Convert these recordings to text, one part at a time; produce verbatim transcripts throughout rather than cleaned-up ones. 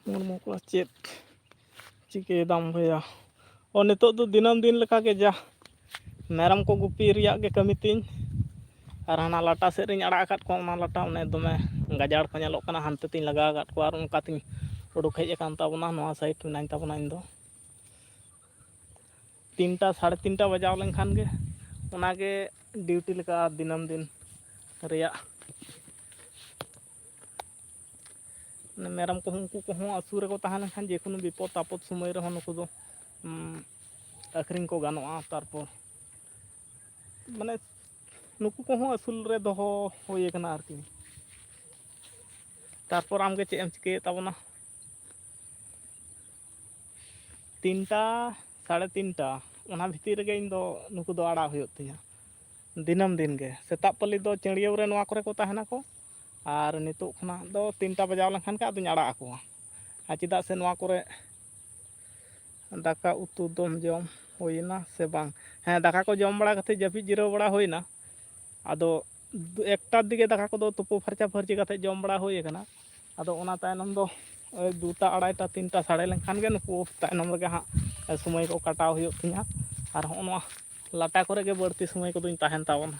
ᱦᱚᱲᱢᱚ ᱠᱚᱲᱟ ᱪᱮᱫ ᱪᱤᱠᱟᱹᱭᱮᱫᱟᱢ ᱵᱷᱚᱭᱟ? ᱚ, ᱱᱤᱛᱚᱜ ᱫᱚ ᱫᱤᱱᱟᱹᱢ ᱫᱤᱱ ᱞᱮᱠᱟᱜᱮ ᱡᱟ ᱢᱮᱨᱚᱢ ᱠᱚ ᱜᱩᱯᱤ ᱨᱮᱭᱟᱜ ᱜᱮ ᱠᱟᱹᱢᱤ ᱛᱤᱧ᱾ ᱟᱨ ᱦᱟᱱᱟ ᱞᱟᱴᱟ ᱥᱮᱫ ᱨᱤᱧ ᱟᱲᱟᱜ ᱟᱠᱟᱫ ᱠᱚᱣᱟ, ᱚᱱᱟ ᱞᱟᱴᱟ ᱚᱱᱮ ᱫᱚᱢᱮ ᱜᱟᱡᱟᱲ ᱠᱚ ᱧᱮᱞᱚᱜ ᱠᱟᱱᱟ, ᱦᱟᱱᱛᱮ ᱛᱤᱧ ᱞᱟᱜᱟ ᱟᱠᱟᱫ ᱠᱚᱣᱟ᱾ ᱟᱨ ᱚᱱᱠᱟ ᱛᱤᱧ ᱩᱰᱩᱠ ᱦᱮᱡ ᱟᱠᱟᱱ ᱛᱟᱵᱚᱱᱟ, ᱱᱚᱣᱟ ᱥᱟᱭᱤᱰ ᱢᱮᱱᱟᱧ ᱛᱟᱵᱚᱱᱟ ᱤᱧ ᱫᱚ᱾ ᱛᱤᱱᱴᱟ, ᱥᱟᱲᱮ ᱛᱤᱱᱴᱟ ᱵᱟᱡᱟᱣ ᱞᱮᱱᱠᱷᱟᱱ ᱜᱮ ᱚᱱᱟᱜᱮ ᱰᱤᱭᱩᱴᱤ ᱞᱮᱠᱟ ᱫᱤᱱᱟᱹᱢ ᱫᱤᱱ ᱨᱮᱭᱟᱜ᱾ ᱢᱟᱱᱮ ᱢᱮᱨᱚᱢ ᱠᱚᱦᱚᱸ, ᱩᱱᱠᱩ ᱠᱚᱦᱚᱸ ᱟᱹᱥᱩᱞ ᱨᱮᱠᱚ ᱛᱟᱦᱮᱸ ᱞᱮᱱᱠᱷᱟᱱ ᱡᱮᱠᱳᱱᱳ ᱵᱤᱯᱚᱫ ᱟᱯᱚᱫ ᱥᱚᱢᱚᱭ ᱨᱮᱦᱚᱸ ᱱᱩᱠᱩ ᱫᱚ, ᱩᱢ, ᱟᱹᱠᱷᱨᱤᱧ ᱠᱚ ᱜᱟᱱᱚᱜᱼᱟ᱾ ᱛᱟᱨᱯᱚᱨ ᱢᱟᱱᱮ ᱱᱩᱠᱩ ᱠᱚᱦᱚᱸ ᱟᱹᱥᱩᱞ ᱨᱮ ᱫᱚᱦᱚ ᱦᱩᱭ ᱟᱠᱟᱱᱟ ᱟᱨᱠᱤ᱾ ᱛᱟᱨᱯᱚᱨ ᱟᱢᱜᱮ ᱪᱮᱫ ᱮᱢ ᱪᱤᱠᱟᱹᱭᱮᱫ ᱛᱟᱵᱚᱱᱟ? ᱛᱤᱱᱴᱟ, ᱥᱟᱲᱮ ᱛᱤᱱᱴᱟ, ᱚᱱᱟ ᱵᱷᱤᱛᱤᱨ ᱨᱮᱜᱮ ᱤᱧ ᱫᱚ ᱱᱩᱠᱩ ᱫᱚ ᱟᱲᱟᱜ ᱦᱩᱭᱩᱜ ᱛᱤᱧᱟᱹ ᱫᱤᱱᱟᱹᱢ ᱫᱤᱱ ᱜᱮ᱾ ᱥᱮᱛᱟᱜ ᱯᱟᱹᱞᱤ ᱫᱚ ᱪᱟᱹᱲᱭᱟᱹᱣ ᱨᱮ ᱱᱚᱣᱟ ᱠᱚᱨᱮ ᱠᱚ ᱛᱟᱦᱮᱱᱟᱠᱚ, ᱟᱨ ᱱᱤᱛᱚᱜ ᱠᱷᱚᱱᱟᱜ ᱫᱚ ᱛᱤᱱᱴᱟ ᱵᱟᱡᱟᱣ ᱞᱮᱱᱠᱷᱟᱱ ᱜᱮ ᱟᱫᱚᱧ ᱟᱲᱟᱜ ᱟᱠᱚᱣᱟ᱾ ᱟᱨ ᱪᱮᱫᱟᱜ ᱥᱮ ᱱᱚᱣᱟ ᱠᱚᱨᱮ ᱫᱟᱠᱟ ᱩᱛᱩ ᱫᱚᱢ ᱡᱚᱢ ᱦᱩᱭᱱᱟ ᱥᱮ ᱵᱟᱝ? ᱦᱮᱸ, ᱫᱟᱠᱟ ᱠᱚ ᱡᱚᱢ ᱵᱟᱲᱟ ᱠᱟᱛᱮ ᱡᱟᱹᱯᱤᱫ ᱡᱤᱨᱟᱹᱣ ᱵᱟᱲᱟ ᱦᱩᱭᱱᱟ᱾ ᱟᱫᱚ ᱫᱩ ᱮᱠᱴᱟᱨ ᱫᱤᱠᱮ ᱫᱟᱠᱟ ᱠᱚᱫᱚ ᱛᱩᱯᱩ ᱯᱷᱟᱨᱪᱟ ᱯᱷᱟᱹᱨᱪᱤ ᱠᱟᱛᱮ ᱡᱚᱢ ᱵᱟᱲᱟ ᱦᱩᱭ ᱟᱠᱟᱱᱟ᱾ ᱟᱫᱚ ᱚᱱᱟ ᱛᱟᱭᱱᱚᱢ ᱫᱚ ᱳᱭ ᱫᱩᱴᱟ, ᱟᱲᱟᱭᱴᱟ, ᱛᱤᱱᱴᱟ ᱥᱟᱲᱮ ᱞᱮᱱᱠᱷᱟᱱ ᱜᱮ ᱱᱩᱠᱩ ᱛᱟᱭᱱᱚᱢ ᱨᱮᱜᱮ ᱦᱟᱸᱜ ᱥᱚᱢᱚᱭ ᱠᱚ ᱠᱟᱴᱟᱣ ᱦᱩᱭᱩᱜ ᱛᱤᱧᱟᱹ᱾ ᱟᱨ ᱦᱚᱸᱜᱼᱚ ᱱᱚᱣᱟ ᱞᱟᱴᱟ ᱠᱚᱨᱮ ᱜᱮ ᱵᱟᱹᱲᱛᱤ ᱥᱚᱢᱚᱭ ᱠᱚᱫᱚᱧ ᱛᱟᱦᱮᱱ ᱛᱟᱵᱚᱱᱟ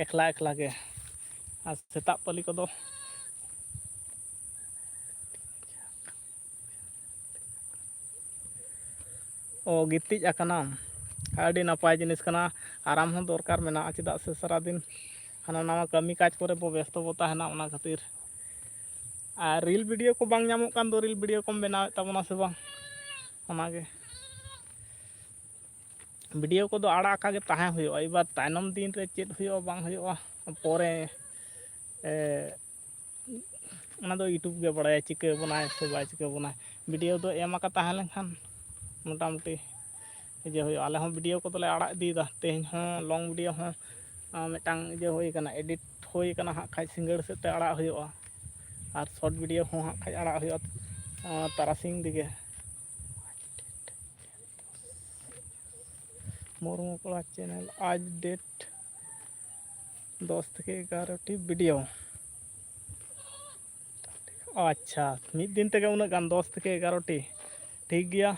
ᱮᱠᱞᱟ ᱮᱠᱞᱟ ᱜᱮ᱾ ᱟᱨ ᱥᱮᱛᱟᱜ ᱯᱟᱹᱞᱤ ᱠᱚᱫᱚ ᱚ, ᱜᱤᱛᱤᱡ ᱟᱠᱟᱱᱟᱢ? ᱟᱹᱰᱤ ᱱᱟᱯᱟᱭ ᱡᱤᱱᱤᱥ ᱠᱟᱱᱟ᱾ ᱟᱨᱟᱢ ᱦᱚᱸ ᱫᱚᱨᱠᱟᱨ ᱢᱮᱱᱟᱜᱼᱟ, ᱪᱮᱫᱟᱜ ᱥᱮ ᱥᱟᱨᱟᱫᱤᱱ ᱦᱟᱱᱟ ᱱᱟᱣᱟ ᱠᱟᱹᱢᱤ ᱠᱟᱡᱽ ᱠᱚᱨᱮ ᱵᱚ ᱵᱮᱥᱛᱚ ᱵᱚ ᱛᱟᱦᱮᱱᱟ, ᱚᱱᱟ ᱠᱷᱟᱹᱛᱤᱨ᱾ ᱟᱨ ᱨᱤᱞ ᱵᱷᱤᱰᱤᱭᱳ ᱠᱚ ᱵᱟᱝ ᱧᱟᱢᱚᱜ ᱠᱟᱱ ᱫᱚ, ᱨᱤᱞ ᱵᱷᱤᱰᱤᱭᱳ ᱠᱚᱢ ᱵᱮᱱᱟᱣᱮᱫ ᱛᱟᱵᱚᱱᱟ ᱥᱮ ᱵᱟᱝ? ᱚᱱᱟᱜᱮ᱾ ᱵᱷᱤᱰᱤᱭᱳ ᱠᱚᱫᱚ ᱟᱲᱟᱜ ᱟᱠᱟ ᱜᱮ ᱛᱟᱦᱮᱸ ᱦᱩᱭᱩᱜᱼᱟ᱾ ᱮᱵᱟᱨ ᱛᱟᱭᱱᱚᱢ ᱫᱤᱱ ᱨᱮ ᱪᱮᱫ ᱦᱩᱭᱩᱜᱼᱟ ᱵᱟᱝ ᱦᱩᱭᱩᱜᱼᱟ, ᱯᱚᱨᱮ, ᱮ, ᱚᱱᱟ ᱫᱚ YouTube ᱜᱮ ᱵᱟᱲᱟᱭᱟ, ᱪᱤᱠᱟᱹ ᱵᱚᱱᱟᱭ ᱥᱮ ᱵᱟᱭ ᱪᱤᱠᱟᱹ ᱵᱚᱱᱟᱭ᱾ ᱵᱷᱤᱰᱤᱭᱳ ᱫᱚ ᱮᱢ ᱟᱠᱟ ᱛᱟᱦᱮᱸ ᱞᱮᱱᱠᱷᱟᱱ ᱢᱚᱴᱟᱢᱩᱴᱤ ᱤᱭᱟᱹ ᱦᱩᱭᱩᱜᱼᱟ᱾ ᱟᱞᱮ ᱦᱚᱸ ᱵᱷᱤᱰᱤᱭᱳ ᱠᱚᱫᱚᱞᱮ ᱟᱲᱟᱜ ᱤᱫᱤᱭᱮᱫᱟ᱾ ᱛᱮᱦᱮᱧ ᱦᱚᱸ ᱞᱚᱝ ᱵᱷᱤᱰᱤᱭᱳ ᱦᱚᱸ, ᱟᱸ, ᱢᱤᱫᱴᱟᱝ ᱤᱭᱟᱹ ᱦᱩᱭ ᱠᱟᱱᱟ, ᱮᱰᱤᱴ ᱦᱩᱭ ᱠᱟᱱᱟ, ᱦᱟᱸᱜ ᱠᱷᱟᱡ ᱥᱤᱸᱜᱟᱹᱲ ᱥᱮᱫ ᱛᱮ ᱟᱲᱟᱜ ᱦᱩᱭᱩᱜᱼᱟ᱾ ᱟᱨ ᱥᱚᱨᱴ ᱵᱷᱤᱰᱤᱭᱳ ᱦᱚᱸ ᱦᱟᱸᱜ ᱠᱷᱟᱡ ᱟᱲᱟᱜ ᱦᱩᱭᱩᱜᱼᱟ, ᱟᱸ, ᱛᱟᱨᱟᱥᱤᱧ ᱫᱤᱜᱮ᱾ ᱢᱩᱨᱢᱩ ᱠᱚᱲᱟ ᱪᱮᱱᱮᱞ, ᱟᱡ ᱰᱮᱴ ᱫᱚᱥ ᱛᱷᱮᱠᱮ ᱮᱜᱟᱨᱚ ᱴᱤ ᱵᱷᱤᱰᱤᱭᱳ᱾ ᱟᱪᱪᱷᱟ, ᱢᱤᱫ ᱫᱤᱱ ᱛᱮᱜᱮ ᱩᱱᱟᱹᱜ ᱜᱟᱱ, ᱫᱚᱥ ᱛᱷᱮᱠᱮ ᱮᱜᱟᱨᱚ ᱴᱤ᱾ ᱴᱷᱤᱠ ᱜᱮᱭᱟ,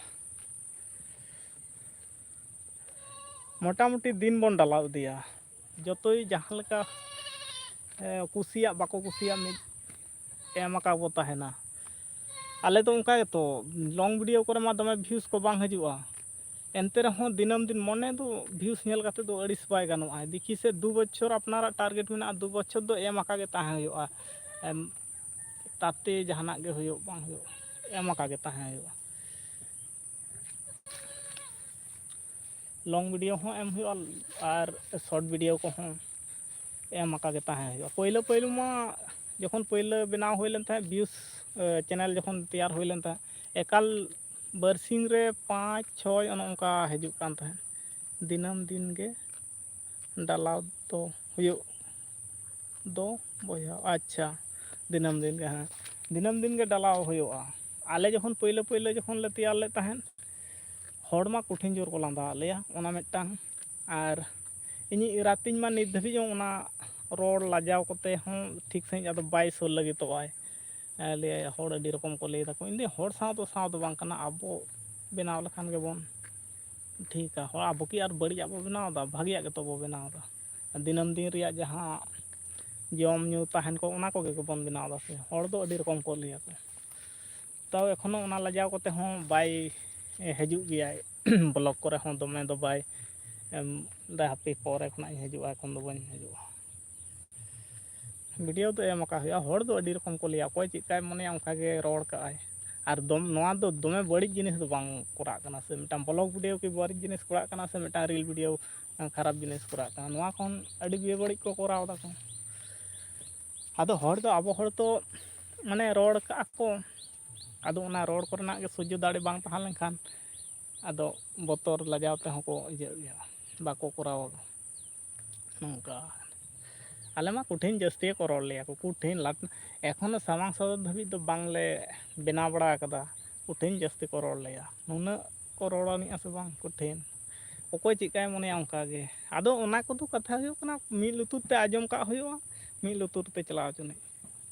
ᱢᱚᱴᱟᱢᱩᱴᱤ ᱫᱤᱱ ᱵᱚᱱ ᱰᱟᱞᱟᱣ ᱤᱫᱤᱭᱟ᱾ ᱡᱚᱛᱚᱭ ᱡᱟᱦᱟᱸ ᱞᱮᱠᱟ, ᱮ, ᱠᱩᱥᱤᱭᱟᱜ ᱵᱟᱠᱚ ᱠᱩᱥᱤᱭᱟᱜ, ᱢᱤᱫ ᱮᱢ ᱟᱠᱟ ᱵᱚ ᱛᱟᱦᱮᱱᱟ᱾ ᱟᱞᱮ ᱫᱚ ᱚᱱᱠᱟ ᱜᱮᱛᱚ, ᱞᱚᱝ ᱵᱷᱤᱰᱤᱭᱳ ᱠᱚᱨᱮ ᱢᱟ ᱫᱚᱢᱮ ᱵᱷᱤᱭᱩᱡᱽ ᱠᱚ ᱵᱟᱝ ᱦᱤᱡᱩᱜᱼᱟ, ᱮᱱᱛᱮ ᱨᱮᱦᱚᱸ ᱫᱤᱱᱟᱹᱢ ᱫᱤᱱ ᱢᱚᱱᱮ ᱫᱚ ᱵᱷᱤᱭᱩᱡᱽ ᱧᱮᱞ ᱠᱟᱛᱮ ᱫᱚ ᱟᱹᱲᱤᱥ ᱵᱟᱭ ᱜᱟᱱᱚᱜᱼᱟ᱾ ᱫᱮᱠᱷᱤ ᱥᱮ, ᱫᱩ ᱵᱚᱪᱷᱚᱨ ᱟᱯᱱᱟᱨᱟᱜ ᱴᱟᱨᱜᱮᱴ ᱢᱮᱱᱟᱜᱼᱟ, ᱫᱩ ᱵᱚᱪᱷᱚᱨ ᱫᱚ ᱮᱢ ᱟᱠᱟ ᱜᱮ ᱛᱟᱦᱮᱸ ᱦᱩᱭᱩᱜᱼᱟ᱾ ᱮᱢ, ᱛᱟᱛᱮ ᱡᱟᱦᱟᱱᱟᱜ ᱜᱮ ᱦᱩᱭᱩᱜ ᱵᱟᱝ ᱦᱩᱭᱩᱜ, ᱮᱢ ᱟᱠᱟ ᱜᱮ ᱛᱟᱦᱮᱸ ᱦᱩᱭᱩᱜᱼᱟ᱾ ᱞᱚᱝ ᱵᱷᱤᱰᱤᱭᱳ ᱦᱚᱸ ᱮᱢ ᱦᱩᱭᱩᱜᱼᱟ ᱟᱨ ᱥᱚᱨᱴ ᱵᱷᱤᱰᱤᱭᱳ ᱠᱚᱦᱚᱸ ᱮᱢ ᱟᱠᱟ ᱜᱮ ᱛᱟᱦᱮᱸ ᱦᱩᱭᱩᱜᱼᱟ᱾ ᱯᱳᱭᱞᱳ ᱯᱳᱭᱞᱳ ᱢᱟ ᱡᱚᱠᱷᱚᱱ ᱯᱳᱭᱞᱳ ᱵᱮᱱᱟᱣ ᱦᱩᱭ ᱞᱮᱱ ᱛᱟᱦᱮᱸᱫ, ᱵᱷᱤᱭᱩᱡᱽ, ᱮ, ᱪᱮᱱᱮᱞ ᱡᱚᱠᱷᱚᱱ ᱛᱮᱭᱟᱨ ᱦᱩᱭ ᱞᱮᱱ ᱛᱟᱦᱮᱸᱫ, ᱮᱠᱟᱞ ᱵᱟᱨᱥᱤᱧ ᱨᱮ ᱯᱟᱸᱪ ᱪᱷᱚᱭ ᱚᱱᱮ ᱚᱱᱠᱟ ᱦᱤᱡᱩᱜ ᱠᱟᱱ ᱛᱟᱦᱮᱸᱫ, ᱫᱤᱱᱟᱹᱢ ᱫᱤᱱ ᱜᱮ ᱰᱟᱞᱟᱣ ᱫᱚ ᱦᱩᱭᱩᱜ ᱫᱚ ᱵᱚᱭᱦᱟ᱾ ᱟᱪᱪᱷᱟ, ᱫᱤᱱᱟᱹᱢ ᱫᱤᱱ ᱜᱮ, ᱦᱮᱸ, ᱫᱤᱱᱟᱹᱢ ᱫᱤᱱ ᱜᱮ ᱰᱟᱞᱟᱣ ᱦᱩᱭᱩᱜᱼᱟ᱾ ᱟᱞᱮ ᱡᱚᱠᱷᱚᱱ ᱯᱳᱭᱞᱳ ᱯᱳᱭᱞᱳ ᱡᱚᱠᱷᱚᱱ ᱞᱮ ᱛᱮᱭᱟᱨ ᱞᱮᱫ ᱛᱟᱦᱮᱸᱫ, ᱦᱚᱲ ᱢᱟ ᱠᱚᱴᱷᱤᱱ ᱡᱳᱨ ᱠᱚ ᱞᱟᱸᱫᱟ ᱟᱫ ᱞᱮᱭᱟ, ᱚᱱᱟ ᱢᱤᱫᱴᱟᱝ᱾ ᱟᱨ ᱤᱧᱤᱡ ᱮᱨᱟᱛᱤᱧ ᱢᱟ ᱱᱤᱛ ᱫᱷᱟᱹᱵᱤᱡ ᱦᱚᱸ ᱚᱱᱟ ᱨᱚᱲ ᱞᱟᱡᱟᱣ ᱠᱚᱛᱮ ᱦᱚᱸ ᱴᱷᱤᱠ ᱥᱟᱺᱦᱤᱡ ᱟᱫᱚ ᱵᱟᱭ ᱥᱩᱨ ᱞᱟᱹᱜᱤᱫᱚᱜ ᱟᱭ᱾ ᱮ, ᱞᱟᱹᱭᱟᱭ, "ᱦᱚᱲ ᱟᱹᱰᱤ ᱨᱚᱠᱚᱢ ᱠᱚ ᱞᱟᱹᱭ ᱫᱟᱠᱚ᱾" ᱤᱧ ᱫᱚ ᱦᱚᱲ ᱥᱟᱶ ᱫᱚ ᱥᱟᱶ ᱫᱚ ᱵᱟᱝ ᱠᱟᱱᱟ, ᱟᱵᱚ ᱵᱮᱱᱟᱣ ᱞᱮᱠᱷᱟᱱ ᱜᱮᱵᱚᱱ ᱴᱷᱤᱠᱟ᱾ ᱦᱚᱲ, ᱟᱵᱚ ᱠᱤ ᱟᱨ ᱵᱟᱹᱲᱤᱡᱟᱜ ᱵᱚ ᱵᱮᱱᱟᱣ ᱮᱫᱟ? ᱵᱷᱟᱜᱮᱭᱟᱜ ᱜᱮᱛᱚ ᱵᱚ ᱵᱮᱱᱟᱣ ᱮᱫᱟ᱾ ᱫᱤᱱᱟᱹᱢ ᱫᱤᱱ ᱨᱮᱭᱟᱜ ᱡᱟᱦᱟᱸ ᱡᱚᱢ ᱧᱩ ᱛᱟᱦᱮᱱ ᱠᱚ, ᱚᱱᱟ ᱠᱚᱜᱮ ᱜᱮᱵᱚᱱ ᱵᱮᱱᱟᱣ ᱮᱫᱟ ᱥᱮ᱾ ᱦᱚᱲ ᱫᱚ ᱟᱹᱰᱤ ᱨᱚᱠᱚᱢ ᱠᱚ ᱞᱟᱹᱭᱟᱠᱚ᱾ ᱛᱟᱣ ᱮᱠᱷᱚᱱᱳ ᱚᱱᱟ ᱞᱟᱡᱟᱣ ᱠᱟᱛᱮ ᱦᱚᱸ ᱵᱟᱭ ᱦᱤᱡᱩᱜ ᱜᱮᱭᱟᱭ᱾ ᱵᱞᱚᱜ ᱠᱚᱨᱮ ᱦᱚᱸ ᱫᱚᱢᱮ ᱫᱚ ᱵᱟᱭ ᱮᱢ ᱫᱟ, "ᱦᱟᱯᱮ ᱯᱚᱨᱮ ᱠᱷᱚᱱᱟᱜ ᱤᱧ ᱦᱤᱡᱩᱜᱼᱟ, ᱮᱠᱷᱚᱱ ᱫᱚ ᱵᱟᱹᱧ ᱦᱤᱡᱩᱜᱼᱟ᱾" ᱵᱷᱤᱰᱤᱭᱳ ᱫᱚ ᱮᱢ ᱟᱠᱟᱫ ᱦᱩᱭᱩᱜᱼᱟ᱾ ᱦᱚᱲ ᱫᱚ ᱟᱹᱰᱤ ᱨᱚᱠᱚᱢ ᱠᱚ ᱞᱟᱹᱭᱟ, ᱚᱠᱚᱭ ᱪᱮᱫ ᱞᱮᱠᱟᱭ ᱢᱚᱱᱮᱭᱟ ᱚᱱᱠᱟ ᱜᱮ ᱨᱚᱲ ᱠᱟᱜᱼᱟᱭ᱾ ᱟᱨ ᱫᱚᱢ, ᱱᱚᱣᱟ ᱫᱚ ᱫᱚᱢᱮ ᱵᱟᱹᱲᱤᱡ ᱡᱤᱱᱤᱥ ᱫᱚ ᱵᱟᱝ ᱠᱚᱨᱟᱜ ᱠᱟᱱᱟ ᱥᱮ, ᱢᱤᱫᱴᱟᱝ ᱵᱞᱚᱜ ᱵᱷᱤᱰᱤᱭᱳ ᱠᱤ ᱵᱟᱹᱲᱤᱡ ᱡᱤᱱᱤᱥ ᱠᱚᱨᱟᱜ ᱠᱟᱱᱟ ᱥᱮ ᱢᱤᱫᱴᱟᱝ ᱨᱤᱞ ᱵᱷᱤᱰᱤᱭᱳ ᱠᱷᱟᱨᱟᱯ ᱡᱤᱱᱤᱥ ᱠᱚᱨᱟᱜ ᱠᱟᱱᱟ? ᱱᱚᱣᱟ ᱠᱷᱚᱱ ᱟᱹᱰᱤ ᱵᱮᱵᱟᱹᱲᱤᱡ ᱠᱚ ᱠᱚᱨᱟᱣ ᱫᱟᱠᱚ᱾ ᱟᱫᱚ ᱦᱚᱲ ᱫᱚ, ᱟᱵᱚ ᱦᱚᱲ ᱫᱚ ᱢᱟᱱᱮ ᱨᱚᱲ ᱠᱟᱜᱼᱟ ᱠᱚ, ᱟᱫᱚ ᱚᱱᱟ ᱨᱚᱲ ᱠᱚᱨᱮᱱᱟᱜ ᱜᱮ ᱥᱚᱡᱽᱡᱚ ᱫᱟᱲᱮ ᱵᱟᱝ ᱛᱟᱦᱮᱸ ᱞᱮᱱᱠᱷᱟᱱ ᱟᱫᱚ ᱵᱚᱛᱚᱨ ᱞᱟᱡᱟᱣ ᱛᱮᱦᱚᱸ ᱠᱚ ᱤᱭᱟᱹᱜ ᱜᱮᱭᱟ, ᱵᱟᱠᱚ ᱠᱚᱨᱟᱣᱟ᱾ ᱱᱚᱝᱠᱟ ᱟᱞᱮ ᱢᱟ ᱠᱚᱴᱷᱤᱱ ᱡᱟᱹᱥᱛᱤ ᱜᱮᱠᱚ ᱨᱚᱲ ᱞᱮᱭᱟ ᱠᱚ, ᱠᱚᱴᱷᱤᱱ ᱞᱟᱴ-, ᱮᱠᱷᱚᱱᱳ ᱥᱟᱢᱟᱝ ᱥᱚᱫᱚᱨ ᱫᱷᱟᱹᱵᱤᱡ ᱫᱚ ᱵᱟᱝᱞᱮ ᱵᱮᱱᱟᱣ ᱵᱟᱲᱟ ᱟᱠᱟᱫᱟ᱾ ᱠᱚᱴᱷᱤᱱ ᱡᱟᱹᱥᱛᱤ ᱠᱚ ᱨᱚᱲ ᱞᱮᱭᱟ, ᱱᱩᱱᱟᱹᱜ ᱠᱚ ᱨᱚᱲ ᱟᱹᱱᱤᱡᱼᱟ ᱥᱮ ᱵᱟᱝ, ᱠᱚᱴᱷᱤᱱ᱾ ᱚᱠᱚᱭ ᱪᱮᱫᱠᱟᱭ ᱢᱚᱱᱮᱭᱟ ᱚᱱᱠᱟ ᱜᱮ᱾ ᱟᱫᱚ ᱚᱱᱟ ᱠᱚᱫᱚ ᱠᱟᱛᱷᱟ ᱦᱩᱭᱩᱜ ᱠᱟᱱᱟ, ᱢᱤᱫ ᱞᱩᱛᱩᱨ ᱛᱮ ᱟᱸᱡᱚᱢ ᱠᱟᱜ ᱦᱩᱭᱩᱜᱼᱟ, ᱢᱤᱫ ᱞᱩᱛᱩᱨ ᱛᱮ ᱪᱟᱞᱟᱣ ᱦᱚᱪᱚᱱᱤᱡ᱾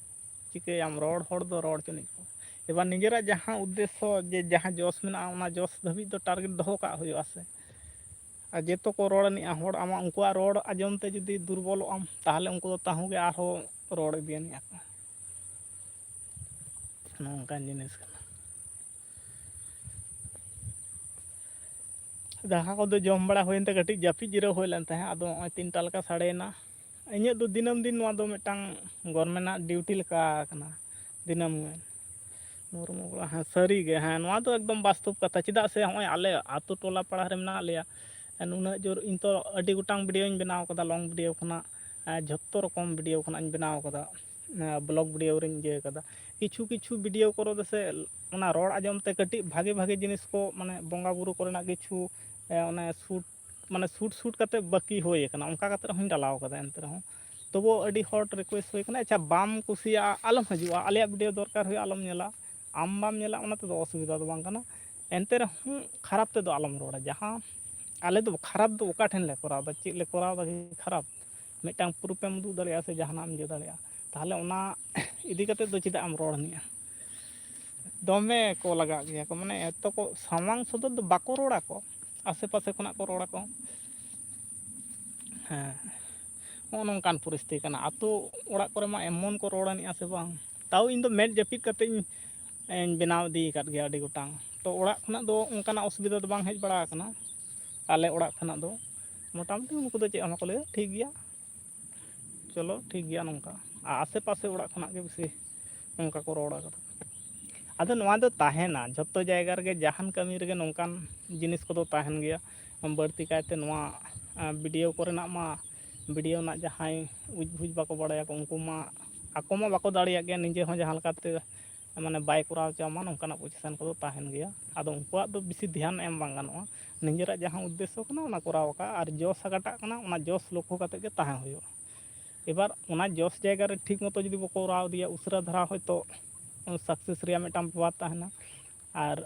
ᱪᱤᱠᱟᱹᱭᱟᱢ, ᱨᱚᱲ ᱦᱚᱲ ᱫᱚ ᱨᱚᱲ ᱦᱚᱪᱚᱱᱤᱡ ᱠᱚ᱾ ᱮᱵᱟᱨ ᱱᱤᱡᱮᱨᱟᱜ ᱡᱟᱦᱟᱸ ᱩᱫᱽᱫᱮᱥᱥᱚ, ᱡᱮ ᱡᱟᱦᱟᱸ ᱡᱚᱥ ᱢᱮᱱᱟᱜᱼᱟ, ᱚᱱᱟ ᱡᱚᱥ ᱫᱷᱟᱹᱵᱤᱡ ᱫᱚ ᱴᱟᱨᱜᱮᱴ ᱫᱚᱦᱚ ᱠᱟᱜ ᱦᱩᱭᱩᱜᱼᱟ ᱥᱮ᱾ ᱟᱨ ᱡᱮᱛᱚ ᱠᱚ ᱨᱚᱲ ᱟᱹᱱᱤᱡᱼᱟ ᱦᱚᱲ, ᱟᱢᱟᱜ ᱩᱱᱠᱩᱣᱟᱜ ᱨᱚᱲ ᱟᱸᱡᱚᱢ ᱛᱮ ᱡᱩᱫᱤ ᱫᱩᱨᱵᱚᱞᱚᱜ ᱟᱢ, ᱛᱟᱦᱚᱞᱮ ᱩᱱᱠᱩ ᱫᱚ ᱛᱟᱹᱦᱩ ᱜᱮ ᱟᱨᱦᱚᱸ ᱨᱚᱲ ᱤᱫᱤ ᱟᱹᱱᱤᱡ ᱟᱠᱚ᱾ ᱱᱚᱝᱠᱟᱱ ᱡᱤᱱᱤᱥ ᱠᱟᱱᱟ᱾ ᱫᱟᱠᱟ ᱠᱚᱫᱚ ᱡᱚᱢ ᱵᱟᱲᱟ ᱦᱩᱭᱮᱱ ᱛᱮ ᱠᱟᱹᱴᱤᱡ ᱡᱟᱹᱯᱤᱫ ᱡᱤᱨᱟᱹᱣ ᱦᱩᱭ ᱞᱮᱱ ᱛᱟᱦᱮᱸᱫ᱾ ᱟᱫᱚ ᱱᱚᱜᱼᱚᱭ ᱛᱤᱱᱴᱟ ᱞᱮᱠᱟ ᱥᱟᱰᱮᱭᱮᱱᱟ᱾ ᱤᱧᱟᱹᱜ ᱫᱚ ᱫᱤᱱᱟᱹᱢ ᱫᱤᱱ ᱱᱚᱣᱟ ᱫᱚ ᱢᱤᱫᱴᱟᱝ ᱜᱚᱨᱢᱮᱱᱴ ᱟᱜ ᱰᱤᱭᱩᱴᱤ ᱞᱮᱠᱟ ᱠᱟᱱᱟ, ᱫᱤᱱᱟᱹᱢ ᱜᱮ᱾ ᱢᱩᱨᱢᱩ ᱠᱚᱲᱟ, ᱦᱮᱸ, ᱥᱟᱹᱨᱤ ᱜᱮ, ᱦᱮᱸ, ᱱᱚᱣᱟ ᱫᱚ ᱮᱠᱫᱚᱢ ᱵᱟᱥᱛᱚᱵ ᱠᱟᱛᱷᱟ᱾ ᱪᱮᱫᱟᱜ ᱥᱮ ᱱᱚᱜᱼᱚᱭ ᱟᱞᱮ ᱟᱹᱛᱩ ᱴᱚᱞᱟ ᱯᱟᱲᱟ ᱨᱮ ᱢᱮᱱᱟᱜ ᱞᱮᱭᱟ, ᱱᱩᱱᱟᱹᱜ ᱡᱳᱨ, ᱤᱧ ᱛᱚ ᱟᱹᱰᱤ ᱜᱚᱴᱟᱝ ᱵᱷᱤᱰᱤᱭᱳᱧ ᱵᱮᱱᱟᱣ ᱠᱟᱫᱟ, ᱞᱚᱝ ᱵᱷᱤᱰᱤᱭᱳ ᱠᱷᱚᱱᱟᱜ, ᱟᱨ ᱡᱷᱚᱛᱚ ᱨᱚᱠᱚᱢ ᱵᱷᱤᱰᱤᱭᱳ ᱠᱷᱚᱱᱟᱜ ᱤᱧ ᱵᱮᱱᱟᱣ ᱠᱟᱫᱟ, ᱵᱞᱚᱜ ᱵᱷᱤᱰᱤᱭᱳ ᱨᱤᱧ ᱤᱭᱟᱹ ᱠᱟᱫᱟ᱾ ᱠᱤᱪᱷᱩ ᱠᱤᱪᱷᱩ ᱵᱷᱤᱰᱤᱭᱳ ᱠᱚᱨᱮ ᱫᱚ ᱥᱮ ᱚᱱᱟ ᱨᱚᱲ ᱟᱸᱡᱚᱢ ᱛᱮ ᱠᱟᱹᱴᱤᱡ ᱵᱷᱟᱜᱮ ᱵᱷᱟᱜᱮ ᱡᱤᱱᱤᱥ ᱠᱚ, ᱢᱟᱱᱮ ᱵᱚᱸᱜᱟ ᱵᱩᱨᱩ ᱠᱚᱨᱮᱱᱟᱜ ᱠᱤᱪᱷᱩ, ᱮ, ᱚᱱᱮ ᱥᱩᱴ, ᱢᱟᱱᱮ ᱥᱩᱴ ᱥᱩᱴ ᱠᱟᱛᱮ ᱵᱟᱹᱠᱤ ᱦᱩᱭ ᱟᱠᱟᱱᱟ, ᱚᱱᱠᱟ ᱠᱟᱛᱮ ᱨᱮᱦᱚᱸᱧ ᱰᱟᱞᱟᱣ ᱠᱟᱫᱟ᱾ ᱮᱱᱛᱮ ᱨᱮᱦᱚᱸ ᱛᱚᱵᱩ ᱟᱹᱰᱤ ᱦᱚᱲ ᱨᱤᱠᱩᱭᱮᱥᱴ ᱦᱩᱭ ᱠᱟᱱᱟ, "ᱟᱪᱪᱷᱟ, ᱵᱟᱢ ᱠᱩᱥᱤᱭᱟᱜᱼᱟ, ᱟᱞᱚᱢ ᱦᱤᱡᱩᱜᱼᱟ, ᱟᱞᱮᱭᱟᱜ ᱵᱷᱤᱰᱤᱭᱳ ᱫᱚᱨᱠᱟᱨ ᱦᱩᱭᱩᱜᱼᱟ, ᱟᱞᱚᱢ ᱧᱮᱞᱟ, ᱟᱢ ᱵᱟᱢ ᱧᱮᱞᱟ, ᱚᱱᱟ ᱛᱮᱫᱚ ᱚᱥᱩᱵᱤᱫᱷᱟ ᱫᱚ ᱵᱟᱝ ᱠᱟᱱᱟ, ᱮᱱᱛᱮ ᱨᱮᱦᱚᱸ ᱠᱷᱟᱨᱟᱯ ᱛᱮᱫᱚ ᱟᱞᱚᱢ ᱨᱚᱲᱟ᱾" ᱡᱟᱦᱟᱸ ᱟᱞᱮ ᱫᱚ ᱠᱷᱟᱨᱟᱯ ᱫᱚ ᱚᱠᱟ ᱴᱷᱮᱱ ᱞᱮ ᱠᱚᱨᱟᱣ ᱮᱫᱟ, ᱪᱮᱫ ᱞᱮ ᱠᱚᱨᱟᱣ ᱮᱫᱟ ᱠᱤ ᱠᱷᱟᱨᱟᱯ? ᱢᱤᱫᱴᱟᱝ ᱯᱨᱩᱯᱷ ᱮᱢ ᱩᱫᱩᱜ ᱫᱟᱲᱮᱭᱟᱜᱼᱟ ᱥᱮ ᱡᱟᱦᱟᱱᱟᱜ ᱮᱢ ᱤᱭᱟᱹ ᱫᱟᱲᱮᱭᱟᱜᱼᱟ, ᱛᱟᱦᱚᱞᱮ ᱚᱱᱟ ᱤᱫᱤ ᱠᱟᱛᱮ ᱫᱚ ᱪᱮᱫᱟᱜ ᱮᱢ ᱨᱚᱲ ᱟᱹᱱᱤᱡᱼᱟ? ᱫᱚᱢᱮ ᱠᱚ ᱞᱟᱜᱟᱜ ᱜᱮᱭᱟ ᱠᱚ, ᱢᱟᱱᱮ ᱮᱛᱚ ᱠᱚ ᱥᱟᱢᱟᱝ ᱥᱚᱫᱚᱨ ᱫᱚ ᱵᱟᱠᱚ ᱨᱚᱲᱟ ᱠᱚ, ᱟᱥᱮ ᱯᱟᱥᱮ ᱠᱷᱚᱱᱟᱜ ᱠᱚ ᱨᱚᱲ ᱟᱠᱚ᱾ ᱦᱮᱸ, ᱱᱚᱜᱼᱚ ᱱᱚᱝᱠᱟᱱ ᱯᱚᱨᱤᱥᱛᱷᱤᱛᱤ ᱠᱟᱱᱟ᱾ ᱟᱛᱳ ᱚᱲᱟᱜ ᱠᱚᱨᱮ ᱢᱟ ᱮᱢᱚᱱ ᱠᱚ ᱨᱚᱲ ᱟᱹᱱᱤᱡᱼᱟ ᱥᱮ ᱵᱟᱝ, ᱛᱟᱣ ᱤᱧ ᱫᱚ ᱢᱮᱫ ᱡᱟᱹᱯᱤᱫ ᱠᱟᱛᱮ ᱤᱧ, ᱤᱧ ᱵᱮᱱᱟᱣ ᱤᱫᱤ ᱟᱠᱟᱫ ᱜᱮᱭᱟ ᱟᱹᱰᱤ ᱜᱚᱴᱟᱝ᱾ ᱛᱚ ᱚᱲᱟᱜ ᱠᱷᱚᱱᱟᱜ ᱫᱚ ᱚᱱᱠᱟᱱᱟᱜ ᱚᱥᱩᱵᱤᱫᱷᱟ ᱫᱚ ᱵᱟᱝ ᱦᱮᱡ ᱵᱟᱲᱟ ᱟᱠᱟᱱᱟ, ᱟᱞᱮ ᱚᱲᱟᱜ ᱠᱷᱚᱱᱟᱜ ᱫᱚ᱾ ᱢᱚᱴᱟᱢᱩᱴᱤ ᱩᱱᱠᱩ ᱫᱚ ᱪᱮᱫ ᱦᱚᱸ ᱵᱟᱠᱚ ᱞᱟᱹᱭᱟ, ᱴᱷᱤᱠ ᱜᱮᱭᱟ, ᱪᱚᱞᱚ ᱴᱷᱤᱠ ᱜᱮᱭᱟ, ᱱᱚᱝᱠᱟ᱾ ᱟᱨ ᱟᱥᱮ ᱯᱟᱥᱮ ᱚᱲᱟᱜ ᱠᱷᱚᱱᱟᱜ ᱜᱮ ᱵᱮᱥᱤ ᱱᱚᱝᱠᱟ ᱠᱚ ᱨᱚᱲ ᱟᱠᱟᱫᱟ᱾ ᱟᱫᱚ ᱱᱚᱣᱟ ᱫᱚ ᱛᱟᱦᱮᱱᱟ, ᱡᱷᱚᱛᱚ ᱡᱟᱭᱜᱟ ᱨᱮᱜᱮ ᱡᱟᱦᱟᱱ ᱠᱟᱹᱢᱤ ᱨᱮᱜᱮ ᱱᱚᱝᱠᱟᱱ ᱡᱤᱱᱤᱥ ᱠᱚᱫᱚ ᱛᱟᱦᱮᱱ ᱜᱮᱭᱟ᱾ ᱵᱟᱹᱲᱛᱤ ᱠᱟᱭᱛᱮ ᱱᱚᱣᱟ, ᱟᱸ, ᱵᱷᱤᱰᱤᱭᱳ ᱠᱚᱨᱮᱱᱟᱜ ᱢᱟ, ᱵᱷᱤᱰᱤᱭᱳ ᱨᱮᱱᱟᱜ ᱡᱟᱦᱟᱸᱭ ᱩᱡᱽ ᱵᱩᱡᱽ ᱵᱟᱠᱚ ᱵᱟᱲᱟᱭᱟ ᱠᱚ, ᱩᱱᱠᱩ ᱢᱟ ᱟᱠᱚ ᱢᱟ ᱵᱟᱠᱚ ᱫᱟᱲᱮᱭᱟᱜ ᱜᱮᱭᱟ ᱱᱤᱡᱮ ᱦᱚᱸ ᱡᱟᱦᱟᱸ ᱞᱮᱠᱟᱛᱮ, ᱢᱟᱱᱮ, ᱵᱟᱭ ᱠᱚᱨᱟᱣ ᱦᱚᱪᱚ ᱟᱢᱟ, ᱱᱚᱝᱠᱟᱱᱟᱜ ᱯᱚᱡᱤᱥᱚᱱ ᱠᱚᱫᱚ ᱛᱟᱦᱮᱱ ᱜᱮᱭᱟ᱾ ᱟᱫᱚ ᱩᱱᱠᱩᱣᱟᱜ ᱫᱚ ᱵᱮᱥᱤ ᱫᱷᱮᱭᱟᱱ ᱮᱢ ᱵᱟᱝ ᱜᱟᱱᱚᱜᱼᱟ᱾ ᱱᱤᱡᱮᱨᱟᱜ ᱡᱟᱦᱟᱸ ᱩᱫᱽᱫᱮᱥᱥᱚ ᱠᱟᱱᱟ, ᱚᱱᱟ ᱠᱚᱨᱟᱣ ᱟᱠᱟᱫ, ᱟᱨ ᱡᱚᱥ ᱚᱠᱟᱴᱟᱜ ᱠᱟᱱᱟ, ᱚᱱᱟ ᱡᱚᱥ ᱞᱚᱠᱠᱷᱚ ᱠᱟᱛᱮ ᱜᱮ ᱛᱟᱦᱮᱸ ᱦᱩᱭᱩᱜᱼᱟ᱾ ᱮᱵᱟᱨ ᱚᱱᱟ ᱡᱚᱥ ᱡᱟᱭᱜᱟ ᱨᱮ ᱴᱷᱤᱠ ᱢᱚᱛᱚ ᱡᱩᱫᱤ ᱵᱟᱠᱚ ᱠᱚᱨᱟᱣ ᱤᱫᱤᱭᱟ, ᱩᱥᱟᱹᱨᱟ ᱫᱷᱟᱨᱟ ᱦᱚᱭᱛᱳ ᱥᱟᱠᱥᱮᱥ ᱨᱮᱭᱟᱜ ᱢᱤᱫᱴᱟᱝ ᱵᱮᱯᱟᱨ ᱛᱟᱦᱮᱱᱟ᱾ ᱟᱨ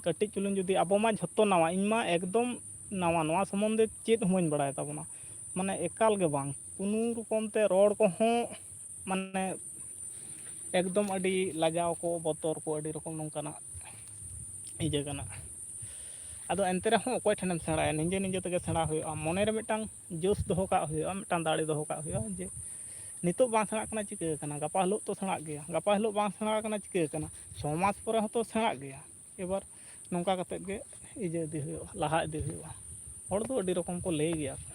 ᱠᱟᱹᱴᱤᱡ ᱪᱩᱞᱩᱝ ᱡᱩᱫᱤ ᱟᱵᱚ ᱢᱟ ᱡᱷᱚᱛᱚ ᱱᱟᱣᱟ, ᱤᱧ ᱢᱟ ᱮᱠᱫᱚᱢ ᱱᱟᱣᱟ, ᱱᱚᱣᱟ ᱥᱚᱢᱵᱚᱱᱫᱷᱮ ᱪᱮᱫ ᱦᱚᱸ ᱵᱟᱹᱧ ᱵᱟᱲᱟᱭ ᱛᱟᱵᱚᱱᱟ᱾ ᱢᱟᱱᱮ ᱮᱠᱟᱞ ᱜᱮ ᱵᱟᱝ, ᱠᱳᱱᱳ ᱨᱚᱠᱚᱢ ᱛᱮ ᱨᱚᱲ ᱠᱚᱦᱚᱸ ᱢᱟᱱᱮ ᱮᱠᱫᱚᱢ ᱟᱹᱰᱤ ᱞᱟᱡᱟᱣ ᱠᱚ, ᱵᱚᱛᱚᱨ ᱠᱚ, ᱟᱹᱰᱤ ᱨᱚᱠᱚᱢ ᱱᱚᱝᱠᱟᱱᱟᱜ ᱤᱭᱟᱹ ᱠᱟᱱᱟ᱾ ᱟᱫᱚ ᱮᱱᱛᱮ ᱨᱮᱦᱚᱸ ᱚᱠᱚᱭ ᱴᱷᱮᱱᱮᱢ ᱥᱮᱬᱟᱭᱟ? ᱱᱤᱡᱮ ᱱᱤᱡᱮ ᱛᱮᱜᱮ ᱥᱮᱬᱟ ᱦᱩᱭᱩᱜᱼᱟ᱾ ᱢᱚᱱᱮ ᱨᱮ ᱢᱤᱫᱴᱟᱝ ᱡᱳᱥ ᱫᱚᱦᱚ ᱠᱟᱜ ᱦᱩᱭᱩᱜᱼᱟ, ᱢᱤᱫᱴᱟᱝ ᱫᱟᱲᱮ ᱫᱚᱦᱚ ᱠᱟᱜ ᱦᱩᱭᱩᱜᱼᱟ ᱡᱮ ᱱᱤᱛᱚᱜ ᱵᱟᱝ ᱥᱮᱬᱟᱜ ᱠᱟᱱᱟ ᱪᱤᱠᱟᱹ ᱠᱟᱱᱟ, ᱜᱟᱯᱟ ᱦᱤᱞᱳᱜ ᱛᱚ ᱥᱮᱬᱟᱜ ᱜᱮᱭᱟ, ᱜᱟᱯᱟ ᱦᱤᱞᱳᱜ ᱵᱟᱝ ᱥᱮᱬᱟ ᱠᱟᱱᱟ ᱪᱤᱠᱟᱹ ᱠᱟᱱᱟ, ᱪᱷᱚ ᱢᱟᱥ ᱯᱚᱨᱮ ᱦᱚᱸᱛᱚ ᱥᱮᱬᱟᱜ ᱜᱮᱭᱟ᱾ ᱮᱵᱟᱨ ᱱᱚᱝᱠᱟ ᱠᱟᱛᱮᱫ ᱜᱮ ᱤᱭᱟᱹ ᱤᱫᱤ ᱦᱩᱭᱩᱜᱼᱟ, ᱞᱟᱦᱟ ᱤᱫᱤ ᱦᱩᱭᱩᱜᱼᱟ᱾ ᱦᱚᱲ ᱫᱚ ᱟᱹᱰᱤ ᱨᱚᱠᱚᱢ ᱠᱚ ᱞᱟᱹᱭ ᱜᱮᱭᱟ ᱠᱚ᱾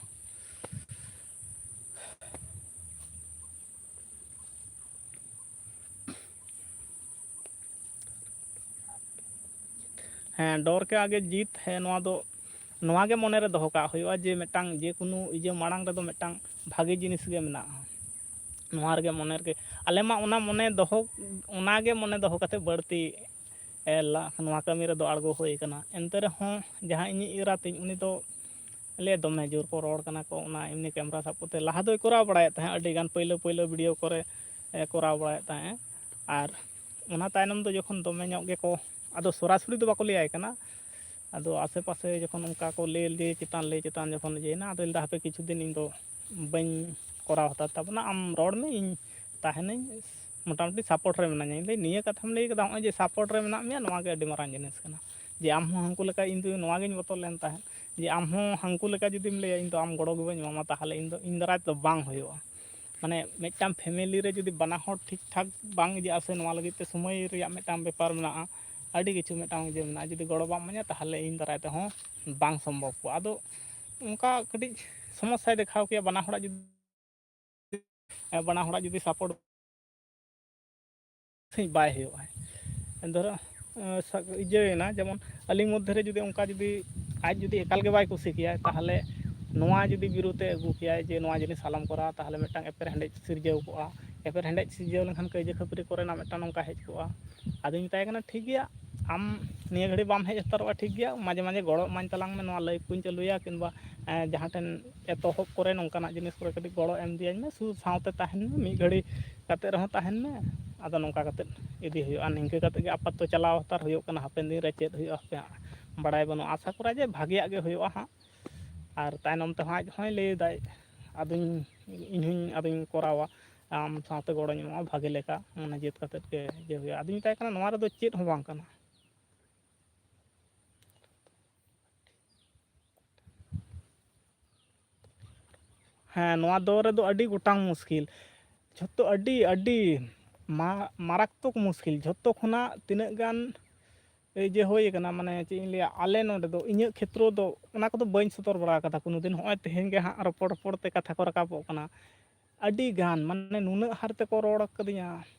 ᱦᱮᱸ, ᱰᱚᱨ ᱠᱮ ᱟᱜᱮ ᱡᱤᱛ ᱦᱮ, ᱱᱚᱣᱟ ᱫᱚ, ᱱᱚᱣᱟ ᱜᱮ ᱢᱚᱱᱮ ᱨᱮ ᱫᱚᱦᱚ ᱠᱟᱜ ᱦᱩᱭᱩᱜᱼᱟ ᱡᱮ ᱢᱤᱫᱴᱟᱝ ᱡᱮᱠᱳᱱᱳ ᱤᱭᱟᱹ ᱢᱟᱲᱟᱝ ᱨᱮᱫᱚ ᱢᱤᱫᱴᱟᱝ ᱵᱷᱟᱜᱮ ᱡᱤᱱᱤᱥ ᱜᱮ ᱢᱮᱱᱟᱜᱼᱟ᱾ ᱱᱚᱣᱟ ᱨᱮᱜᱮ ᱢᱚᱱᱮ ᱨᱮᱜᱮ, ᱟᱞᱮ ᱢᱟ ᱚᱱᱟ ᱢᱚᱱᱮ ᱫᱚᱦᱚ, ᱚᱱᱟ ᱜᱮ ᱢᱚᱱᱮ ᱫᱚᱦᱚ ᱠᱟᱛᱮ ᱵᱟᱹᱲᱛᱤ, ᱮ, ᱞᱟ-, ᱱᱚᱣᱟ ᱠᱟᱹᱢᱤ ᱨᱮᱫᱚ ᱟᱬᱜᱚ ᱦᱩᱭ ᱠᱟᱱᱟ᱾ ᱮᱱᱛᱮ ᱨᱮᱦᱚᱸ ᱡᱟᱦᱟᱸ ᱤᱧᱤᱡ ᱮᱨᱟ ᱛᱤᱧ, ᱩᱱᱤ ᱫᱚ ᱞᱟᱹᱭᱟ ᱫᱚᱢᱮ ᱡᱳᱨ ᱠᱚ ᱨᱚᱲ ᱠᱟᱱᱟ ᱠᱚ, ᱚᱱᱟ ᱮᱢᱱᱤ ᱠᱮᱢᱨᱟ ᱥᱟᱵ ᱠᱟᱛᱮ᱾ ᱞᱟᱦᱟ ᱫᱚᱭ ᱠᱚᱨᱟᱣ ᱵᱟᱲᱟᱭᱮᱫ ᱛᱟᱦᱮᱸᱫ, ᱟᱹᱰᱤ ᱜᱟᱱ ᱯᱟᱹᱭᱞᱟᱹ ᱯᱟᱹᱭᱞᱟᱹ ᱵᱷᱤᱰᱤᱭᱳ ᱠᱚᱨᱮ, ᱮ, ᱠᱚᱨᱟᱣ ᱵᱟᱲᱟᱭᱮᱫ ᱛᱟᱦᱮᱸᱫ᱾ ᱟᱨ ᱚᱱᱟ ᱛᱟᱭᱱᱚᱢ ᱫᱚ ᱡᱚᱠᱷᱚᱱ ᱫᱚᱢᱮ ᱧᱚᱜ ᱜᱮᱠᱚ, ᱟᱫᱚ ᱥᱚᱨᱟᱥᱚᱨᱤ ᱫᱚ ᱵᱟᱠᱚ ᱞᱟᱹᱭᱟᱭ ᱠᱟᱱᱟ, ᱟᱫᱚ ᱟᱥᱮ ᱯᱟᱥᱮ ᱡᱚᱠᱷᱚᱱ ᱚᱱᱠᱟ ᱠᱚ ᱞᱟᱹᱭ, ᱞᱟᱹᱭ ᱪᱮᱛᱟᱱ, ᱞᱟᱹᱭ ᱪᱮᱛᱟᱱ ᱡᱚᱠᱷᱚᱱ ᱤᱭᱟᱹᱭᱮᱱᱟ, ᱟᱫᱚᱭ ᱞᱟᱹᱭᱫᱟ, "ᱦᱟᱯᱮ ᱠᱤᱪᱷᱩ ᱫᱤᱱ ᱤᱧ ᱫᱚ ᱵᱟᱹᱧ ᱠᱚᱨᱟᱣ ᱦᱟᱛᱟᱲ ᱛᱟᱵᱚᱱᱟ, ᱟᱢ ᱨᱚᱲ ᱢᱮ, ᱤᱧ ᱛᱟᱦᱮᱱᱟᱹᱧ, ᱢᱚᱴᱟᱢᱩᱴᱤ ᱥᱟᱯᱳᱨᱴ ᱨᱮ ᱢᱮᱱᱟᱹᱧᱟ᱾" ᱤᱧ ᱞᱟᱹᱭ, "ᱱᱤᱭᱟᱹ ᱠᱟᱛᱷᱟᱢ ᱞᱟᱹᱭ ᱠᱮᱫᱟ, ᱱᱚᱜᱼᱚᱭ ᱡᱮ ᱥᱟᱯᱳᱨᱴ ᱨᱮ ᱢᱮᱱᱟᱜ ᱢᱮᱭᱟ, ᱱᱚᱣᱟ ᱜᱮ ᱟᱹᱰᱤ ᱢᱟᱨᱟᱝ ᱡᱤᱱᱤᱥ ᱠᱟᱱᱟ, ᱡᱮ ᱟᱢ ᱦᱚᱸ ᱦᱟᱹᱱᱠᱩ ᱞᱮᱠᱟ, ᱤᱧ ᱫᱚ ᱱᱚᱣᱟ ᱜᱤᱧ ᱵᱚᱛᱚᱨ ᱞᱮᱱ ᱛᱟᱦᱮᱸᱫ, ᱡᱮ ᱟᱢ ᱦᱚᱸ ᱦᱟᱹᱱᱠᱩ ᱞᱮᱠᱟ ᱡᱩᱫᱤᱢ ᱞᱟᱹᱭᱟ, ᱤᱧ ᱫᱚ ᱟᱢ ᱜᱚᱲᱚ ᱜᱮ ᱵᱟᱹᱧ ᱮᱢᱟᱢᱟ, ᱛᱟᱦᱚᱞᱮ ᱤᱧ ᱫᱚ, ᱤᱧ ᱫᱟᱨᱟᱭ ᱛᱮᱫᱚ ᱵᱟᱝ ᱦᱩᱭᱩᱜᱼᱟ᱾" ᱢᱟᱱᱮ ᱢᱤᱫᱴᱟᱝ ᱯᱷᱮᱢᱮᱞᱤ ᱨᱮ ᱡᱩᱫᱤ ᱵᱟᱱᱟ ᱦᱚᱲ ᱴᱷᱤᱠ ᱴᱷᱟᱠ ᱵᱟᱝ ᱤᱭᱟᱹᱜᱼᱟ ᱥᱮ, ᱱᱚᱣᱟ ᱞᱟᱹᱜᱤᱫ ᱛᱮ ᱥᱚᱢᱚᱭ ᱨᱮᱭᱟᱜ ᱢᱤᱫᱴᱟᱝ ᱵᱮᱯᱟᱨ ᱢᱮᱱᱟᱜᱼᱟ, ᱟᱹᱰᱤ ᱠᱤᱪᱷᱩ ᱢᱤᱫᱴᱟᱝ ᱤᱭᱟᱹ ᱢᱮᱱᱟᱜᱼᱟ, ᱡᱩᱫᱤ ᱜᱚᱲᱚ ᱵᱟᱢ ᱤᱢᱟᱹᱧᱟ, ᱛᱟᱦᱚᱞᱮ ᱤᱧ ᱫᱟᱨᱟᱭ ᱛᱮᱦᱚᱸ ᱵᱟᱝ ᱥᱚᱢᱵᱷᱚᱵ ᱠᱚᱜᱼᱟ᱾ ᱟᱫᱚ ᱚᱱᱠᱟ ᱠᱟᱹᱴᱤᱡ ᱥᱚᱢᱚᱥᱥᱟᱭ ᱫᱮᱠᱷᱟᱣ ᱠᱮᱭᱟ, ᱵᱟᱱᱟ ᱦᱚᱲᱟᱜ ᱡᱩᱫᱤ, ᱵᱟᱱᱟ ᱦᱚᱲᱟᱜ ᱡᱩᱫᱤ ᱥᱟᱯᱳᱨᱴ ᱥᱮ ᱵᱟᱭ ᱦᱩᱭᱩᱜᱼᱟ᱾ ᱫᱷᱚᱨᱚ, ᱮᱸ, ᱥᱟ-, ᱤᱭᱟᱹᱭᱮᱱᱟ, ᱡᱮᱢᱚᱱ ᱟᱹᱞᱤᱧ ᱢᱚᱫᱽᱫᱷᱮ ᱨᱮ ᱡᱩᱫᱤ ᱚᱱᱠᱟ ᱡᱩᱫᱤ ᱟᱡ ᱡᱩᱫᱤ ᱮᱠᱟᱞ ᱜᱮ ᱵᱟᱭ ᱠᱩᱥᱤ ᱠᱮᱭᱟᱭ, ᱛᱟᱦᱚᱞᱮ ᱱᱚᱣᱟ ᱡᱩᱫᱤ ᱵᱤᱨᱩᱫᱷ ᱮ ᱟᱹᱜᱩ ᱠᱮᱭᱟᱭ ᱡᱮ ᱱᱚᱣᱟ ᱡᱤᱱᱤᱥ ᱟᱞᱚᱢ ᱠᱚᱨᱟᱣᱟ, ᱛᱟᱦᱚᱞᱮ ᱢᱤᱫᱴᱟᱝ ᱮᱯᱮᱨᱦᱮᱸᱰᱮᱡ ᱥᱤᱨᱡᱟᱹᱣ ᱠᱚᱜᱼᱟ᱾ ᱮᱯᱮᱨᱦᱮᱸᱰᱮᱡ ᱥᱤᱨᱡᱟᱹᱣ ᱞᱮᱱᱠᱷᱟᱱ ᱠᱟᱹᱭᱡᱟᱹ ᱠᱷᱟᱹᱯᱟᱹᱨᱤ ᱠᱚᱨᱮᱱᱟᱜ ᱢᱤᱫᱴᱟᱝ ᱱᱚᱝᱠᱟ ᱦᱮᱡ ᱠᱚᱜᱼᱟ᱾ ᱟᱫᱚᱧ ᱢᱮᱛᱟᱭ ᱠᱟᱱᱟ, "ᱴᱷᱤᱠ ᱜᱮᱭᱟ, ᱟᱢ ᱱᱤᱭᱟᱹ ᱜᱷᱟᱹᱲᱤᱡ ᱵᱟᱢ ᱦᱮᱡ ᱦᱟᱛᱟᱨᱚᱜᱼᱟ, ᱴᱷᱤᱠ ᱜᱮᱭᱟ, ᱢᱟᱡᱷᱮ ᱢᱟᱡᱷᱮ ᱜᱚᱲᱚ ᱮᱢᱟᱹᱧ ᱛᱟᱞᱟᱝ ᱢᱮ, ᱱᱚᱣᱟ ᱞᱟᱭᱤᱵᱷ ᱠᱚᱧ ᱪᱟᱹᱞᱩᱭᱟ, ᱠᱤᱝᱵᱟ, ᱮᱸ, ᱡᱟᱦᱟᱸ ᱴᱷᱮᱱ ᱮᱛᱚᱦᱚᱵ ᱠᱚᱨᱮ ᱱᱚᱝᱠᱟᱱᱟᱜ ᱡᱤᱱᱤᱥ ᱠᱚᱨᱮ ᱠᱟᱹᱴᱤᱡ ᱜᱚᱲᱚ ᱮᱢ ᱤᱫᱤᱭᱟᱹᱧ ᱢᱮ, ᱥᱩᱫᱷᱩ ᱥᱟᱶᱛᱮ ᱛᱟᱦᱮᱱ ᱢᱮ, ᱢᱤᱫ ᱜᱷᱟᱹᱲᱤ ᱠᱟᱛᱮ ᱨᱮᱦᱚᱸ ᱛᱟᱦᱮᱱ ᱢᱮ, ᱟᱫᱚ ᱱᱚᱝᱠᱟ ᱠᱟᱛᱮ ᱤᱫᱤ ᱦᱩᱭᱩᱜᱼᱟ᱾" ᱱᱤᱝᱠᱟᱹ ᱠᱟᱛᱮ ᱜᱮ ᱟᱯᱟᱛᱚᱛᱚ ᱪᱟᱞᱟᱣ ᱦᱟᱛᱟᱲ ᱦᱩᱭᱩᱜ ᱠᱟᱱᱟ, ᱦᱟᱯᱮᱱ ᱫᱤᱱ ᱨᱮ ᱪᱮᱫ ᱦᱩᱭᱩᱜᱼᱟ ᱦᱟᱯᱮ ᱦᱟᱸᱜ᱾ ᱵᱟᱲᱟᱭ ᱵᱟᱹᱱᱩᱜᱼᱟ᱾ ᱟᱥᱟ ᱠᱚᱨᱟ ᱡᱮ ᱵᱷᱟᱜᱮᱭᱟᱜ ᱜᱮ ᱦᱩᱭᱩᱜᱼᱟ ᱦᱟᱸᱜ᱾ ᱟᱨ ᱛᱟᱭᱱᱚᱢ ᱛᱮᱦᱚᱸ ᱟᱡ ᱦᱚᱸᱭ ᱞᱟᱹᱭ ᱮᱫᱟᱭ, ᱟᱫᱚᱧ, ᱤᱧ ᱦᱚᱸᱧ, ᱟᱫᱚᱧ ᱠᱚᱨᱟᱣᱟ, ᱟᱢ ᱥᱟᱶᱛᱮ ᱜᱚᱲᱚᱧ ᱮᱢᱚᱜᱼᱟ ᱵᱷᱟᱜᱮ ᱞᱮᱠᱟ, ᱢᱟᱱᱮ ᱡᱮᱛ ᱠᱟᱛᱮᱫ ᱜᱮ ᱡᱮ ᱦᱩᱭᱩᱜᱼᱟ᱾ ᱟᱫᱚᱧ ᱢᱮᱛᱟᱭ ᱠᱟᱱᱟ, ᱱᱚᱣᱟ ᱨᱮᱫᱚ ᱪᱮᱫ ᱦᱚᱸ ᱵᱟᱝ ᱠᱟᱱᱟ᱾ ᱦᱮᱸ, ᱱᱚᱣᱟ ᱫᱚ ᱨᱮᱫᱚ ᱟᱹᱰᱤ ᱜᱚᱴᱟᱝ ᱢᱩᱥᱠᱤᱞ, ᱡᱷᱚᱛᱚ ᱟᱹᱰᱤ, ᱟᱹᱰᱤ ᱢᱟ-, ᱢᱟᱨᱟᱠᱛᱚᱠ ᱢᱩᱥᱠᱤᱞ᱾ ᱡᱷᱚᱛᱚ ᱠᱷᱚᱱᱟᱜ ᱛᱤᱱᱟᱹᱜ ᱜᱟᱱ ᱮᱭ ᱡᱮ ᱦᱩᱭ ᱟᱠᱟᱱᱟ, ᱢᱟᱱᱮ ᱪᱮᱫ ᱤᱧ ᱞᱟᱹᱭᱟ, ᱟᱞᱮ ᱱᱚᱰᱮ ᱫᱚ, ᱤᱧᱟᱹᱜ ᱠᱷᱮᱛᱨᱚ ᱫᱚ ᱚᱱᱟ ᱠᱚᱫᱚ ᱵᱟᱹᱧ ᱥᱚᱫᱚᱨ ᱵᱟᱲᱟ ᱟᱠᱟᱫᱟ ᱠᱳᱱᱳ ᱫᱤᱱ᱾ ᱦᱚᱸᱜᱼᱚᱭ ᱛᱮᱦᱮᱧ ᱜᱮ ᱦᱟᱸᱜ ᱨᱚᱯᱚᱲ ᱨᱚᱯᱚᱲ ᱛᱮ ᱠᱟᱛᱷᱟ ᱠᱚ ᱨᱟᱠᱟᱵᱚᱜ ᱠᱟᱱᱟ᱾ ᱟᱹᱰᱤ ᱜᱟᱱ, ᱢᱟᱱᱮ ᱱᱩᱱᱟᱹᱜ ᱦᱟᱨ ᱛᱮᱠᱚ ᱨᱚᱲ ᱟᱠᱟᱫᱤᱧᱟ,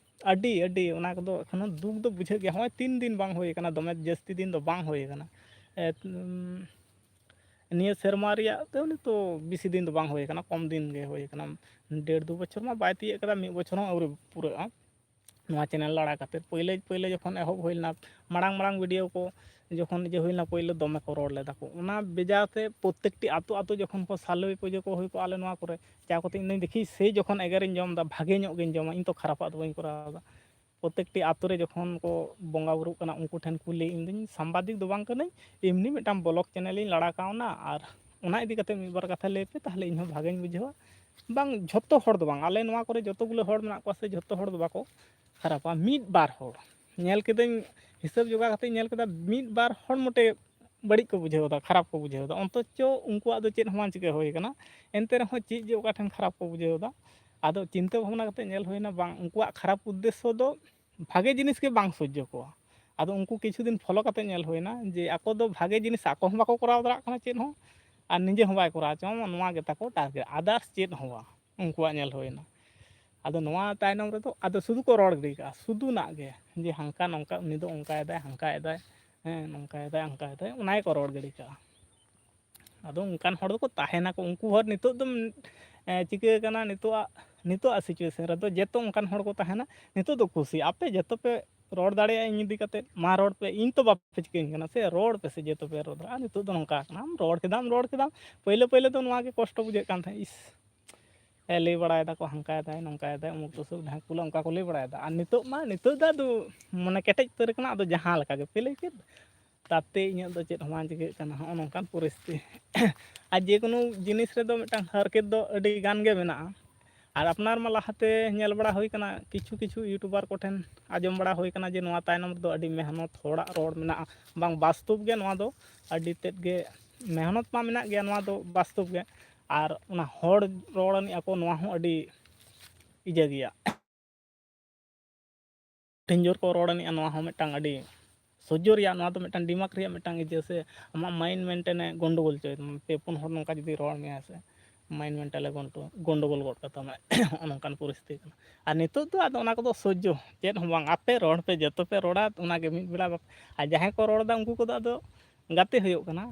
ᱟᱹᱰᱤ, ᱟᱹᱰᱤ, ᱚᱱᱟ ᱠᱚᱫᱚ ᱮᱠᱷᱚᱱᱳ ᱫᱩᱠ ᱫᱚ ᱵᱩᱡᱷᱟᱹᱜ ᱜᱮᱭᱟ᱾ ᱦᱚᱸᱜᱼᱚᱭ ᱛᱤᱱ ᱫᱤᱱ ᱵᱟᱝ ᱦᱩᱭ ᱟᱠᱟᱱᱟ, ᱫᱚᱢᱮ ᱡᱟᱹᱥᱛᱤ ᱫᱤᱱ ᱫᱚ ᱵᱟᱝ ᱦᱩᱭ ᱟᱠᱟᱱᱟ᱾ ᱮ, ᱩᱢ, ᱱᱤᱭᱟᱹ ᱥᱮᱨᱢᱟ ᱨᱮᱭᱟᱜ ᱛᱮ ᱩᱱᱤ ᱛᱚ ᱵᱮᱥᱤ ᱫᱤᱱ ᱫᱚ ᱵᱟᱝ ᱦᱩᱭ ᱟᱠᱟᱱᱟ, ᱠᱚᱢ ᱫᱤᱱ ᱜᱮ ᱦᱩᱭ ᱟᱠᱟᱱᱟ᱾ ᱰᱮᱲ ᱫᱩ ᱵᱚᱪᱷᱚᱨ ᱢᱟ ᱵᱟᱭ ᱛᱤᱭᱟᱹᱜ ᱠᱟᱫᱟ, ᱢᱤᱫ ᱵᱚᱪᱷᱚᱨ ᱦᱚᱸ ᱟᱹᱣᱨᱤ ᱯᱩᱨᱟᱹᱜᱼᱟ᱾ ᱱᱚᱣᱟ channel ᱞᱟᱲᱟ ᱠᱟᱛᱮᱫ ᱯᱳᱭᱞᱳ, ᱯᱳᱭᱞᱳ ᱡᱚᱠᱷᱚᱱ ᱮᱦᱚᱵ ᱦᱩᱭ ᱞᱮᱱᱟ, ᱢᱟᱲᱟᱝ, ᱢᱟᱲᱟᱝ video ᱠᱚ ᱡᱚᱠᱷᱚᱱ ᱤᱭᱟᱹ ᱦᱩᱭ ᱞᱮᱱᱟ, ᱯᱳᱭᱞᱳ ᱫᱚᱢᱮ ᱠᱚ ᱨᱚᱲ ᱞᱮᱫᱟ ᱠᱚ᱾ ᱚᱱᱟ ᱵᱮᱡᱟ ᱛᱮ ᱯᱨᱚᱛᱮᱠᱴᱤ ᱟᱛᱳ, ᱟᱛᱳ ᱡᱚᱠᱷᱚᱱ ᱠᱚ ᱥᱟᱞᱣᱮ ᱯᱩᱡᱟᱹ ᱠᱚ ᱦᱩᱭ ᱠᱚᱜᱼᱟ, ᱟᱞᱮ ᱱᱚᱣᱟ ᱠᱚᱨᱮ ᱪᱟ ᱠᱚᱛᱮ ᱤᱧ ᱫᱚᱧ ᱫᱮᱠᱷᱤ, ᱥᱮᱭ ᱡᱚᱠᱷᱚᱱ ᱮᱜᱮᱨᱤᱧ ᱡᱚᱢ ᱮᱫᱟ, ᱵᱷᱟᱜᱮ ᱧᱚᱜ ᱜᱤᱧ ᱡᱚᱢᱟ, ᱤᱧ ᱛᱚ ᱠᱷᱟᱨᱟᱯᱟᱜ ᱫᱚ ᱵᱟᱹᱧ ᱠᱚᱨᱟᱣ ᱮᱫᱟ᱾ ᱯᱨᱚᱛᱮᱠᱴᱤ ᱟᱛᱳ ᱨᱮ ᱡᱚᱠᱷᱚᱱ ᱠᱚ ᱵᱚᱸᱜᱟ ᱵᱩᱨᱩᱜ ᱠᱟᱱᱟ, ᱩᱱᱠᱩ ᱴᱷᱮᱱ ᱠᱩᱞᱤ, ᱤᱧ ᱫᱚᱧ ᱥᱟᱢᱵᱟᱫᱤᱠ ᱫᱚ ᱵᱟᱝ ᱠᱟᱹᱱᱟᱹᱧ, ᱮᱢᱱᱤ ᱢᱤᱫᱴᱟᱝ vlog channel ᱤᱧ ᱞᱟᱲᱟ ᱠᱟᱣᱱᱟ, ᱟᱨ ᱚᱱᱟ ᱤᱫᱤ ᱠᱟᱛᱮ ᱢᱤᱫ ᱵᱟᱨ ᱠᱟᱛᱷᱟ ᱞᱟᱹᱭ ᱯᱮ, ᱛᱟᱦᱞᱮ ᱤᱧ ᱦᱚᱸ ᱵᱷᱟᱜᱮᱧ ᱵᱩᱡᱷᱟᱹᱣᱟ᱾ ᱵᱟᱝ, ᱡᱷᱚᱛᱚ ᱦᱚᱲ ᱫᱚ ᱵᱟᱝ, ᱟᱞᱮ ᱱᱚᱣᱟ ᱠᱚᱨᱮ ᱡᱚᱛᱚ ᱜᱩᱞᱟᱹ ᱦᱚᱲ ᱢᱮᱱᱟᱜ ᱠᱚᱣᱟ ᱥᱮ, ᱡᱷᱚᱛᱚ ᱦᱚᱲ ᱫᱚ ᱵᱟᱠᱚ ᱠᱷᱟᱨᱟᱯᱟ᱾ ᱢᱤᱫ ᱵᱟᱨ ᱦᱚᱲ ᱧᱮᱞ ᱠᱮᱫᱟᱹᱧ, ᱦᱤᱥᱟᱹᱵ ᱡᱚᱜᱟᱣ ᱠᱟᱛᱮ ᱧᱮᱞ ᱠᱮᱫᱟ, ᱢᱤᱫ ᱵᱟᱨ ᱦᱚᱲ ᱢᱚᱴᱮ ᱵᱟᱹᱲᱤᱡ ᱠᱚ ᱵᱩᱡᱷᱟᱹᱣ ᱮᱫᱟ, ᱠᱷᱟᱨᱟᱯ ᱠᱚ ᱵᱩᱡᱷᱟᱹᱣ ᱮᱫᱟ, ᱚᱱᱛᱚᱪᱚ ᱩᱱᱠᱩᱣᱟᱜ ᱫᱚ ᱪᱮᱫ ᱦᱚᱸ ᱵᱟᱝ ᱪᱤᱠᱟᱹ ᱦᱩᱭ ᱟᱠᱟᱱᱟ᱾ ᱮᱱᱛᱮ ᱨᱮᱦᱚᱸ ᱪᱮᱫ ᱡᱮ ᱚᱠᱟ ᱴᱷᱮᱱ ᱠᱷᱟᱨᱟᱯ ᱠᱚ ᱵᱩᱡᱷᱟᱹᱣ ᱮᱫᱟ᱾ ᱟᱫᱚ ᱪᱤᱱᱛᱟᱹ ᱵᱷᱟᱵᱽᱱᱟ ᱠᱟᱛᱮ ᱧᱮᱞ ᱦᱩᱭᱱᱟ, ᱵᱟᱝ, ᱩᱱᱠᱩᱣᱟᱜ ᱠᱷᱟᱨᱟᱯ ᱩᱫᱽᱫᱮᱥᱥᱚ ᱫᱚ ᱵᱷᱟᱜᱮ ᱡᱤᱱᱤᱥ ᱜᱮ ᱵᱟᱝ ᱥᱚᱡᱽᱡᱚ ᱠᱚᱣᱟ᱾ ᱟᱫᱚ ᱩᱱᱠᱩ ᱠᱤᱪᱷᱩ ᱫᱤᱱ follow ᱠᱟᱛᱮ ᱧᱮᱞ ᱦᱩᱭᱱᱟ ᱡᱮ ᱟᱠᱚ ᱫᱚ ᱵᱷᱟᱜᱮ ᱡᱤᱱᱤᱥ ᱟᱠᱚ ᱦᱚᱸ ᱵᱟᱠᱚ ᱠᱚᱨᱟᱣ ᱫᱟᱲᱮᱭᱟᱜ ᱠᱟᱱᱟ ᱪᱮᱫ ᱦᱚᱸ, ᱟᱨ ᱱᱤᱡᱮ ᱦᱚᱸ ᱵᱟᱭ ᱠᱚᱨᱟᱣ ᱦᱚᱪᱚᱣᱟᱢᱟ, ᱱᱚᱣᱟ ᱜᱮ ᱛᱟᱠᱚ target, others ᱪᱮᱫ ᱦᱚᱸ ᱵᱟᱝ ᱩᱱᱠᱩᱣᱟᱜ ᱧᱮᱞ ᱦᱩᱭᱱᱟ᱾ ᱟᱫᱚ ᱱᱚᱣᱟ ᱛᱟᱭᱱᱚᱢ ᱨᱮᱫᱚ ᱟᱫᱚ ᱥᱩᱫᱷᱩ ᱠᱚ ᱨᱚᱲ ᱜᱤᱰᱤ ᱠᱟᱜᱼᱟ, ᱥᱩᱫᱷᱩᱱᱟᱜ ᱜᱮ, ᱡᱮ ᱦᱟᱱᱠᱟ ᱱᱚᱝᱠᱟ, ᱩᱱᱤ ᱫᱚ ᱚᱱᱠᱟᱭᱮᱫᱟᱭ, ᱦᱟᱱᱠᱟᱭᱮᱫᱟᱭ, ᱦᱮᱸ, ᱱᱚᱝᱠᱟᱭᱮᱫᱟᱭ, ᱚᱱᱠᱟᱭᱮᱫᱟᱭ, ᱚᱱᱟ ᱜᱮᱠᱚ ᱨᱚᱲ ᱜᱤᱰᱤ ᱠᱟᱜᱼᱟ᱾ ᱟᱫᱚ ᱚᱱᱠᱟᱱ ᱦᱚᱲ ᱫᱚᱠᱚ ᱛᱟᱦᱮᱱᱟᱠᱚ, ᱩᱱᱠᱩ ᱦᱚᱲ ᱱᱤᱛᱚᱜ ᱫᱚ, ᱮ, ᱪᱤᱠᱟᱹ ᱠᱟᱱᱟ, ᱱᱤᱛᱚᱜᱟᱜ, ᱱᱤᱛᱚᱜᱟᱜ situation ᱨᱮᱫᱚ ᱡᱮᱛᱚ ᱚᱱᱠᱟᱱ ᱦᱚᱲ ᱠᱚ ᱛᱟᱦᱮᱱᱟ, ᱱᱤᱛᱚᱜ ᱫᱚ ᱠᱩᱥᱤ, ᱟᱯᱮ ᱡᱚᱛᱚ ᱯᱮ ᱨᱚᱲ ᱫᱟᱲᱮᱭᱟᱜᱼᱟ ᱤᱧ ᱤᱫᱤ ᱠᱟᱛᱮᱫ, ᱢᱟ ᱨᱚᱲ ᱯᱮ, ᱤᱧ ᱛᱚ ᱵᱟᱯᱮ ᱪᱤᱠᱟᱹᱧ ᱠᱟᱱᱟ ᱥᱮ, ᱨᱚᱲ ᱯᱮ ᱥᱮ, ᱡᱚᱛᱚ ᱯᱮ ᱨᱚᱲ ᱫᱟᱲᱮᱭᱟᱜᱼᱟ᱾ ᱱᱤᱛᱚᱜ ᱫᱚ ᱱᱚᱝᱠᱟ ᱠᱟᱱᱟ, ᱟᱢ ᱨᱚᱲ ᱠᱮᱫᱟᱢ, ᱨᱚᱲ ᱠᱮᱫᱟᱢ, ᱯᱳᱭᱞᱳ, ᱯᱳᱭᱞᱳ ᱫᱚ ᱱᱚᱣᱟ ᱜᱮ ᱠᱚᱥᱴᱚ ᱵᱩᱡᱷᱟᱹᱜ ᱠᱟᱱ ᱛᱟᱦᱮᱸᱫ, ᱤᱥ, ᱮ, ᱞᱟᱹᱭ ᱵᱟᱲᱟᱭ ᱫᱟᱠᱚ, ᱦᱟᱱᱠᱟᱭ ᱫᱟᱭ, ᱱᱚᱝᱠᱟᱭ ᱫᱟᱭ, ᱚᱢᱩᱠ ᱛᱩᱥᱩᱠ, ᱰᱷᱟᱹᱠᱩᱞᱟ, ᱚᱱᱠᱟ ᱠᱚ ᱞᱟᱹᱭ ᱵᱟᱲᱟᱭ ᱫᱟ᱾ ᱟᱨ ᱱᱤᱛᱚᱜ ᱢᱟ, ᱱᱤᱛᱚᱜ ᱫᱚ ᱟᱫᱚ ᱢᱟᱱᱮ ᱠᱮᱴᱮᱡ ᱩᱛᱟᱹᱨ ᱠᱟᱱᱟ, ᱟᱫᱚ ᱡᱟᱦᱟᱸ ᱞᱮᱠᱟ ᱜᱮ ᱯᱮ ᱞᱟᱹᱭ ᱠᱮᱫ, ᱛᱟᱛᱮ ᱤᱧᱟᱹᱜ ᱫᱚ ᱪᱮᱫ ᱦᱚᱸ ᱵᱟᱝ ᱪᱤᱠᱟᱹᱜ ᱠᱟᱱᱟ, ᱦᱚᱸᱜᱼᱚ ᱱᱚᱝᱠᱟᱱ ᱯᱚᱨᱤᱥᱛᱷᱤᱛᱤ᱾ ᱟᱨ ᱡᱮ ᱠᱳᱱᱳ ᱡᱤᱱᱤᱥ ᱨᱮᱫᱚ ᱢᱤᱫᱴᱟᱝ ᱦᱟᱨᱠᱮᱛ ᱫᱚ ᱟᱹᱰᱤ ᱜᱟᱱ ᱜᱮ ᱢᱮᱱᱟᱜᱼᱟ᱾ ᱟᱨ ᱟᱯᱱᱟᱨ ᱢᱟ ᱞᱟᱦᱟᱛᱮ ᱧᱮᱞ ᱵᱟᱲᱟ ᱦᱩᱭ ᱠᱟᱱᱟ, ᱠᱤᱪᱷᱩ ᱠᱤᱪᱷᱩ ᱤᱭᱩᱴᱩᱵᱟᱨ ᱠᱚᱴᱷᱮᱱ ᱟᱸᱡᱚᱢ ᱵᱟᱲᱟ ᱦᱩᱭ ᱠᱟᱱᱟ ᱡᱮ ᱱᱚᱣᱟ ᱛᱟᱭᱱᱚᱢ ᱨᱮᱫᱚ ᱟᱹᱰᱤ ᱢᱮᱦᱱᱚᱛ, ᱦᱚᱲᱟᱜ ᱨᱚᱲ ᱢᱮᱱᱟᱜᱼᱟ᱾ ᱵᱟᱝ, ᱵᱟᱥᱛᱚᱵ ᱜᱮ ᱱᱚᱣᱟ ᱫᱚ ᱟᱹᱰᱤ ᱛᱮᱫ ᱜᱮ ᱢᱮᱦᱱᱚᱛ ᱢᱟ ᱢᱮᱱᱟᱜ ᱜᱮᱭᱟ, ᱱᱚᱣᱟ ᱫᱚ ᱵᱟᱥᱛᱚᱵ ᱜᱮ᱾ ᱟᱨ ᱚᱱᱟ ᱦᱚᱲ ᱨᱚᱲ ᱟᱹᱱᱤᱡ ᱟᱠᱚ, ᱱᱚᱣᱟ ᱦᱚᱸ ᱟᱹᱰᱤ ᱤᱭᱟᱹ ᱜᱮᱭᱟ᱾ ᱠᱚᱴᱷᱤᱱ ᱡᱳᱨ ᱠᱚ ᱨᱚᱲ ᱟᱹᱱᱤᱡᱼᱟ, ᱱᱚᱣᱟ ᱦᱚᱸ ᱢᱤᱫᱴᱟᱝ ᱟᱹᱰᱤ ᱥᱚᱡᱽᱡᱚ ᱨᱮᱭᱟᱜ, ᱱᱚᱣᱟ ᱫᱚ ᱢᱤᱫᱴᱟᱝ ᱫᱤᱢᱟᱜᱽ ᱨᱮᱭᱟᱜ ᱢᱤᱫᱴᱟᱝ ᱤᱭᱟᱹ ᱥᱮ, ᱟᱢᱟᱜ ᱢᱟᱭᱤᱱᱰ ᱢᱮᱱᱴᱮᱱᱮ ᱜᱚᱱᱰᱳᱜᱳᱞ ᱦᱚᱪᱚᱭ ᱛᱟᱢᱟ᱾ ᱯᱮ ᱯᱩᱱ ᱦᱚᱲ ᱱᱚᱝᱠᱟ ᱡᱩᱫᱤ ᱨᱚᱲ ᱢᱮᱭᱟ ᱥᱮ, ᱢᱟᱭᱤᱱᱰ ᱢᱮᱱᱴᱟᱞᱮ ᱜᱚᱱᱰᱳ-, ᱜᱚᱱᱰᱳᱜᱳᱞ ᱜᱚᱫ ᱠᱟᱛᱟᱢᱟ᱾ ᱦᱚᱸᱜᱼᱚ ᱱᱚᱝᱠᱟᱱ ᱯᱚᱨᱤᱥᱛᱷᱤᱛᱤ ᱠᱟᱱᱟ᱾ ᱟᱨ ᱱᱤᱛᱚᱜ ᱫᱚ ᱟᱫᱚ ᱚᱱᱟ ᱠᱚᱫᱚ ᱥᱚᱡᱽᱡᱚ ᱪᱮᱫ ᱦᱚᱸ ᱵᱟᱝ, ᱟᱯᱮ ᱨᱚᱲ ᱯᱮ, ᱡᱚᱛᱚ ᱯᱮ ᱨᱚᱲᱟ, ᱚᱱᱟᱜᱮ ᱢᱤᱫ ᱵᱮᱲᱟ ᱵᱟᱯ-, ᱟᱨ ᱡᱟᱦᱟᱸᱭ ᱠᱚ ᱨᱚᱲ ᱮᱫᱟ ᱩᱱᱠᱩ ᱠᱚᱫᱚ ᱟᱫᱚ ᱜᱟᱛᱮ ᱦᱩᱭᱩᱜ ᱠᱟᱱᱟ᱾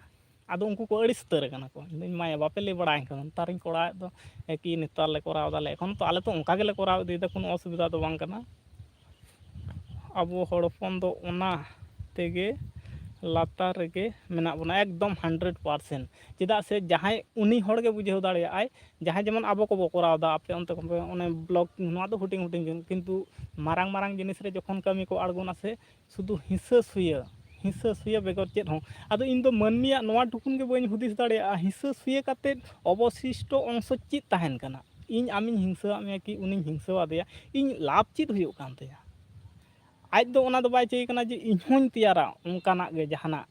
ᱟᱫᱚ ᱩᱱᱠᱩ ᱠᱚ ᱟᱹᱲᱤᱥ ᱩᱛᱟᱹᱨ ᱟᱠᱟᱱᱟ ᱠᱚ, ᱤᱧ ᱫᱚᱧ ᱢᱟᱭᱟ, ᱵᱟᱯᱮ ᱞᱟᱹᱭ ᱵᱟᱲᱟᱭ ᱠᱟᱱᱟ, ᱱᱮᱛᱟᱨᱤᱧ ᱠᱚᱨᱟᱣᱮᱫ ᱫᱚ, ᱮ ᱠᱤ ᱱᱮᱛᱟᱨ ᱞᱮ ᱠᱚᱨᱟᱣ ᱫᱟᱞᱮ, ᱮᱠᱷᱚᱱ ᱛᱚ ᱟᱞᱮ ᱛᱚ ᱚᱱᱠᱟ ᱜᱮᱞᱮ ᱠᱚᱨᱟᱣ ᱤᱫᱤᱭᱮᱫᱟ, ᱠᱳᱱᱳ ᱚᱥᱩᱵᱤᱫᱷᱟ ᱫᱚ ᱵᱟᱝ ᱠᱟᱱᱟ᱾ ᱟᱵᱚ ᱦᱚᱲ ᱦᱚᱯᱚᱱ ᱫᱚ ᱚᱱᱟ ᱛᱮᱜᱮ ᱞᱟᱛᱟᱨ ᱨᱮᱜᱮ ᱢᱮᱱᱟᱜ ᱵᱚᱱᱟ, ᱮᱠᱫᱚᱢ ᱦᱟᱱᱰᱨᱮᱰ ᱯᱟᱨᱥᱮᱱᱴ᱾ ᱪᱮᱫᱟᱜ ᱥᱮ ᱡᱟᱦᱟᱸᱭ ᱩᱱᱤ ᱦᱚᱲ ᱜᱮ ᱵᱩᱡᱷᱟᱹᱣ ᱫᱟᱲᱮᱭᱟᱜᱼᱟᱭ, ᱡᱟᱦᱟᱸᱭ ᱡᱮᱢᱚᱱ ᱟᱵᱚ ᱠᱚᱵᱚ ᱠᱚᱨᱟᱣ ᱮᱫᱟ, ᱟᱯᱮ ᱚᱱᱛᱮ ᱠᱷᱚᱱ ᱯᱮ ᱚᱱᱮ ᱵᱞᱚᱜ, ᱱᱚᱣᱟ ᱫᱚ ᱦᱩᱰᱤᱧ ᱦᱩᱰᱤᱧ ᱡᱤᱱᱤᱥ, ᱠᱤᱱᱛᱩ ᱢᱟᱨᱟᱝ ᱢᱟᱨᱟᱝ ᱡᱤᱱᱤᱥ ᱨᱮ ᱡᱚᱠᱷᱚᱱ ᱠᱟᱹᱢᱤ ᱠᱚ ᱟᱬᱜᱚᱱᱟ ᱥᱮ, ᱥᱩᱫᱷᱩ ᱦᱤᱸᱥᱟᱹ ᱥᱩᱭᱟᱹ, ᱦᱤᱸᱥᱟᱹ ᱥᱩᱭᱟᱹ ᱵᱮᱜᱚᱨ ᱪᱮᱫ ᱦᱚᱸ᱾ ᱟᱫᱚ ᱤᱧ ᱫᱚ ᱢᱟᱹᱱᱢᱤᱭᱟᱜ ᱱᱚᱣᱟ ᱴᱩᱠᱩᱱ ᱜᱮ ᱵᱟᱹᱧ ᱦᱩᱫᱤᱥ ᱫᱟᱲᱮᱭᱟᱜᱼᱟ, ᱦᱤᱸᱥᱟᱹ ᱥᱩᱭᱟᱹ ᱠᱟᱛᱮᱫ ᱚᱵᱚᱥᱤᱥᱴᱚ ᱚᱝᱥᱚ ᱪᱮᱫ ᱛᱟᱦᱮᱱ ᱠᱟᱱᱟ? ᱤᱧ ᱟᱢᱤᱧ ᱦᱤᱝᱥᱟᱹᱣᱟᱜ ᱢᱮᱭᱟ ᱠᱤ ᱩᱱᱤᱧ ᱦᱤᱝᱥᱟᱹᱣᱟᱫᱮᱭᱟ, ᱤᱧ ᱞᱟᱵᱷ ᱪᱮᱫ ᱦᱩᱭᱩᱜ ᱠᱟᱱ ᱛᱟᱭᱟ? ᱟᱡ ᱫᱚ ᱚᱱᱟ ᱫᱚ ᱵᱟᱭ ᱪᱟᱹᱭ ᱠᱟᱱᱟ ᱡᱮ ᱤᱧ ᱦᱚᱸᱧ ᱛᱮᱭᱟᱨᱟ ᱚᱱᱠᱟᱱᱟᱜ ᱜᱮ ᱡᱟᱦᱟᱱᱟᱜ,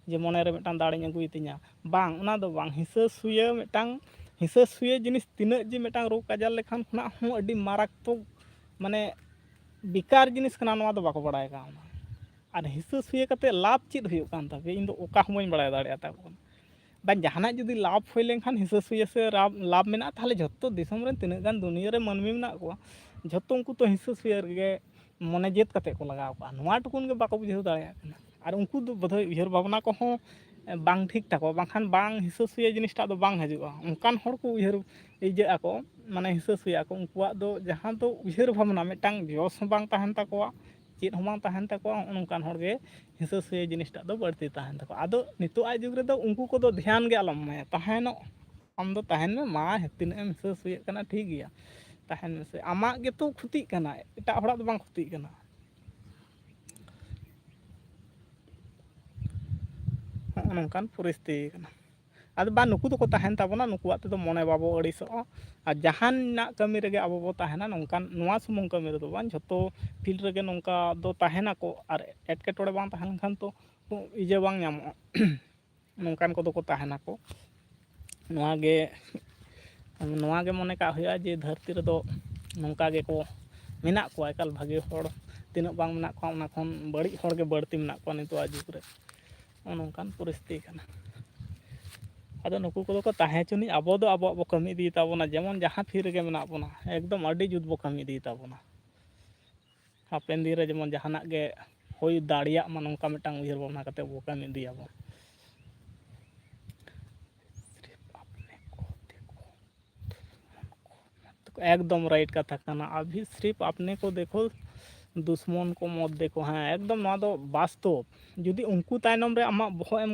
ᱡᱮ ᱢᱚᱱᱮᱨᱮ ᱢᱤᱫᱴᱟᱝ ᱫᱟᱲᱮᱧ ᱟᱹᱜᱩᱭ ᱛᱤᱧᱟ᱾ ᱵᱟᱝ, ᱚᱱᱟ ᱫᱚ ᱵᱟᱝ᱾ ᱦᱤᱸᱥᱟᱹ ᱥᱩᱭᱟᱹ ᱢᱤᱫᱴᱟᱝ, ᱦᱤᱸᱥᱟᱹ ᱥᱩᱭᱟᱹ ᱡᱤᱱᱤᱥ ᱛᱤᱱᱟᱹᱜ ᱡᱮ ᱢᱤᱫᱴᱟᱝ ᱨᱳᱜᱽ ᱟᱡᱟᱨ ᱞᱮᱠᱷᱟᱱ ᱠᱷᱚᱱᱟᱜ ᱦᱚᱸ ᱟᱹᱰᱤ ᱢᱟᱨᱟᱠᱛᱚᱠ, ᱢᱟᱱᱮ ᱵᱮᱠᱟᱨ ᱡᱤᱱᱤᱥ ᱠᱟᱱᱟ, ᱱᱚᱣᱟ ᱫᱚ ᱵᱟᱠᱚ ᱵᱟᱲᱟᱭ ᱠᱟᱣᱱᱟ᱾ ᱟᱨ ᱦᱤᱸᱥᱟᱹ ᱥᱩᱭᱟᱹ ᱠᱟᱛᱮ ᱞᱟᱵᱷ ᱪᱮᱫ ᱦᱩᱭᱩᱜ ᱠᱟᱱ ᱛᱟᱯᱮᱭᱟ? ᱤᱧ ᱫᱚ ᱚᱠᱟ ᱦᱚᱸ ᱵᱟᱹᱧ ᱵᱟᱲᱟᱭ ᱫᱟᱲᱮᱭᱟᱜᱼᱟ ᱛᱟᱠᱚ ᱠᱟᱱᱟ᱾ ᱵᱟᱝ, ᱡᱟᱦᱟᱱᱟᱜ ᱡᱩᱫᱤ ᱞᱟᱵᱷ ᱦᱩᱭ ᱞᱮᱱᱠᱷᱟᱱ ᱦᱤᱸᱥᱟᱹ ᱥᱩᱭᱟᱹ ᱥᱮ ᱨᱟᱵ-, ᱞᱟᱵᱷ ᱢᱮᱱᱟᱜᱼᱟ, ᱛᱟᱦᱚᱞᱮ ᱡᱷᱚᱛᱚ ᱫᱤᱥᱚᱢ ᱨᱮᱱ ᱛᱤᱱᱟᱹᱜ ᱜᱟᱱ ᱫᱩᱱᱤᱭᱟᱹ ᱨᱮ ᱢᱟᱹᱱᱢᱤ ᱢᱮᱱᱟᱜ ᱠᱚᱣᱟ, ᱡᱷᱚᱛᱚ ᱩᱱᱠᱩ ᱛᱚ ᱦᱤᱸᱥᱟᱹ ᱥᱩᱭᱟᱹ ᱨᱮᱜᱮ ᱢᱚᱱᱮ ᱡᱮᱫ ᱠᱟᱛᱮ ᱠᱚ ᱞᱟᱜᱟᱣ ᱠᱚᱜᱼᱟ᱾ ᱱᱚᱣᱟ ᱴᱩᱠᱩᱱ ᱜᱮ ᱵᱟᱠᱚ ᱵᱩᱡᱷᱟᱹᱣ ᱫᱟᱲᱮᱭᱟᱜ ᱠᱟᱱᱟ᱾ ᱟᱨ ᱩᱱᱠᱩ ᱫᱚ ᱵᱳᱫᱷᱚᱭ ᱩᱭᱦᱟᱹᱨ ᱵᱷᱟᱵᱽᱱᱟ ᱠᱚᱦᱚᱸ ᱵᱟᱝ ᱴᱷᱤᱠ ᱛᱟᱠᱚᱣᱟ, ᱵᱟᱝᱠᱷᱟᱱ ᱵᱟᱝ ᱦᱤᱸᱥᱟᱹ ᱥᱩᱭᱟᱹ ᱡᱤᱱᱤᱥᱴᱟᱜ ᱫᱚ ᱵᱟᱝ ᱦᱤᱡᱩᱜᱼᱟ᱾ ᱚᱱᱠᱟᱱ ᱦᱚᱲ ᱠᱚ ᱩᱭᱦᱟᱹᱨ ᱤᱭᱟᱹᱜ ᱟᱠᱚ, ᱢᱟᱱᱮ ᱦᱤᱸᱥᱟᱹ ᱥᱩᱭᱟᱹ ᱟᱠᱚ, ᱩᱱᱠᱩᱣᱟᱜ ᱫᱚ ᱡᱟᱦᱟᱸ ᱫᱚ ᱩᱭᱦᱟᱹᱨ ᱵᱷᱟᱵᱽᱱᱟ ᱢᱤᱫᱴᱟᱝ ᱡᱚᱥ ᱦᱚᱸ ᱵᱟᱝ ᱛᱟᱦᱮᱱ ᱛᱟᱠᱚᱣᱟ, ᱪᱮᱫ ᱦᱚᱸ ᱵᱟᱝ ᱛᱟᱦᱮᱱ ᱛᱟᱠᱚᱣᱟ᱾ ᱱᱚᱜᱼᱚ ᱱᱚᱝᱠᱟᱱ ᱦᱚᱲ ᱜᱮ ᱦᱤᱸᱥᱟᱹ ᱥᱩᱭᱟᱹ ᱡᱤᱱᱤᱥᱴᱟᱜ ᱫᱚ ᱵᱟᱹᱲᱛᱤ ᱛᱟᱦᱮᱱ ᱛᱟᱠᱚᱣᱟ᱾ ᱟᱫᱚ ᱱᱤᱛᱚᱜ ᱟᱜ ᱡᱩᱜᱽ ᱨᱮᱫᱚ ᱩᱱᱠᱩ ᱠᱚᱫᱚ ᱫᱷᱮᱭᱟᱱ ᱜᱮ ᱟᱞᱚᱢ ᱮᱢᱟᱭᱟ, ᱛᱟᱦᱮᱱᱚᱜ ᱟᱢ ᱫᱚ ᱛᱟᱦᱮᱱ ᱢᱮ, ᱢᱟ ᱛᱤᱱᱟᱹᱜ ᱮᱢ ᱦᱤᱸᱥᱟᱹ ᱥᱩᱭᱟᱹᱜ ᱠᱟᱱᱟ ᱴᱷᱤᱠ ᱜᱮᱭᱟ, ᱛᱟᱦᱮᱱ ᱢᱮᱥᱮ᱾ ᱟᱢᱟᱜ ᱜᱮᱛᱚ ᱠᱷᱚᱛᱤᱜ ᱠᱟᱱᱟ, ᱮᱴᱟᱜ ᱦᱚᱲᱟᱜ ᱫᱚ ᱵᱟᱝ ᱠᱷᱚᱛᱤᱜ ᱠᱟᱱᱟ᱾ ᱱᱚᱝᱠᱟᱱ ᱯᱚᱨᱤᱥᱛᱷᱤᱛᱤ ᱠᱟᱱᱟ᱾ ᱟᱫᱚ ᱵᱟ, ᱱᱩᱠᱩ ᱫᱚᱠᱚ ᱛᱟᱦᱮᱱ ᱛᱟᱵᱚᱱᱟ, ᱱᱩᱠᱩᱣᱟᱜ ᱛᱮᱫᱚ ᱢᱚᱱᱮ ᱵᱟᱵᱚ ᱟᱹᱲᱤᱥᱚᱜᱼᱟ᱾ ᱟᱨ ᱡᱟᱦᱟᱱᱟᱜ ᱠᱟᱹᱢᱤ ᱨᱮᱜᱮ ᱟᱵᱚ ᱵᱚ ᱛᱟᱦᱮᱱᱟ, ᱱᱚᱝᱠᱟᱱ ᱱᱚᱣᱟ ᱥᱩᱢᱩᱝ ᱠᱟᱹᱢᱤ ᱨᱮᱫᱚ ᱵᱟᱝ, ᱡᱷᱚᱛᱚ ᱯᱷᱤᱞᱰ ᱨᱮᱜᱮ ᱱᱚᱝᱠᱟ ᱫᱚ ᱛᱟᱦᱮᱱᱟᱠᱚ᱾ ᱟᱨ ᱮᱴᱠᱮᱴᱚᱬᱮ ᱵᱟᱝ ᱛᱟᱦᱮᱸ ᱞᱮᱱᱠᱷᱟᱱ ᱛᱚ ᱤᱭᱟᱹ ᱵᱟᱝ ᱧᱟᱢᱚᱜᱼᱟ᱾ ᱱᱚᱝᱠᱟᱱ ᱠᱚᱫᱚ ᱠᱚ ᱛᱟᱦᱮᱱᱟᱠᱚ᱾ ᱱᱚᱣᱟ ᱜᱮ, ᱱᱚᱣᱟ ᱜᱮ ᱢᱚᱱᱮ ᱠᱟᱜ ᱦᱩᱭᱩᱜᱼᱟ ᱡᱮ ᱫᱷᱟᱹᱨᱛᱤ ᱨᱮᱫᱚ ᱱᱚᱝᱠᱟ ᱜᱮᱠᱚ ᱢᱮᱱᱟᱜ ᱠᱚᱣᱟ, ᱮᱠᱟᱞ ᱵᱷᱟᱜᱮ ᱦᱚᱲ ᱛᱤᱱᱟᱹᱜ ᱵᱟᱝ ᱢᱮᱱᱟᱜ ᱠᱚᱣᱟ, ᱚᱱᱟ ᱠᱷᱚᱱ ᱵᱟᱹᱲᱤᱡ ᱦᱚᱲ ᱜᱮ ᱵᱟᱹᱲᱛᱤ ᱢᱮᱱᱟᱜ ᱠᱚᱣᱟ ᱱᱤᱛᱚᱜᱟᱜ ᱡᱩᱜᱽ ᱨᱮ᱾ ᱱᱚᱜᱼᱚ ᱱᱚᱝᱠᱟᱱ ᱯᱚᱨᱤᱥᱛᱷᱤᱛᱤ ᱠᱟᱱᱟ᱾ ᱟᱫᱚ ᱱᱩᱠᱩ ᱠᱚᱫᱚ ᱠᱚ ᱛᱟᱦᱮᱸ ᱦᱚᱪᱚᱱᱤᱡ, ᱟᱵᱚ ᱫᱚ ᱟᱵᱚᱣᱟᱜ ᱵᱚ ᱠᱟᱹᱢᱤ ᱤᱫᱤᱭ ᱛᱟᱵᱚᱱᱟ, ᱡᱮᱢᱚᱱ ᱡᱟᱦᱟᱸ ᱯᱷᱤᱞᱰ ᱨᱮᱜᱮ ᱢᱮᱱᱟᱜ ᱵᱚᱱᱟ, ᱮᱠᱫᱚᱢ ᱟᱹᱰᱤ ᱡᱩᱛ ᱵᱚ ᱠᱟᱹᱢᱤ ᱤᱫᱤᱭ ᱛᱟᱵᱚᱱᱟ᱾ ᱦᱟᱯᱮᱱ ᱫᱤᱱ ᱨᱮ ᱡᱮᱢᱚᱱ ᱡᱟᱦᱟᱱᱟᱜ ᱜᱮ ᱦᱩᱭ ᱫᱟᱲᱮᱭᱟᱜ ᱢᱟ, ᱱᱚᱝᱠᱟ ᱢᱤᱫᱴᱟᱝ ᱩᱭᱦᱟᱹᱨ ᱵᱷᱟᱵᱽᱱᱟ ᱠᱟᱛᱮ ᱵᱚ ᱠᱟᱹᱢᱤ ᱤᱫᱤᱭᱟᱵᱚᱱ᱾ ᱮᱠᱫᱚᱢ ᱨᱟᱭᱤᱴ ᱠᱟᱛᱷᱟ ᱠᱟᱱᱟ᱾ ᱟᱵᱷᱤ ᱥᱨᱤᱯ ᱟᱯᱱᱮ ᱠᱚ ᱫᱮᱠᱷᱳ, ᱫᱩᱥᱢᱚᱱ ᱠᱚ ᱢᱚᱛ ᱫᱮᱠᱷᱳ᱾ ᱦᱮᱸ, ᱮᱠᱫᱚᱢ ᱱᱚᱣᱟ ᱫᱚ ᱵᱟᱥᱛᱚᱵ᱾ ᱡᱩᱫᱤ ᱩᱱᱠᱩ ᱛᱟᱭᱱᱚᱢ ᱨᱮ ᱟᱢᱟᱜ ᱵᱚᱦᱚᱜ ᱮᱢ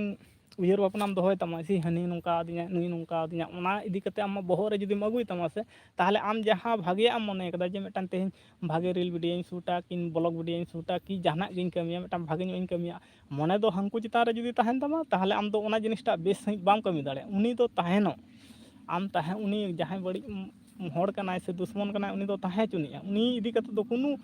ᱩᱭᱦᱟᱹᱨ ᱵᱷᱟᱵᱽᱱᱟᱢ ᱫᱚᱦᱚᱭ ᱛᱟᱢᱟ, ᱥᱮ ᱦᱟᱹᱱᱤ ᱱᱚᱝᱠᱟ ᱟᱹᱫᱤᱧᱟ, ᱱᱩᱭ ᱱᱚᱝᱠᱟ ᱟᱹᱫᱤᱧᱟ, ᱚᱱᱟ ᱤᱫᱤ ᱠᱟᱛᱮ ᱟᱢᱟᱜ ᱵᱚᱦᱚᱜ ᱨᱮ ᱡᱩᱫᱤᱢ ᱟᱹᱜᱩᱭ ᱛᱟᱢᱟ ᱥᱮ, ᱛᱟᱦᱚᱞᱮ ᱟᱢ ᱡᱟᱦᱟᱸ ᱵᱷᱟᱜᱮᱭᱟᱜ ᱮᱢ ᱢᱚᱱᱮ ᱠᱟᱫᱟ ᱡᱮ ᱢᱤᱫᱴᱟᱝ ᱛᱮᱦᱮᱧ ᱵᱷᱟᱜᱮ ᱨᱤᱞ ᱵᱷᱤᱰᱤᱭᱳᱧ ᱥᱩᱴᱟ ᱠᱤ ᱵᱞᱚᱜ ᱵᱷᱤᱰᱤᱭᱳᱧ ᱥᱩᱴᱟ ᱠᱤ ᱡᱟᱦᱟᱱᱟᱜ ᱜᱤᱧ ᱠᱟᱹᱢᱤᱭᱟ, ᱢᱤᱫᱴᱟᱝ ᱵᱷᱟᱜᱮ ᱧᱚᱜ ᱤᱧ ᱠᱟᱹᱢᱤᱭᱟ, ᱢᱚᱱᱮ ᱫᱚ ᱦᱟᱹᱱᱠᱩ ᱪᱮᱛᱟᱱ ᱨᱮ ᱡᱩᱫᱤ ᱛᱟᱦᱮᱱ ᱛᱟᱢᱟ, ᱛᱟᱦᱚᱞᱮ ᱟᱢ ᱫᱚ ᱚᱱᱟ ᱡᱤᱱᱤᱥᱴᱟᱜ ᱵᱮᱥ ᱥᱟᱺᱦᱤᱡ ᱵᱟᱢ ᱠᱟᱹᱢᱤ ᱫᱟᱲᱮᱭᱟᱜᱼᱟ᱾ ᱩᱱᱤ ᱫᱚ ᱛᱟᱦᱮᱱᱚᱜ, ᱟᱢ ᱛᱟᱦᱮᱸ, ᱩᱱᱤ ᱡᱟᱦᱟᱸᱭ ᱵᱟᱹᱲᱤᱡ ᱦᱚᱲ ᱠᱟᱱᱟᱭ ᱥᱮ ᱫᱩᱥᱢᱚᱱ ᱠᱟᱱᱟᱭ, ᱩᱱᱤ ᱫᱚ ᱛᱟᱦᱮᱸ ᱦᱚᱪᱚᱱᱤᱡᱼᱟ᱾ ᱩᱱᱤ ᱤᱫᱤ ᱠᱟᱛᱮ ᱫᱚ ᱠᱳᱱᱳ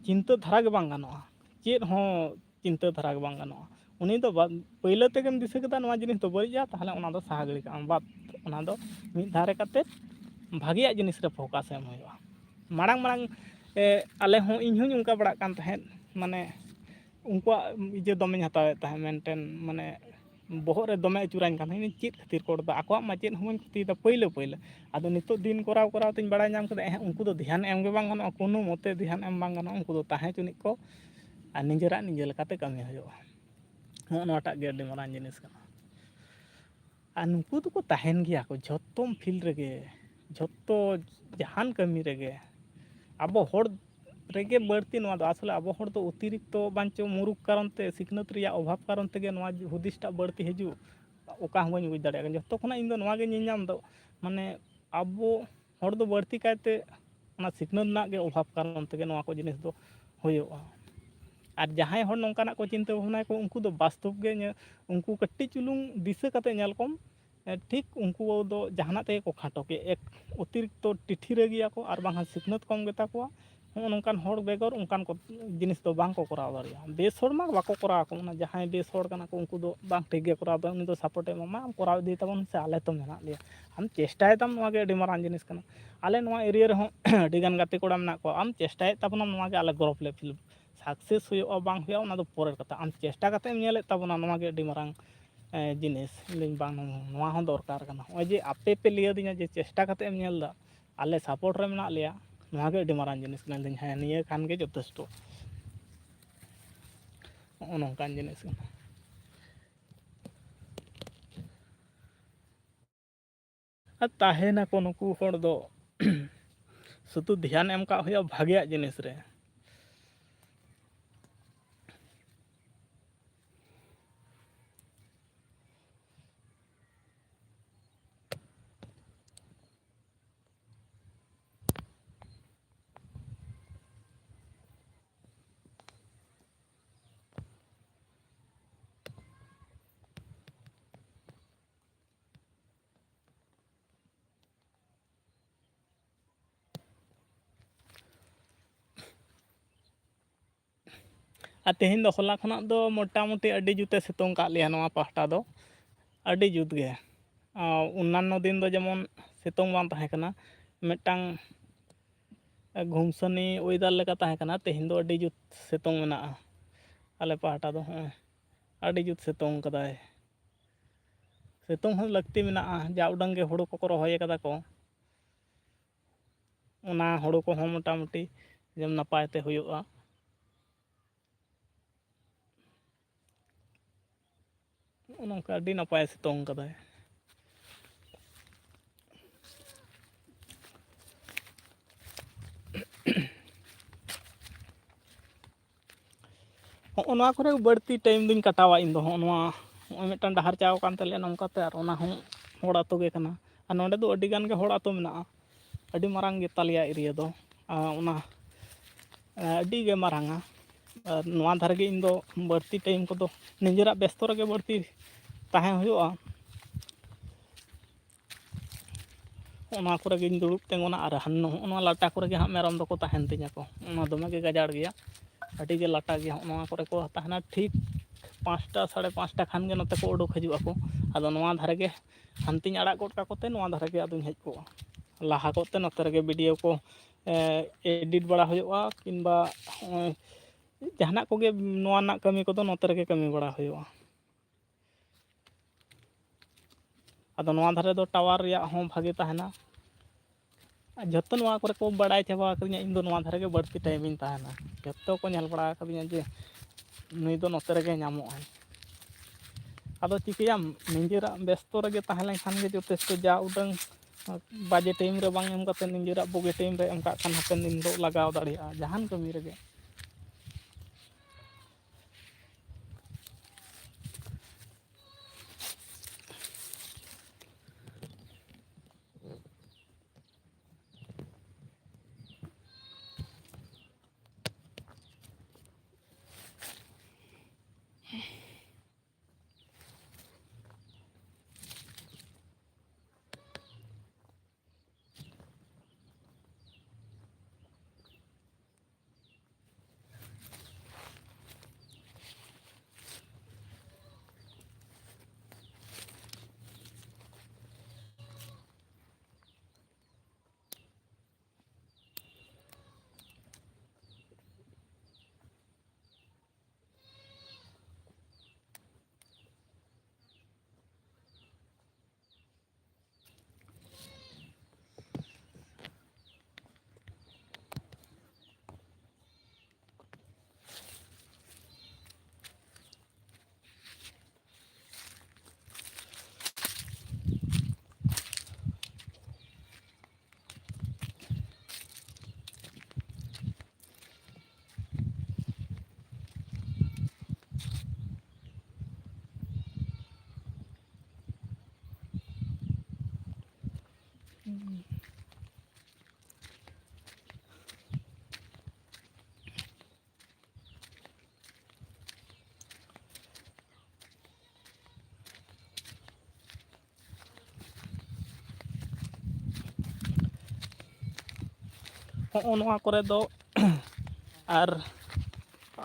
ᱪᱤᱱᱛᱟᱹ ᱫᱷᱟᱨᱟ ᱜᱮ ᱵᱟᱝ ᱜᱟᱱᱚᱜᱼᱟ, ᱪᱮᱫ ᱦᱚᱸ ᱪᱤᱱᱛᱟᱹ ᱫᱷᱟᱨᱟ ᱜᱮ ᱵᱟᱝ ᱜᱟᱱᱚᱜᱼᱟ᱾ ᱩᱱᱤ ᱫᱚ ᱵᱟ-, ᱯᱟᱹᱭᱞᱟᱹ ᱛᱮᱜᱮᱢ ᱫᱤᱥᱟᱹ ᱠᱮᱫᱟ ᱱᱚᱣᱟ ᱡᱤᱱᱤᱥ ᱫᱚ ᱵᱟᱹᱲᱤᱡᱼᱟ, ᱛᱟᱦᱚᱞᱮ ᱚᱱᱟ ᱫᱚ ᱥᱟᱦᱟ ᱜᱤᱰᱤ ᱠᱟᱜ ᱟᱢ, ᱵᱟᱫ᱾ ᱚᱱᱟ ᱫᱚ ᱢᱤᱫ ᱫᱷᱟᱨᱮ ᱠᱟᱛᱮ ᱵᱷᱟᱜᱮᱭᱟᱜ ᱡᱤᱱᱤᱥ ᱨᱮ ᱯᱷᱳᱠᱟᱥ ᱮᱢ ᱦᱩᱭᱩᱜᱼᱟ᱾ ᱢᱟᱲᱟᱝ ᱢᱟᱲᱟᱝ, ᱮ, ᱟᱞᱮ ᱦᱚᱸ, ᱤᱧ ᱦᱚᱸᱧ ᱚᱱᱠᱟ ᱵᱟᱲᱟᱜ ᱠᱟᱱ ᱛᱟᱦᱮᱸᱫ, ᱢᱟᱱᱮ ᱩᱱᱠᱩᱣᱟᱜ ᱤᱭᱟᱹ ᱫᱚᱢᱮᱧ ᱦᱟᱛᱟᱣᱮᱫ ᱛᱟᱦᱮᱸᱫ, ᱢᱮᱱᱴᱮᱱ, ᱢᱟᱱᱮ ᱵᱚᱦᱚᱜ ᱨᱮ ᱫᱚᱢᱮ ᱟᱹᱪᱩᱨᱟᱹᱧ ᱠᱟᱱ ᱛᱟᱦᱮᱸᱫ, ᱪᱮᱫ ᱠᱷᱟᱹᱛᱤᱨ ᱠᱚ ᱨᱚᱲ ᱮᱫᱟ, ᱟᱠᱚᱣᱟᱜ ᱢᱟ ᱪᱮᱫ ᱦᱚᱸ ᱵᱟᱹᱧ ᱠᱷᱚᱛᱤᱭᱮᱫᱟ ᱯᱟᱹᱭᱞᱟᱹ ᱯᱟᱹᱭᱞᱟᱹ᱾ ᱟᱫᱚ ᱱᱤᱛᱚᱜ ᱫᱤᱱ ᱠᱚᱨᱟᱣ ᱠᱚᱨᱟᱣ ᱛᱤᱧ ᱵᱟᱲᱟᱭ ᱧᱟᱢ ᱠᱮᱫᱟ, ᱮᱦᱮᱸ, ᱩᱱᱠᱩ ᱫᱚ ᱫᱷᱮᱭᱟᱱ ᱮᱢ ᱜᱮ ᱵᱟᱝ ᱜᱟᱱᱚᱜᱼᱟ, ᱠᱳᱱᱳ ᱢᱚᱛᱮ ᱫᱷᱮᱭᱟᱱ ᱮᱢ ᱵᱟᱝ ᱜᱟᱱᱚᱜᱼᱟ, ᱩᱱᱠᱩ ᱫᱚ ᱛᱟᱦᱮᱸ ᱦᱚᱪᱚᱱᱤᱡ ᱠᱚ ᱟᱨ ᱱᱤᱡᱮᱨᱟᱜ ᱱᱤᱡᱮ ᱞᱮᱠᱟᱛᱮ ᱠᱟᱹᱢᱤ ᱦᱩᱭᱩᱜᱼᱟ᱾ ᱱᱚᱜᱼᱚ ᱱᱚᱣᱟᱴᱟᱜ ᱜᱮ ᱟᱹᱰᱤ ᱢᱟᱨᱟᱝ ᱡᱤᱱᱤᱥ ᱠᱟᱱᱟ᱾ ᱟᱨ ᱱᱩᱠᱩ ᱫᱚᱠᱚ ᱛᱟᱦᱮᱱ ᱜᱮᱭᱟ ᱠᱚ ᱡᱷᱚᱛᱚᱢ ᱯᱷᱤᱞᱰ ᱨᱮᱜᱮ, ᱡᱷᱚᱛᱚ ᱡᱟᱦᱟᱱ ᱠᱟᱹᱢᱤ ᱨᱮᱜᱮ᱾ ᱟᱵᱚ ᱦᱚᱲ ᱨᱮᱜᱮ ᱵᱟᱹᱲᱛᱤ ᱱᱚᱣᱟ ᱫᱚ, ᱟᱥᱚᱞᱮ ᱟᱵᱚ ᱦᱚᱲ ᱫᱚ ᱚᱛᱤᱨᱤᱠᱛᱚ ᱵᱟᱧᱪᱚ ᱢᱩᱨᱩᱠ ᱠᱟᱨᱚᱱ ᱛᱮ, ᱥᱤᱠᱷᱱᱟᱹᱛ ᱨᱮᱭᱟᱜ ᱚᱵᱷᱟᱵᱽ ᱠᱟᱨᱚᱱ ᱛᱮᱜᱮ ᱱᱚᱣᱟ ᱦᱩᱫᱤᱥᱴᱟᱜ ᱵᱟᱹᱲᱛᱤ ᱦᱤᱡᱩᱜ, ᱚᱠᱟ ᱦᱚᱸ ᱵᱟᱹᱧ ᱵᱩᱡᱽ ᱫᱟᱲᱮᱭᱟᱜ ᱠᱟᱱᱟ᱾ ᱡᱷᱚᱛᱚ ᱠᱷᱚᱱᱟᱜ ᱤᱧ ᱫᱚ ᱱᱚᱣᱟ ᱜᱮ ᱧᱮᱞ ᱧᱟᱢ ᱫᱚ, ᱢᱟᱱᱮ ᱟᱵᱚ ᱦᱚᱲ ᱫᱚ ᱵᱟᱹᱲᱛᱤ ᱠᱟᱭᱛᱮ ᱚᱱᱟ ᱥᱤᱠᱷᱱᱟᱹᱛ ᱨᱮᱱᱟᱜ ᱜᱮ ᱚᱵᱷᱟᱵᱽ ᱠᱟᱨᱚᱱ ᱛᱮᱜᱮ ᱱᱚᱣᱟ ᱠᱚ ᱡᱤᱱᱤᱥ ᱫᱚ ᱦᱩᱭᱩᱜᱼᱟ᱾ ᱟᱨ ᱡᱟᱦᱟᱸᱭ ᱦᱚᱲ ᱱᱚᱝᱠᱟᱱᱟᱜ ᱠᱚ ᱪᱤᱱᱛᱟᱹ ᱵᱷᱟᱵᱽᱱᱟᱭᱟᱠᱚ, ᱩᱱᱠᱩ ᱫᱚ ᱵᱟᱥᱛᱚᱵ ᱜᱮ ᱧᱮ-, ᱩᱱᱠᱩ ᱠᱟᱹᱴᱤᱡ ᱪᱩᱞᱩᱝ ᱫᱤᱥᱟᱹ ᱠᱟᱛᱮ ᱧᱮᱞ ᱠᱚᱢ, ᱮ, ᱴᱷᱤᱠ ᱩᱱᱠᱩ ᱫᱚ ᱡᱟᱦᱟᱱᱟᱜ ᱛᱮᱜᱮ ᱠᱚ ᱠᱷᱟᱴᱚ ᱠᱮᱫ, ᱮᱠ-, ᱚᱛᱤᱨᱤᱠᱛᱚ ᱴᱤᱴᱷᱤᱨᱟᱹ ᱜᱮᱭᱟ ᱠᱚ ᱟᱨ ᱵᱟᱝᱠᱷᱟᱱ ᱥᱤᱠᱷᱱᱟᱹᱛ ᱠᱚᱢ ᱜᱮᱛᱟ ᱠᱚᱣᱟ᱾ ᱦᱚᱸᱜᱼᱚ ᱱᱚᱝᱠᱟᱱ ᱦᱚᱲ ᱵᱮᱜᱚᱨ ᱚᱱᱠᱟᱱ ᱠᱚ ᱡᱤᱱᱤᱥ ᱫᱚ ᱵᱟᱝ ᱠᱚ ᱠᱚᱨᱟᱣ ᱫᱟᱲᱮᱭᱟᱜᱼᱟ᱾ ᱵᱮᱥ ᱦᱚᱲ ᱢᱟ ᱵᱟᱠᱚ ᱠᱚᱨᱟᱣ ᱟᱠᱚ, ᱚᱱᱟ ᱡᱟᱦᱟᱸᱭ ᱵᱮᱥ ᱦᱚᱲ ᱠᱟᱱᱟ ᱠᱚ, ᱩᱱᱠᱩ ᱫᱚ ᱵᱟᱝ ᱴᱷᱤᱠ ᱜᱮ ᱠᱚᱨᱟᱣ ᱫᱟ, ᱩᱱᱤ ᱫᱚ ᱥᱟᱯᱳᱨᱴ ᱮ ᱮᱢᱟᱢᱟ, ᱟᱢ ᱠᱚᱨᱟᱣ ᱤᱫᱤ ᱛᱟᱵᱚᱱ ᱥᱮ, ᱟᱞᱮ ᱛᱚ ᱢᱮᱱᱟᱜ ᱞᱮᱭᱟ᱾ ᱟᱢ ᱪᱮᱥᱴᱟᱭ ᱛᱟᱢ, ᱱᱚᱣᱟ ᱜᱮ ᱟᱹᱰᱤ ᱢᱟᱨᱟᱝ ᱡᱤᱱᱤᱥ ᱠᱟᱱᱟ᱾ ᱟᱞᱮ ᱱᱚᱣᱟ ᱮᱨᱤᱭᱟ ᱨᱮᱦᱚᱸ ᱟᱹᱰᱤ ᱜᱟᱱ ᱜᱟᱛᱮ ᱠᱚᱲᱟ ᱢᱮᱱᱟᱜ ᱠᱚᱣᱟ, ᱟᱢ ᱪᱮᱥᱴᱟᱭᱮᱫ ᱛᱟᱵᱚᱱᱟᱢ, ᱱᱚᱣᱟ ᱜᱮ ᱟᱞᱮ ᱜᱚᱨᱚᱵᱽ ᱞᱮ ᱯᱷᱤᱞ᱾ ᱥᱟᱠᱥᱮᱥ ᱦᱩᱭᱩᱜᱼᱟ ᱵᱟᱝ ᱦᱩᱭᱩᱜᱼᱟ, ᱚᱱᱟ ᱫᱚ ᱯᱚᱨᱮᱨ ᱠᱟᱛᱷᱟ᱾ ᱟᱢ ᱪᱮᱥᱴᱟ ᱠᱟᱛᱮ ᱮᱢ ᱧᱮᱞᱮᱫ ᱛᱟᱵᱚᱱᱟ, ᱱᱚᱣᱟ ᱜᱮ ᱟᱹᱰᱤ ᱢᱟᱨᱟᱝ, ᱮ, ᱡᱤᱱᱤᱥ᱾ ᱤᱧ ᱫᱩᱧ ᱵᱟᱝ, ᱱᱚᱣᱟ ᱦᱚᱸ ᱫᱚᱨᱠᱟᱨ ᱠᱟᱱᱟ᱾ ᱱᱚᱜᱼᱚᱭ ᱡᱮ ᱟᱯᱮ ᱯᱮ ᱞᱟᱹᱭ ᱟᱹᱫᱤᱧᱟ ᱡᱮ ᱪᱮᱥᱴᱟ ᱠᱟᱛᱮ ᱮᱢ ᱧᱮᱞ ᱮᱫᱟ, ᱟᱞᱮ ᱥᱟᱯᱳᱨᱴ ᱨᱮ ᱢᱮᱱᱟᱜ ᱞᱮᱭᱟ, ᱱᱚᱣᱟ ᱜᱮ ᱟᱹᱰᱤ ᱢᱟᱨᱟᱝ ᱡᱤᱱᱤᱥ ᱠᱟᱱᱟ᱾ ᱤᱧ ᱫᱩᱧ, ᱦᱮᱸ, ᱱᱤᱭᱟᱹ ᱠᱷᱟᱱ ᱜᱮ ᱡᱚᱛᱷᱮᱥᱴᱚ᱾ ᱱᱚᱜᱼᱚ ᱱᱚᱝᱠᱟᱱ ᱡᱤᱱᱤᱥ ᱠᱟᱱᱟ᱾ ᱟᱨ ᱛᱟᱦᱮᱱᱟᱠᱚ ᱱᱩᱠᱩ ᱦᱚᱲ ᱫᱚ ᱥᱩᱫᱷᱩ ᱫᱷᱮᱭᱟᱱ ᱮᱢ ᱠᱟᱜ ᱦᱩᱭᱩᱜᱼᱟ ᱵᱷᱟᱜᱮᱭᱟᱜ ᱡᱤᱱᱤᱥ ᱨᱮ᱾ ᱟᱨ ᱛᱮᱦᱮᱧ ᱫᱚ ᱦᱚᱞᱟ ᱠᱷᱚᱱᱟᱜ ᱫᱚ ᱢᱚᱴᱟᱢᱩᱴᱤ ᱟᱹᱰᱤ ᱡᱩᱛᱮ ᱥᱤᱛᱩᱝ ᱠᱟᱜ ᱞᱮᱭᱟ ᱱᱚᱣᱟ ᱯᱟᱦᱴᱟ ᱫᱚ, ᱟᱹᱰᱤ ᱡᱩᱛ ᱜᱮ᱾ ᱟᱨ ᱚᱱᱱᱟᱱᱚ ᱫᱤᱱ ᱫᱚ ᱡᱮᱢᱚᱱ ᱥᱤᱛᱩᱝ ᱵᱟᱝ ᱛᱟᱦᱮᱸ ᱠᱟᱱᱟ, ᱢᱤᱫᱴᱟᱝ ᱜᱷᱩᱢᱥᱟᱹᱱᱤ ᱚᱭᱮᱫᱟᱨ ᱞᱮᱠᱟ ᱛᱟᱦᱮᱸ ᱠᱟᱱᱟ᱾ ᱛᱮᱦᱮᱧ ᱫᱚ ᱟᱹᱰᱤ ᱡᱩᱛ ᱥᱤᱛᱩᱝ ᱢᱮᱱᱟᱜᱼᱟ ᱟᱞᱮ ᱯᱟᱦᱴᱟ ᱫᱚ, ᱦᱚᱸᱜᱼᱚᱭ ᱟᱹᱰᱤ ᱡᱩᱛ ᱥᱤᱛᱩᱝ ᱠᱟᱫᱟᱭ᱾ ᱥᱤᱛᱩᱝ ᱦᱚᱸ ᱞᱟᱹᱠᱛᱤ ᱢᱮᱱᱟᱜᱼᱟ, ᱡᱟ ᱩᱰᱟᱹᱝ ᱜᱮ ᱦᱩᱲᱩ ᱠᱚᱠᱚ ᱨᱚᱦᱚᱭ ᱠᱟᱫᱟ ᱠᱚ, ᱚᱱᱟ ᱦᱩᱲᱩ ᱠᱚᱦᱚᱸ ᱢᱚᱴᱟᱢᱩᱴᱤ ᱡᱮᱢᱚᱱ ᱱᱟᱯᱟᱭ ᱛᱮ ᱦᱩᱭᱩᱜᱼᱟ᱾ ᱱᱚᱜᱼᱚ ᱱᱚᱝᱠᱟ ᱟᱹᱰᱤ ᱱᱟᱯᱟᱭ ᱥᱤᱛᱩᱝ ᱠᱟᱫᱟᱭ᱾ ᱦᱚᱸᱜᱼᱚ ᱱᱚᱣᱟ ᱠᱚᱨᱮ ᱵᱟᱹᱲᱛᱤ ᱴᱟᱭᱤᱢ ᱫᱚᱧ ᱠᱟᱴᱟᱣᱟ ᱤᱧ ᱫᱚ᱾ ᱦᱚᱸᱜᱼᱚ ᱱᱚᱣᱟ, ᱦᱚᱸᱜᱼᱚᱭ ᱢᱤᱫᱴᱟᱝ ᱰᱟᱦᱟᱨ ᱪᱟᱣ ᱠᱟᱱ ᱛᱟᱞᱮᱭᱟ ᱱᱚᱝᱠᱟᱛᱮ, ᱟᱨ ᱚᱱᱟ ᱦᱚᱸ ᱦᱚᱲ ᱟᱹᱛᱩ ᱜᱮ ᱠᱟᱱᱟ᱾ ᱟᱨ ᱱᱚᱸᱰᱮ ᱫᱚ ᱟᱹᱰᱤ ᱜᱟᱱ ᱜᱮ ᱦᱚᱲ ᱟᱹᱛᱩ ᱢᱮᱱᱟᱜᱼᱟ, ᱟᱹᱰᱤ ᱢᱟᱨᱟᱝ ᱜᱮ ᱛᱟᱞᱮᱭᱟ ᱮᱨᱤᱭᱟ ᱫᱚ᱾ ᱟᱨ ᱚᱱᱟ, ᱟᱹᱰᱤ ᱜᱮ ᱢᱟᱨᱟᱝᱟ᱾ ᱟᱨ ᱱᱚᱣᱟ ᱫᱷᱟᱨᱮ ᱜᱮ ᱤᱧ ᱫᱚ ᱵᱟᱹᱲᱛᱤ ᱴᱟᱭᱤᱢ ᱠᱚᱫᱚ ᱱᱤᱡᱮᱨᱟᱜ ᱵᱮᱥᱛᱚ ᱨᱮᱜᱮ ᱵᱟᱹᱲᱛᱤ ᱛᱟᱦᱮᱸ ᱦᱩᱭᱩᱜᱼᱟ᱾ ᱚᱱᱟ ᱠᱚᱨᱮ ᱜᱤᱧ ᱫᱩᱲᱩᱵ ᱛᱤᱸᱜᱩᱱᱟ ᱟᱨ ᱦᱟᱱ-, ᱱᱚᱜᱼᱚ ᱱᱚᱣᱟ ᱞᱟᱴᱟ ᱠᱚᱨᱮ ᱜᱮ ᱦᱟᱸᱜ ᱢᱮᱨᱚᱢ ᱫᱚᱠᱚ ᱛᱟᱦᱮᱱ ᱛᱤᱧᱟᱹ ᱠᱚ᱾ ᱚᱱᱟ ᱫᱚᱢᱮ ᱜᱮ ᱜᱟᱡᱟᱲ ᱜᱮᱭᱟ, ᱟᱹᱰᱤ ᱜᱮ ᱞᱟᱴᱟ ᱜᱮᱭᱟ᱾ ᱦᱚᱸᱜᱼᱚ ᱱᱚᱣᱟ ᱠᱚᱨᱮ ᱠᱚ ᱛᱟᱦᱮᱱᱟ᱾ ᱴᱷᱤᱠ ᱯᱟᱸᱪᱴᱟ, ᱥᱟᱲᱮ ᱯᱟᱸᱪᱴᱟ ᱠᱷᱟᱱ ᱜᱮ ᱱᱚᱛᱮ ᱠᱚ ᱩᱰᱩᱠ ᱦᱤᱡᱩᱜ ᱟᱠᱚ᱾ ᱟᱫᱚ ᱱᱚᱣᱟ ᱫᱷᱟᱨᱮ ᱜᱮ ᱦᱟᱱᱛᱮᱧ ᱟᱲᱟᱜ ᱜᱚᱫ ᱠᱟᱠᱚ ᱛᱮ ᱱᱚᱣᱟ ᱫᱷᱟᱨᱮ ᱜᱮ ᱟᱫᱚᱧ ᱦᱮᱡ ᱠᱚᱜᱼᱟ᱾ ᱞᱟᱦᱟ ᱠᱚᱜ ᱛᱮ ᱱᱚᱛᱮ ᱨᱮᱜᱮ ᱵᱷᱤᱰᱤᱭᱳ ᱠᱚ, ᱮ, ᱮᱰᱤᱴ ᱵᱟᱲᱟ ᱦᱩᱭᱩᱜᱼᱟ, ᱠᱤᱝᱵᱟ ᱱᱚᱜᱼᱚᱭ ᱡᱟᱦᱟᱱᱟᱜ ᱠᱚᱜᱮ ᱱᱚᱣᱟ ᱨᱮᱱᱟᱜ ᱠᱟᱹᱢᱤ ᱠᱚᱫᱚ ᱱᱚᱛᱮ ᱨᱮᱜᱮ ᱠᱟᱹᱢᱤ ᱵᱟᱲᱟ ᱦᱩᱭᱩᱜᱼᱟ᱾ ᱟᱫᱚ ᱱᱚᱣᱟ ᱫᱷᱟᱨᱮ ᱫᱚ ᱴᱟᱣᱟᱨ ᱨᱮᱭᱟᱜ ᱦᱚᱸ ᱵᱷᱟᱜᱮ ᱛᱟᱦᱮᱱᱟ᱾ ᱟᱨ ᱡᱷᱚᱛᱚ ᱱᱚᱣᱟ ᱠᱚᱨᱮ ᱠᱚ ᱵᱟᱲᱟᱭ ᱪᱟᱵᱟ ᱟᱠᱟᱫᱤᱧᱟ, ᱤᱧ ᱫᱚ ᱱᱚᱣᱟ ᱫᱷᱟᱨᱮ ᱜᱮ ᱵᱟᱹᱲᱛᱤ ᱴᱟᱭᱤᱢᱤᱧ ᱛᱟᱦᱮᱱᱟ᱾ ᱡᱷᱚᱛᱚ ᱠᱚ ᱧᱮᱞ ᱵᱟᱲᱟ ᱟᱠᱟᱫᱤᱧᱟ ᱡᱮ ᱱᱩᱭ ᱫᱚ ᱱᱚᱛᱮ ᱨᱮᱜᱮ ᱧᱟᱢᱚᱜᱼᱟᱭ᱾ ᱟᱫᱚ ᱪᱤᱠᱟᱹᱭᱟᱢ, ᱱᱤᱡᱮᱨᱟᱜ ᱵᱮᱥᱛᱚ ᱨᱮᱜᱮ ᱛᱟᱦᱮᱸ ᱞᱮᱱᱠᱷᱟᱱ ᱜᱮ ᱡᱚᱛᱷᱮᱥᱴᱚ᱾ ᱡᱟ ᱩᱰᱟᱹᱝ ᱵᱟᱡᱮ ᱴᱟᱭᱤᱢ ᱨᱮ ᱵᱟᱝ ᱮᱢ ᱠᱟᱛᱮ ᱱᱤᱡᱮᱨᱟᱜ ᱵᱩᱜᱤ ᱴᱟᱭᱤᱢ ᱨᱮ ᱮᱢ ᱠᱟᱜ ᱠᱷᱟᱱ ᱦᱟᱯᱮᱱ ᱫᱤᱱ ᱫᱚ ᱞᱟᱜᱟᱣ ᱫᱟᱲᱮᱭᱟᱜᱼᱟ ᱡᱟᱦᱟᱱ ᱠᱟᱹᱢᱤ ᱨᱮᱜᱮ᱾ ᱦᱚᱸᱜᱼᱚ ᱱᱚᱣᱟ ᱠᱚᱨᱮ ᱫᱚ ᱟᱨ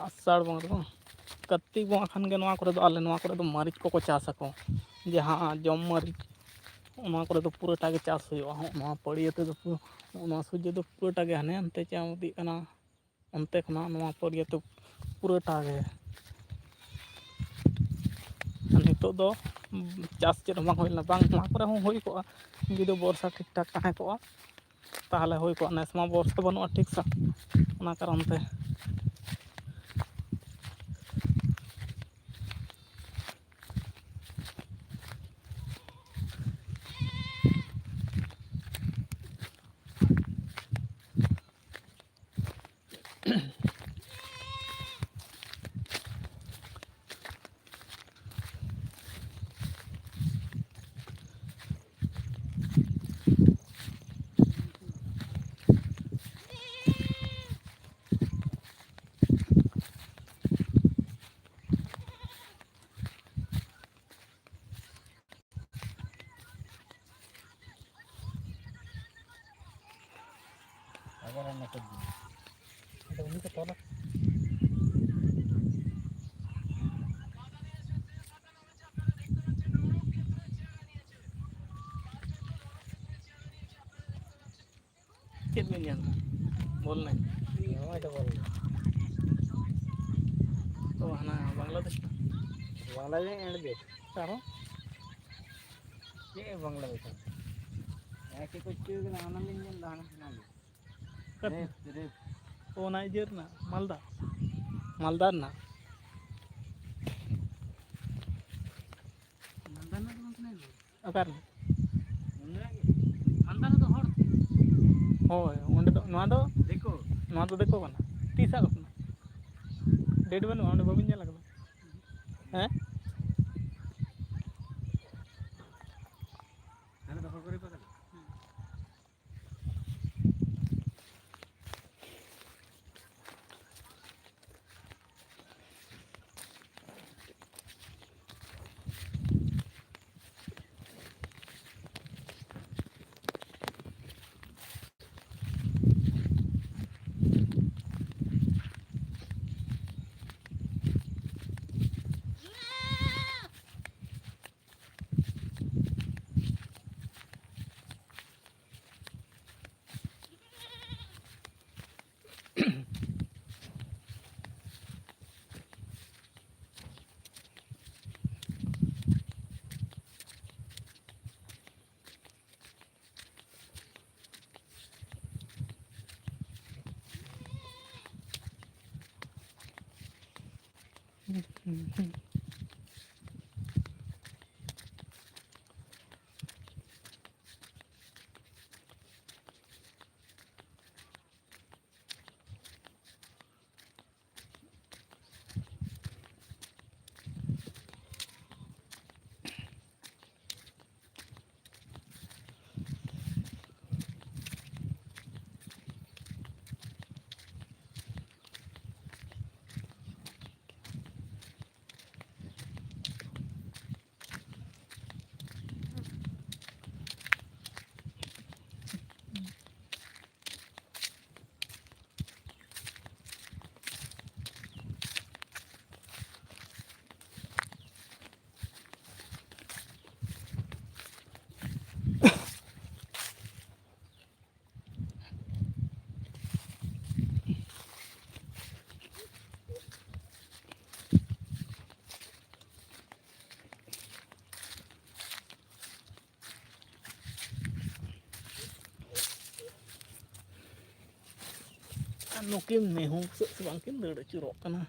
ᱟᱥᱟᱲ ᱵᱚᱸᱜᱟ ᱫᱚ ᱵᱟᱝ, ᱠᱟᱨᱛᱤᱠ ᱵᱚᱸᱜᱟ ᱠᱷᱟᱱ ᱜᱮ ᱱᱚᱣᱟ ᱠᱚᱨᱮ ᱫᱚ, ᱟᱞᱮ ᱱᱚᱣᱟ ᱠᱚᱨᱮ ᱫᱚ ᱢᱟᱹᱨᱤᱪ ᱠᱚᱠᱚ ᱪᱟᱥ ᱟᱠᱚ, ᱡᱟᱦᱟᱸ ᱡᱚᱢ ᱢᱟᱹᱨᱤᱪ, ᱚᱱᱟ ᱠᱚᱨᱮ ᱫᱚ ᱯᱩᱨᱟᱹᱴᱟ ᱜᱮ ᱪᱟᱥ ᱦᱩᱭᱩᱜᱼᱟ᱾ ᱦᱚᱸᱜᱼᱚ ᱱᱚᱣᱟ ᱯᱟᱹᱲᱭᱟᱹ ᱛᱮᱫᱚ ᱯᱩᱨᱟᱹ, ᱦᱚᱸᱜᱼᱚ ᱱᱚᱣᱟ ᱥᱩᱨ ᱨᱮᱫᱚ ᱯᱩᱨᱟᱹᱴᱟ ᱜᱮ ᱦᱟᱱᱮ ᱦᱟᱱᱛᱮ ᱪᱟᱢ ᱤᱫᱤᱜ ᱠᱟᱱᱟ, ᱚᱱᱛᱮ ᱠᱷᱚᱱᱟᱜ ᱱᱚᱣᱟ ᱯᱟᱹᱲᱭᱟᱹ ᱛᱮ ᱯᱩᱨᱟᱹᱴᱟ ᱜᱮ᱾ ᱟᱨ ᱱᱤᱛᱚᱜ ᱫᱚ ᱪᱟᱥ ᱪᱮᱫ ᱦᱚᱸ ᱵᱟᱝ ᱦᱩᱭ ᱞᱮᱱᱟ, ᱵᱟᱝ ᱱᱚᱣᱟ ᱠᱚᱨᱮ ᱦᱚᱸ ᱦᱩᱭ ᱠᱚᱜᱼᱟ, ᱡᱩᱫᱤ ᱵᱚᱨᱥᱟ ᱴᱷᱤᱠ ᱴᱷᱟᱠ ᱛᱟᱦᱮᱸ ᱠᱚᱜᱼᱟ, ᱛᱟᱦᱚᱞᱮ ᱦᱩᱭ ᱠᱚᱜᱼᱟ᱾ ᱱᱮᱥ ᱢᱟ ᱵᱚᱨᱥᱟ ᱵᱟᱹᱱᱩᱜᱼᱟ ᱴᱷᱤᱠ ᱥᱟᱺᱦᱤᱡ, ᱚᱱᱟ ᱠᱟᱨᱚᱱ ᱛᱮ᱾ ᱟᱫᱚ ᱩᱱᱤ ᱠᱚ ᱛᱚᱞᱟ᱾ ᱪᱮᱫ ᱵᱤᱱ ᱧᱮᱞ ᱮᱫᱟ? ᱵᱚᱞ ᱮᱱᱮᱡ? ᱱᱚᱜᱼᱚᱭ ᱛᱚ ᱵᱚᱞ ᱮᱱᱮᱡ᱾ ᱛᱚ ᱦᱟᱱᱟ ᱵᱟᱝᱞᱟᱫᱮᱥ ᱨᱮᱱᱟᱜ? ᱵᱟᱝᱞᱟᱫᱮᱥ ᱮᱱᱰ ᱜᱮ᱾ ᱟᱨᱦᱚᱸ? ᱪᱮᱫ ᱵᱟᱝᱞᱟᱫᱮᱥ ᱨᱮᱱᱟᱜ? ᱦᱮᱸ, ᱪᱮᱫ ᱠᱚ ᱪᱤᱠᱟᱹ ᱠᱟᱱᱟ ᱚᱱᱟ ᱞᱤᱧ ᱧᱮᱞ ᱮᱫᱟ ᱦᱟᱱᱟ ᱥᱟᱱᱟ ᱜᱮ᱾ ᱚᱠᱟᱛᱮ? ᱨᱮᱯ, ᱨᱮᱯ᱾ ᱚ, ᱚᱱᱟ ᱤᱭᱟᱹ ᱨᱮᱱᱟᱜ, ᱢᱟᱞᱫᱟ? ᱢᱟᱞᱫᱟ ᱨᱮᱱᱟᱜ? ᱢᱟᱞᱫᱟ ᱨᱮᱱᱟᱜ ᱫᱚ ᱵᱟᱝ ᱠᱟᱱᱟ ᱱᱚᱣᱟ᱾ ᱚᱠᱟᱨᱮ? ᱚᱸᱰᱮ ᱜᱮ᱾ ᱢᱟᱞᱫᱟ ᱨᱮᱫᱚ ᱦᱚᱲ᱾ ᱦᱳᱭ, ᱚᱸᱰᱮ ᱫᱚ, ᱱᱚᱣᱟ ᱫᱚ ᱫᱤᱠᱩ᱾ ᱱᱚᱣᱟ ᱫᱚ ᱫᱤᱠᱩ ᱠᱟᱱᱟ᱾ ᱛᱤᱥᱟᱜ ᱠᱟᱱᱟ? ᱰᱮᱴ ᱵᱟᱹᱱᱩᱜᱼᱟ, ᱚᱸᱰᱮ ᱵᱟᱹᱵᱤᱱ ᱧᱮᱞ ᱟᱠᱟᱫᱟ? ᱦᱮᱸ? ᱦᱟᱱᱮ ᱫᱚᱦᱚ ᱠᱚᱨᱮ ᱠᱚ ᱛᱟᱦᱮᱸᱱᱟ᱾ ᱟᱨ ᱱᱩᱠᱤᱱ ᱢᱤᱦᱩ ᱥᱮᱫ ᱥᱮ ᱵᱟᱝ ᱠᱤᱱ ᱫᱟᱹᱲ ᱟᱹᱪᱩᱨᱚᱜ ᱠᱟᱱᱟ᱾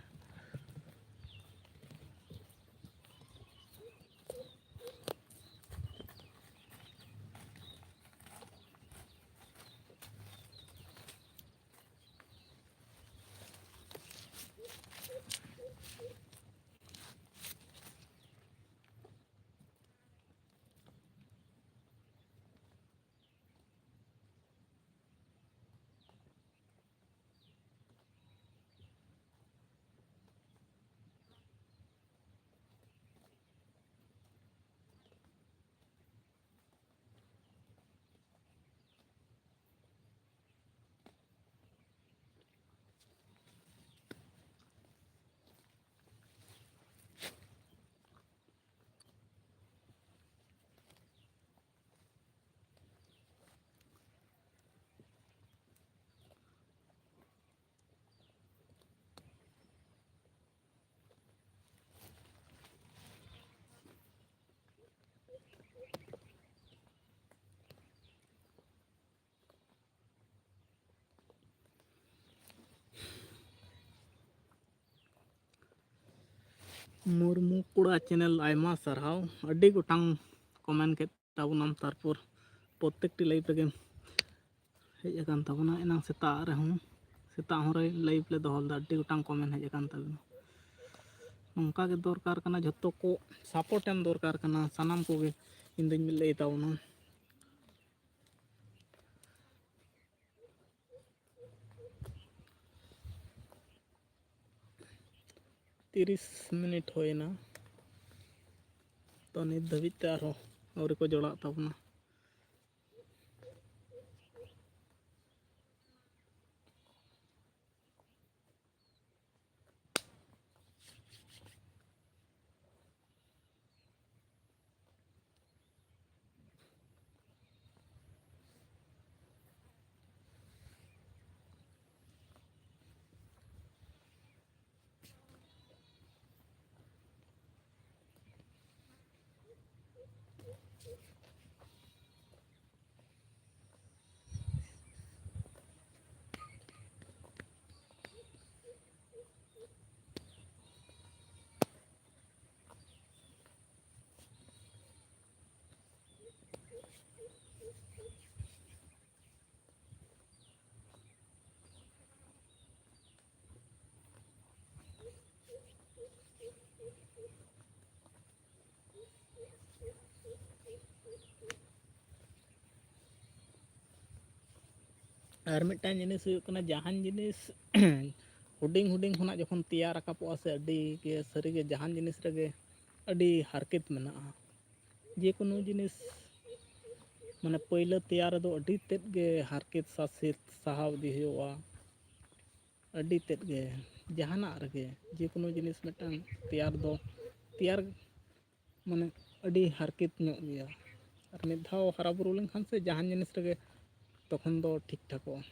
ᱢᱩᱨᱢᱩ ᱠᱚᱲᱟ ᱪᱮᱱᱮᱞ, ᱟᱭᱢᱟ ᱥᱟᱨᱦᱟᱣ᱾ ᱟᱹᱰᱤ ᱜᱚᱴᱟᱝ ᱠᱚᱢᱮᱱᱴ ᱠᱮᱫ ᱛᱟᱵᱚᱱᱟᱢ, ᱛᱟᱨᱯᱚᱨ ᱯᱨᱚᱛᱮᱠᱴᱤ ᱞᱟᱭᱤᱵᱷ ᱨᱮᱜᱮᱢ ᱦᱮᱡ ᱟᱠᱟᱱ ᱛᱟᱵᱚᱱᱟ᱾ ᱮᱱᱟᱝ ᱥᱮᱛᱟᱜ ᱨᱮᱦᱚᱸ, ᱥᱮᱛᱟᱜ ᱦᱚᱸ ᱨᱮ ᱞᱟᱭᱤᱵᱷ ᱞᱮ ᱫᱚᱦᱚ ᱞᱮᱫᱟ, ᱟᱹᱰᱤ ᱜᱚᱴᱟᱝ ᱠᱚᱢᱮᱱᱴ ᱦᱮᱡ ᱟᱠᱟᱱ ᱛᱟᱵᱚᱱᱟ᱾ ᱱᱚᱝᱠᱟ ᱜᱮ ᱫᱚᱨᱠᱟᱨ ᱠᱟᱱᱟ, ᱡᱷᱚᱛᱚ ᱠᱚ ᱥᱟᱯᱳᱨᱴ ᱮᱢ ᱫᱚᱨᱠᱟᱨ ᱠᱟᱱᱟ, ᱥᱟᱱᱟᱢ ᱠᱚᱜᱮ ᱤᱧ ᱫᱩᱧ ᱞᱟᱹᱭ ᱛᱟᱵᱚᱱᱟ᱾ ᱛᱤᱨᱤᱥ ᱢᱤᱱᱤᱴ ᱦᱩᱭᱮᱱᱟ, ᱛᱚ ᱱᱤᱛ ᱫᱷᱟᱹᱵᱤᱡ ᱛᱮ ᱟᱨᱦᱚᱸ ᱟᱹᱣᱨᱤ ᱠᱚ ᱡᱚᱲᱟᱜ ᱛᱟᱵᱚᱱᱟ᱾ ᱟᱨ ᱢᱤᱫᱴᱟᱝ ᱡᱤᱱᱤᱥ ᱦᱩᱭᱩᱜ ᱠᱟᱱᱟ, ᱡᱟᱦᱟᱱ ᱡᱤᱱᱤᱥ ᱦᱩᱰᱤᱧ ᱦᱩᱰᱤᱧ ᱠᱷᱚᱱᱟᱜ ᱡᱚᱠᱷᱚᱱ ᱛᱮᱭᱟᱨ ᱨᱟᱠᱟᱵᱚᱜᱼᱟ ᱥᱮ, ᱟᱹᱰᱤ ᱜᱮ ᱥᱟᱹᱨᱤᱜᱮ ᱡᱟᱦᱟᱱ ᱡᱤᱱᱤᱥ ᱨᱮᱜᱮ ᱟᱹᱰᱤ ᱦᱟᱨᱠᱮᱛ ᱢᱮᱱᱟᱜᱼᱟ᱾ ᱡᱮᱠᱳᱱᱳ ᱡᱤᱱᱤᱥ ᱢᱟᱱᱮ ᱯᱳᱭᱞᱳ ᱛᱮᱭᱟᱨ ᱨᱮᱫᱚ ᱟᱹᱰᱤ ᱛᱮᱫ ᱜᱮ ᱦᱟᱨᱠᱮᱛ ᱥᱟᱥᱮᱛ ᱥᱟᱦᱟᱣ ᱤᱫᱤ ᱦᱩᱭᱩᱜᱼᱟ᱾ ᱟᱹᱰᱤ ᱛᱮᱫ ᱜᱮ, ᱡᱟᱦᱟᱱᱟᱜ ᱨᱮᱜᱮ, ᱡᱮᱠᱳᱱᱳ ᱡᱤᱱᱤᱥ ᱢᱤᱫᱴᱟᱝ ᱛᱮᱭᱟᱨ ᱫᱚ, ᱛᱮᱭᱟᱨ ᱢᱟᱱᱮ ᱟᱹᱰᱤ ᱦᱟᱨᱠᱮᱛ ᱧᱚᱜ ᱜᱮᱭᱟ᱾ ᱟᱨ ᱢᱤᱫ ᱫᱷᱟᱣ ᱦᱟᱨᱟ ᱵᱩᱨᱩ ᱞᱮᱱᱠᱷᱟᱱ ᱥᱮ ᱡᱟᱦᱟᱱ ᱡᱤᱱᱤᱥ ᱨᱮᱜᱮ ᱛᱚᱠᱷᱚᱱ ᱫᱚ ᱴᱷᱤᱠ ᱴᱷᱟᱠᱚᱜᱼᱟ᱾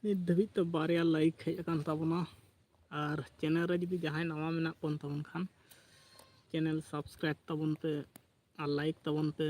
ᱱᱤᱛ ᱫᱷᱟᱹᱵᱤᱡ ᱛᱮ ᱵᱟᱨᱭᱟ ᱞᱟᱭᱤᱠ ᱦᱮᱡ ᱟᱠᱟᱱ ᱛᱟᱵᱚᱱᱟ᱾ ᱟᱨ ᱪᱮᱱᱮᱞ ᱨᱮ ᱡᱩᱫᱤ ᱡᱟᱦᱟᱸᱭ ᱱᱟᱣᱟ ᱢᱮᱱᱟᱜ ᱵᱚᱱ ᱛᱟᱵᱚᱱ ᱠᱷᱟᱱ, ᱪᱮᱱᱮᱞ ᱥᱟᱵᱥᱠᱨᱟᱭᱤᱵ ᱛᱟᱵᱚᱱ ᱯᱮ ᱟᱨ ᱞᱟᱭᱤᱠ ᱛᱟᱵᱚᱱ ᱯᱮ᱾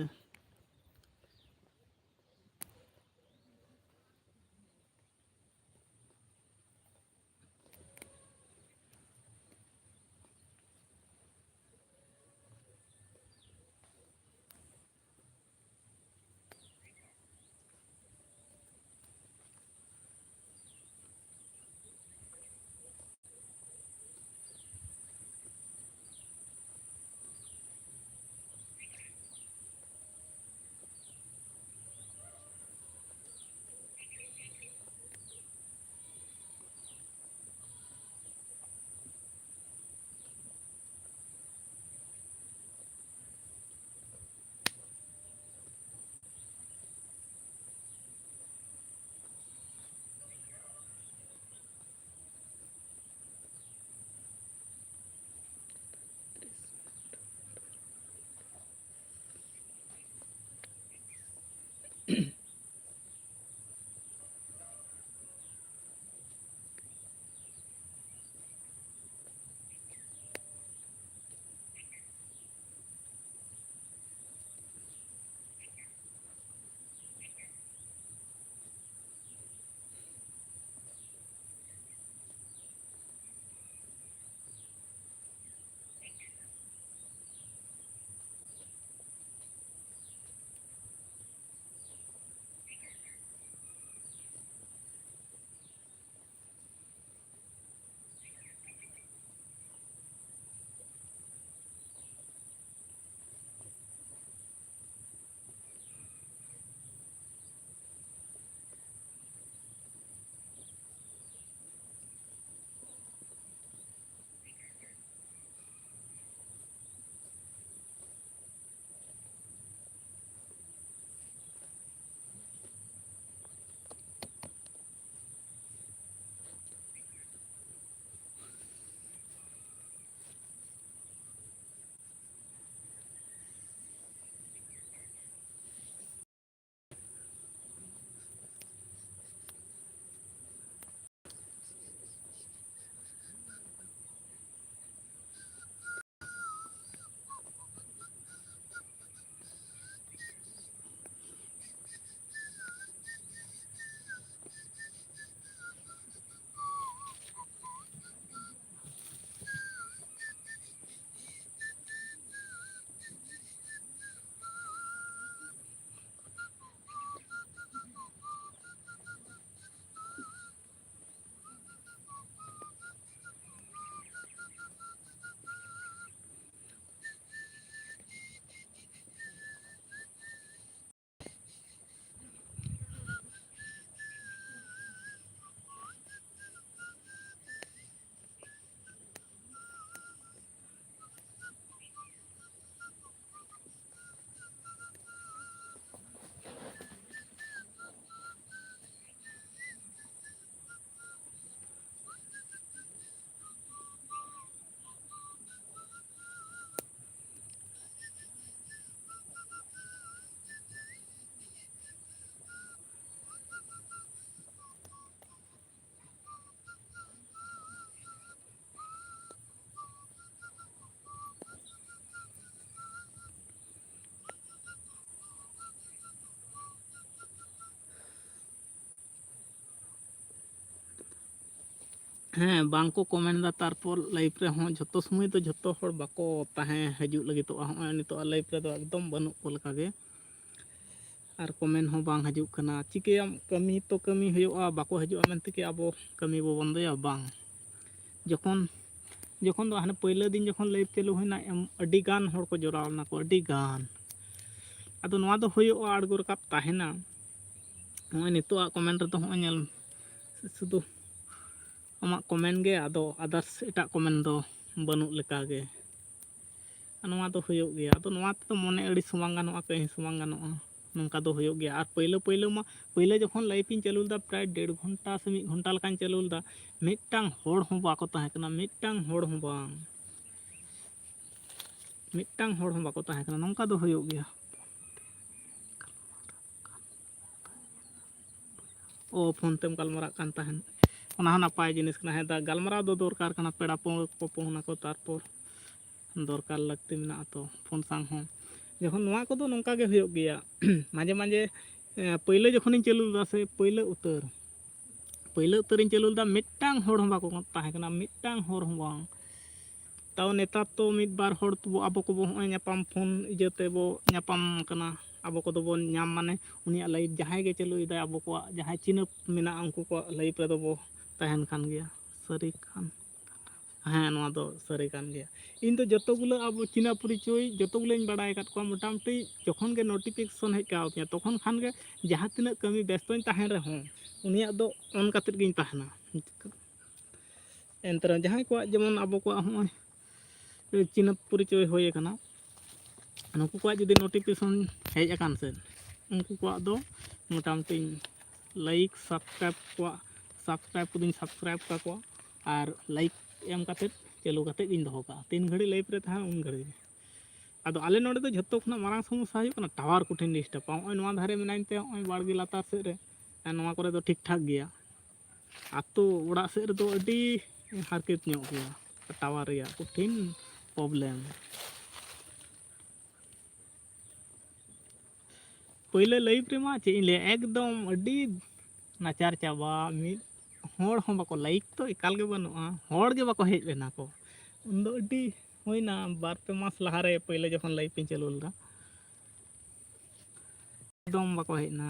ᱦᱮᱸ, ᱵᱟᱝ ᱠᱚ ᱠᱚᱢᱮᱱᱴ ᱮᱫᱟ᱾ ᱛᱟᱨᱯᱚᱨ ᱞᱟᱭᱤᱵᱷ ᱨᱮᱦᱚᱸ ᱡᱷᱚᱛᱚ ᱥᱚᱢᱚᱭ ᱫᱚ ᱡᱷᱚᱛᱚ ᱦᱚᱲ ᱵᱟᱠᱚ ᱛᱟᱦᱮᱸ ᱦᱤᱡᱩᱜ ᱞᱟᱹᱜᱤᱫᱚᱜᱼᱟ᱾ ᱦᱚᱸᱜᱼᱚᱭ ᱱᱤᱛᱚᱜ ᱞᱟᱭᱤᱵᱷ ᱨᱮᱫᱚ ᱮᱠᱫᱚᱢ ᱵᱟᱹᱱᱩᱜ ᱠᱚ ᱞᱮᱠᱟᱜᱮ, ᱟᱨ ᱠᱚᱢᱮᱱᱴ ᱦᱚᱸ ᱵᱟᱝ ᱦᱤᱡᱩᱜ ᱠᱟᱱᱟ᱾ ᱪᱤᱠᱟᱹᱭᱟᱢ, ᱠᱟᱹᱢᱤ ᱛᱚ ᱠᱟᱹᱢᱤ ᱦᱩᱭᱩᱜᱼᱟ, ᱵᱟᱠᱚ ᱦᱤᱡᱩᱜᱼᱟ ᱢᱮᱱᱛᱮ ᱠᱤ ᱟᱵᱚ ᱠᱟᱹᱢᱤ ᱵᱚ ᱵᱚᱱᱫᱚᱭᱟ? ᱵᱟᱝ᱾ ᱡᱚᱠᱷᱚᱱ ᱡᱚᱠᱷᱚᱱ ᱫᱚ ᱦᱟᱱᱮ ᱯᱳᱭᱞᱳ ᱫᱤᱱ ᱡᱚᱠᱷᱚᱱ ᱞᱟᱭᱤᱵᱷ ᱪᱟᱹᱞᱩ ᱦᱩᱭᱱᱟ, ᱮᱢ, ᱟᱹᱰᱤ ᱜᱟᱱ ᱦᱚᱲ ᱠᱚ ᱡᱚᱲᱟᱣ ᱞᱮᱱᱟ ᱠᱚ, ᱟᱹᱰᱤ ᱜᱟᱱ᱾ ᱟᱫᱚ ᱱᱚᱣᱟ ᱫᱚ ᱦᱩᱭᱩᱜᱼᱟ, ᱟᱬᱜᱚ ᱨᱟᱠᱟᱵ ᱛᱟᱦᱮᱱᱟ᱾ ᱱᱚᱜᱼᱚᱭ ᱱᱤᱛᱚᱜᱟᱜ ᱠᱚᱢᱮᱱᱴ ᱨᱮᱫᱚ ᱦᱚᱸᱜᱼᱚᱭ ᱧᱮᱞ, ᱥᱩᱫᱷᱩ ᱟᱢᱟᱜ ᱠᱚᱢᱮᱱᱴ ᱜᱮ, ᱟᱫᱚ ᱟᱫᱟᱨᱥ ᱮᱴᱟᱜ ᱠᱚᱢᱮᱱᱴ ᱫᱚ ᱵᱟᱹᱱᱩᱜ ᱞᱮᱠᱟᱜᱮ᱾ ᱟᱨ ᱱᱚᱣᱟ ᱫᱚ ᱦᱩᱭᱩᱜ ᱜᱮᱭᱟ᱾ ᱟᱫᱚ ᱱᱚᱣᱟ ᱛᱮᱫᱚ ᱢᱚᱱᱮ ᱟᱹᱲᱤᱥ ᱦᱚᱸ ᱵᱟᱝ ᱜᱟᱱᱚᱜᱼᱟ, ᱠᱟᱹᱦᱤᱥ ᱦᱚᱸ ᱵᱟᱝ ᱜᱟᱱᱚᱜᱼᱟ᱾ ᱱᱚᱝᱠᱟ ᱫᱚ ᱦᱩᱭᱩᱜ ᱜᱮᱭᱟ᱾ ᱟᱨ ᱯᱟᱹᱭᱞᱟᱹ ᱯᱟᱹᱭᱞᱟᱹ ᱢᱟ, ᱯᱟᱹᱭᱞᱟᱹ ᱡᱚᱠᱷᱚᱱ ᱞᱟᱭᱤᱵᱷ ᱤᱧ ᱪᱟᱹᱞᱩ ᱞᱮᱫᱟ, ᱯᱨᱟᱭ ᱰᱮᱲ ᱜᱷᱚᱱᱴᱟ ᱥᱮ ᱢᱤᱫ ᱜᱷᱚᱱᱴᱟ ᱞᱮᱠᱟᱧ ᱪᱟᱹᱞᱩ ᱞᱮᱫᱟ, ᱢᱤᱫᱴᱟᱝ ᱦᱚᱲ ᱦᱚᱸ ᱵᱟᱠᱚ ᱛᱟᱦᱮᱸ ᱠᱟᱱᱟ, ᱢᱤᱫᱴᱟᱝ ᱦᱚᱲ ᱦᱚᱸ ᱵᱟᱝ, ᱢᱤᱫᱴᱟᱝ ᱦᱚᱲ ᱦᱚᱸ ᱵᱟᱠᱚ ᱛᱟᱦᱮᱸ ᱠᱟᱱᱟ᱾ ᱱᱚᱝᱠᱟ ᱫᱚ ᱦᱩᱭᱩᱜ ᱜᱮᱭᱟ᱾ ᱚ, ᱯᱷᱳᱱ ᱛᱮᱢ ᱜᱟᱞᱢᱟᱨᱟᱜ ᱠᱟᱱ ᱛᱟᱦᱮᱸᱫ, ᱚᱱᱟ ᱦᱚᱸ ᱱᱟᱯᱟᱭ ᱡᱤᱱᱤᱥ ᱠᱟᱱᱟ᱾ ᱦᱮᱸ, ᱫᱟ, ᱜᱟᱞᱢᱟᱨᱟᱣ ᱫᱚ ᱫᱚᱨᱠᱟᱨ ᱠᱟᱱᱟ, ᱯᱮᱲᱟ ᱯᱟᱹᱲᱦᱟᱹ ᱠᱚ ᱯᱷᱳᱱ ᱟᱠᱚ, ᱛᱟᱨᱯᱚᱨ ᱫᱚᱨᱠᱟᱨ ᱞᱟᱹᱠᱛᱤ ᱢᱮᱱᱟᱜᱼᱟ ᱛᱚ ᱯᱷᱳᱱ ᱥᱟᱶ ᱦᱚᱸ᱾ ᱡᱚᱠᱷᱚᱱ ᱱᱚᱣᱟ ᱠᱚᱫᱚ ᱱᱚᱝᱠᱟ ᱜᱮ ᱦᱩᱭᱩᱜ ᱜᱮᱭᱟ, ᱢᱟᱡᱷᱮ ᱢᱟᱡᱷᱮ, ᱮ, ᱯᱟᱹᱭᱞᱟᱹ ᱡᱚᱠᱷᱚᱱᱤᱧ ᱪᱟᱹᱞᱩ ᱞᱮᱫᱟ ᱥᱮ, ᱯᱟᱹᱭᱞᱟᱹ ᱩᱛᱟᱹᱨ, ᱯᱟᱹᱭᱞᱟᱹ ᱩᱛᱟᱹᱨᱤᱧ ᱪᱟᱹᱞᱩ ᱞᱮᱫᱟ, ᱢᱤᱫᱴᱟᱝ ᱦᱚᱲ ᱦᱚᱸ ᱵᱟᱠᱚ ᱛᱟᱦᱮᱸ ᱠᱟᱱᱟ, ᱢᱤᱫᱴᱟᱝ ᱦᱚᱲ ᱦᱚᱸ ᱵᱟᱝ᱾ ᱛᱟᱣ ᱱᱮᱛᱟᱨ ᱛᱚ ᱢᱤᱫ ᱵᱟᱨ ᱦᱚᱲ ᱛᱚ ᱟᱵᱚ ᱠᱚᱵᱚ ᱦᱚᱸᱜᱼᱚᱭ ᱧᱟᱯᱟᱢ ᱯᱷᱳᱱ ᱤᱭᱟᱹ ᱛᱮᱵᱚ ᱧᱟᱯᱟᱢ ᱠᱟᱱᱟ᱾ ᱟᱵᱚ ᱠᱚᱫᱚ ᱵᱚᱱ ᱧᱟᱢ ᱢᱟᱱᱮ ᱩᱱᱤᱭᱟᱜ ᱞᱟᱭᱤᱵᱷ ᱡᱟᱦᱟᱸᱭ ᱜᱮ ᱪᱟᱹᱞᱩᱭᱮᱫᱟᱭ, ᱟᱵᱚ ᱠᱚᱣᱟᱜ ᱡᱟᱦᱟᱸᱭ ᱪᱤᱱᱦᱟᱹᱯ ᱢᱮᱱᱟᱜᱼᱟ, ᱩᱱᱠᱩ ᱠᱚᱣᱟᱜ ᱞᱟᱭᱤᱵᱷ ᱨᱮᱫᱚ ᱵᱚ ᱛᱟᱦᱮᱱ ᱠᱟᱱ ᱜᱮᱭᱟ᱾ ᱥᱟᱹᱨᱤ ᱠᱷᱟᱱ, ᱦᱮᱸ, ᱱᱚᱣᱟ ᱫᱚ ᱥᱟᱹᱨᱤ ᱠᱟᱱ ᱜᱮᱭᱟ᱾ ᱤᱧ ᱫᱚ ᱡᱚᱛᱚ ᱜᱩᱞᱟᱹ ᱟᱵᱚ ᱪᱤᱱᱦᱟᱹ ᱯᱚᱨᱤᱪᱚᱭ ᱡᱚᱛᱚ ᱜᱩᱞᱟᱹᱧ ᱵᱟᱲᱟᱭ ᱟᱠᱟᱫ ᱠᱚᱣᱟ᱾ ᱢᱚᱴᱟᱢᱩᱴᱤ ᱡᱚᱠᱷᱚᱱ ᱜᱮ ᱱᱳᱴᱤᱯᱷᱤᱠᱮᱥᱚᱱ ᱦᱮᱡ ᱠᱟᱣ ᱛᱤᱧᱟ, ᱛᱚᱠᱷᱚᱱ ᱠᱷᱟᱱ ᱜᱮ ᱡᱟᱦᱟᱸ ᱛᱤᱱᱟᱹᱜ ᱠᱟᱹᱢᱤ ᱵᱮᱥᱛᱚᱧ ᱛᱟᱦᱮᱱ ᱨᱮᱦᱚᱸ, ᱩᱱᱤᱭᱟᱜ ᱫᱚ ᱚᱱ ᱠᱟᱛᱮᱫ ᱜᱤᱧ ᱛᱟᱦᱮᱱᱟ᱾ ᱮᱱᱛᱮ ᱨᱮᱦᱚᱸ ᱡᱟᱦᱟᱸᱭ ᱠᱚᱣᱟᱜ, ᱡᱮᱢᱚᱱ ᱟᱵᱚ ᱠᱚᱣᱟᱜ ᱦᱚᱸᱜᱼᱚᱭ ᱪᱤᱱᱦᱟᱹᱯ ᱯᱚᱨᱤᱪᱚᱭ ᱦᱩᱭ ᱟᱠᱟᱱᱟ, ᱱᱩᱠᱩ ᱠᱚᱣᱟᱜ ᱡᱩᱫᱤ ᱱᱳᱴᱤᱯᱷᱤᱠᱮᱥᱚᱱ ᱦᱮᱡ ᱟᱠᱟᱱ ᱥᱮ, ᱩᱱᱠᱩ ᱠᱚᱣᱟᱜ ᱫᱚ ᱢᱚᱴᱟᱢᱩᱴᱤ ᱞᱟᱭᱤᱠ, ᱥᱟᱵᱥᱠᱨᱟᱭᱤᱵ ᱠᱚᱣᱟ, ᱥᱟᱵᱥᱠᱨᱟᱭᱤᱵ ᱠᱚᱫᱚᱧ ᱥᱟᱵᱥᱠᱨᱟᱭᱤᱵ ᱠᱟᱠᱚᱣᱟ, ᱟᱨ ᱞᱟᱭᱤᱠ ᱮᱢ ᱠᱟᱛᱮᱫ ᱪᱟᱹᱞᱩ ᱠᱟᱛᱮᱫ ᱜᱤᱧ ᱫᱚᱦᱚ ᱠᱟᱜᱼᱟ᱾ ᱛᱤᱱ ᱜᱷᱟᱹᱲᱤᱡ ᱞᱟᱭᱤᱵᱷ ᱨᱮ ᱛᱟᱦᱮᱱᱟ, ᱩᱱ ᱜᱷᱟᱹᱲᱤᱡ ᱜᱮ᱾ ᱟᱫᱚ ᱟᱞᱮ ᱱᱚᱰᱮ ᱫᱚ ᱡᱷᱚᱛᱚ ᱠᱷᱚᱱᱟᱜ ᱢᱟᱨᱟᱝ ᱥᱚᱢᱚᱥᱥᱟ ᱦᱩᱭᱩᱜ ᱠᱟᱱᱟ ᱴᱟᱣᱟᱨ ᱠᱚᱴᱷᱮᱱ ᱰᱤᱥᱴᱟᱵᱟ᱾ ᱱᱚᱜᱼᱚᱭ ᱱᱚᱣᱟ ᱫᱷᱟᱨᱮ ᱢᱮᱱᱟᱧ ᱛᱮ, ᱱᱚᱜᱼᱚᱭ ᱵᱟᱲᱜᱮ ᱞᱟᱛᱟᱨ ᱥᱮᱫ ᱨᱮ, ᱱᱚᱣᱟ ᱠᱚᱨᱮ ᱫᱚ ᱴᱷᱤᱠ ᱴᱷᱟᱠ ᱜᱮᱭᱟ᱾ ᱟᱛᱳ ᱚᱲᱟᱜ ᱥᱮᱫ ᱨᱮᱫᱚ ᱟᱹᱰᱤ ᱦᱟᱨᱠᱮᱛ ᱧᱚᱜ ᱜᱮᱭᱟ, ᱴᱟᱣᱟᱨ ᱨᱮᱭᱟᱜ ᱠᱚᱴᱷᱤᱱ ᱯᱨᱚᱵᱞᱮᱢ᱾ ᱯᱳᱭᱞᱳ ᱞᱟᱭᱤᱵᱷ ᱨᱮᱢᱟ ᱪᱮᱫ ᱤᱧ ᱞᱟᱹᱭᱟ, ᱮᱠᱫᱚᱢ ᱟᱹᱰᱤ ᱱᱟᱪᱟᱨ ᱪᱟᱵᱟ, ᱢᱤᱫ ᱦᱚᱲ ᱦᱚᱸ ᱵᱟᱠᱚ, ᱞᱟᱭᱤᱠ ᱛᱚ ᱮᱠᱟᱞ ᱜᱮ ᱵᱟᱹᱱᱩᱜᱼᱟ, ᱦᱚᱲ ᱜᱮ ᱵᱟᱠᱚ ᱦᱮᱡ ᱞᱮᱱᱟ ᱠᱚ᱾ ᱩᱱᱫᱚ ᱟᱹᱰᱤ ᱦᱩᱭᱱᱟ ᱵᱟᱨ ᱯᱮ ᱢᱟᱥ ᱞᱟᱦᱟᱨᱮ ᱯᱳᱭᱞᱳ ᱡᱚᱠᱷᱚᱱ ᱞᱟᱭᱤᱵᱷ ᱤᱧ ᱪᱟᱹᱞᱩ ᱞᱮᱫᱟ, ᱮᱠᱫᱚᱢ ᱵᱟᱠᱚ ᱦᱮᱡ ᱮᱱᱟ᱾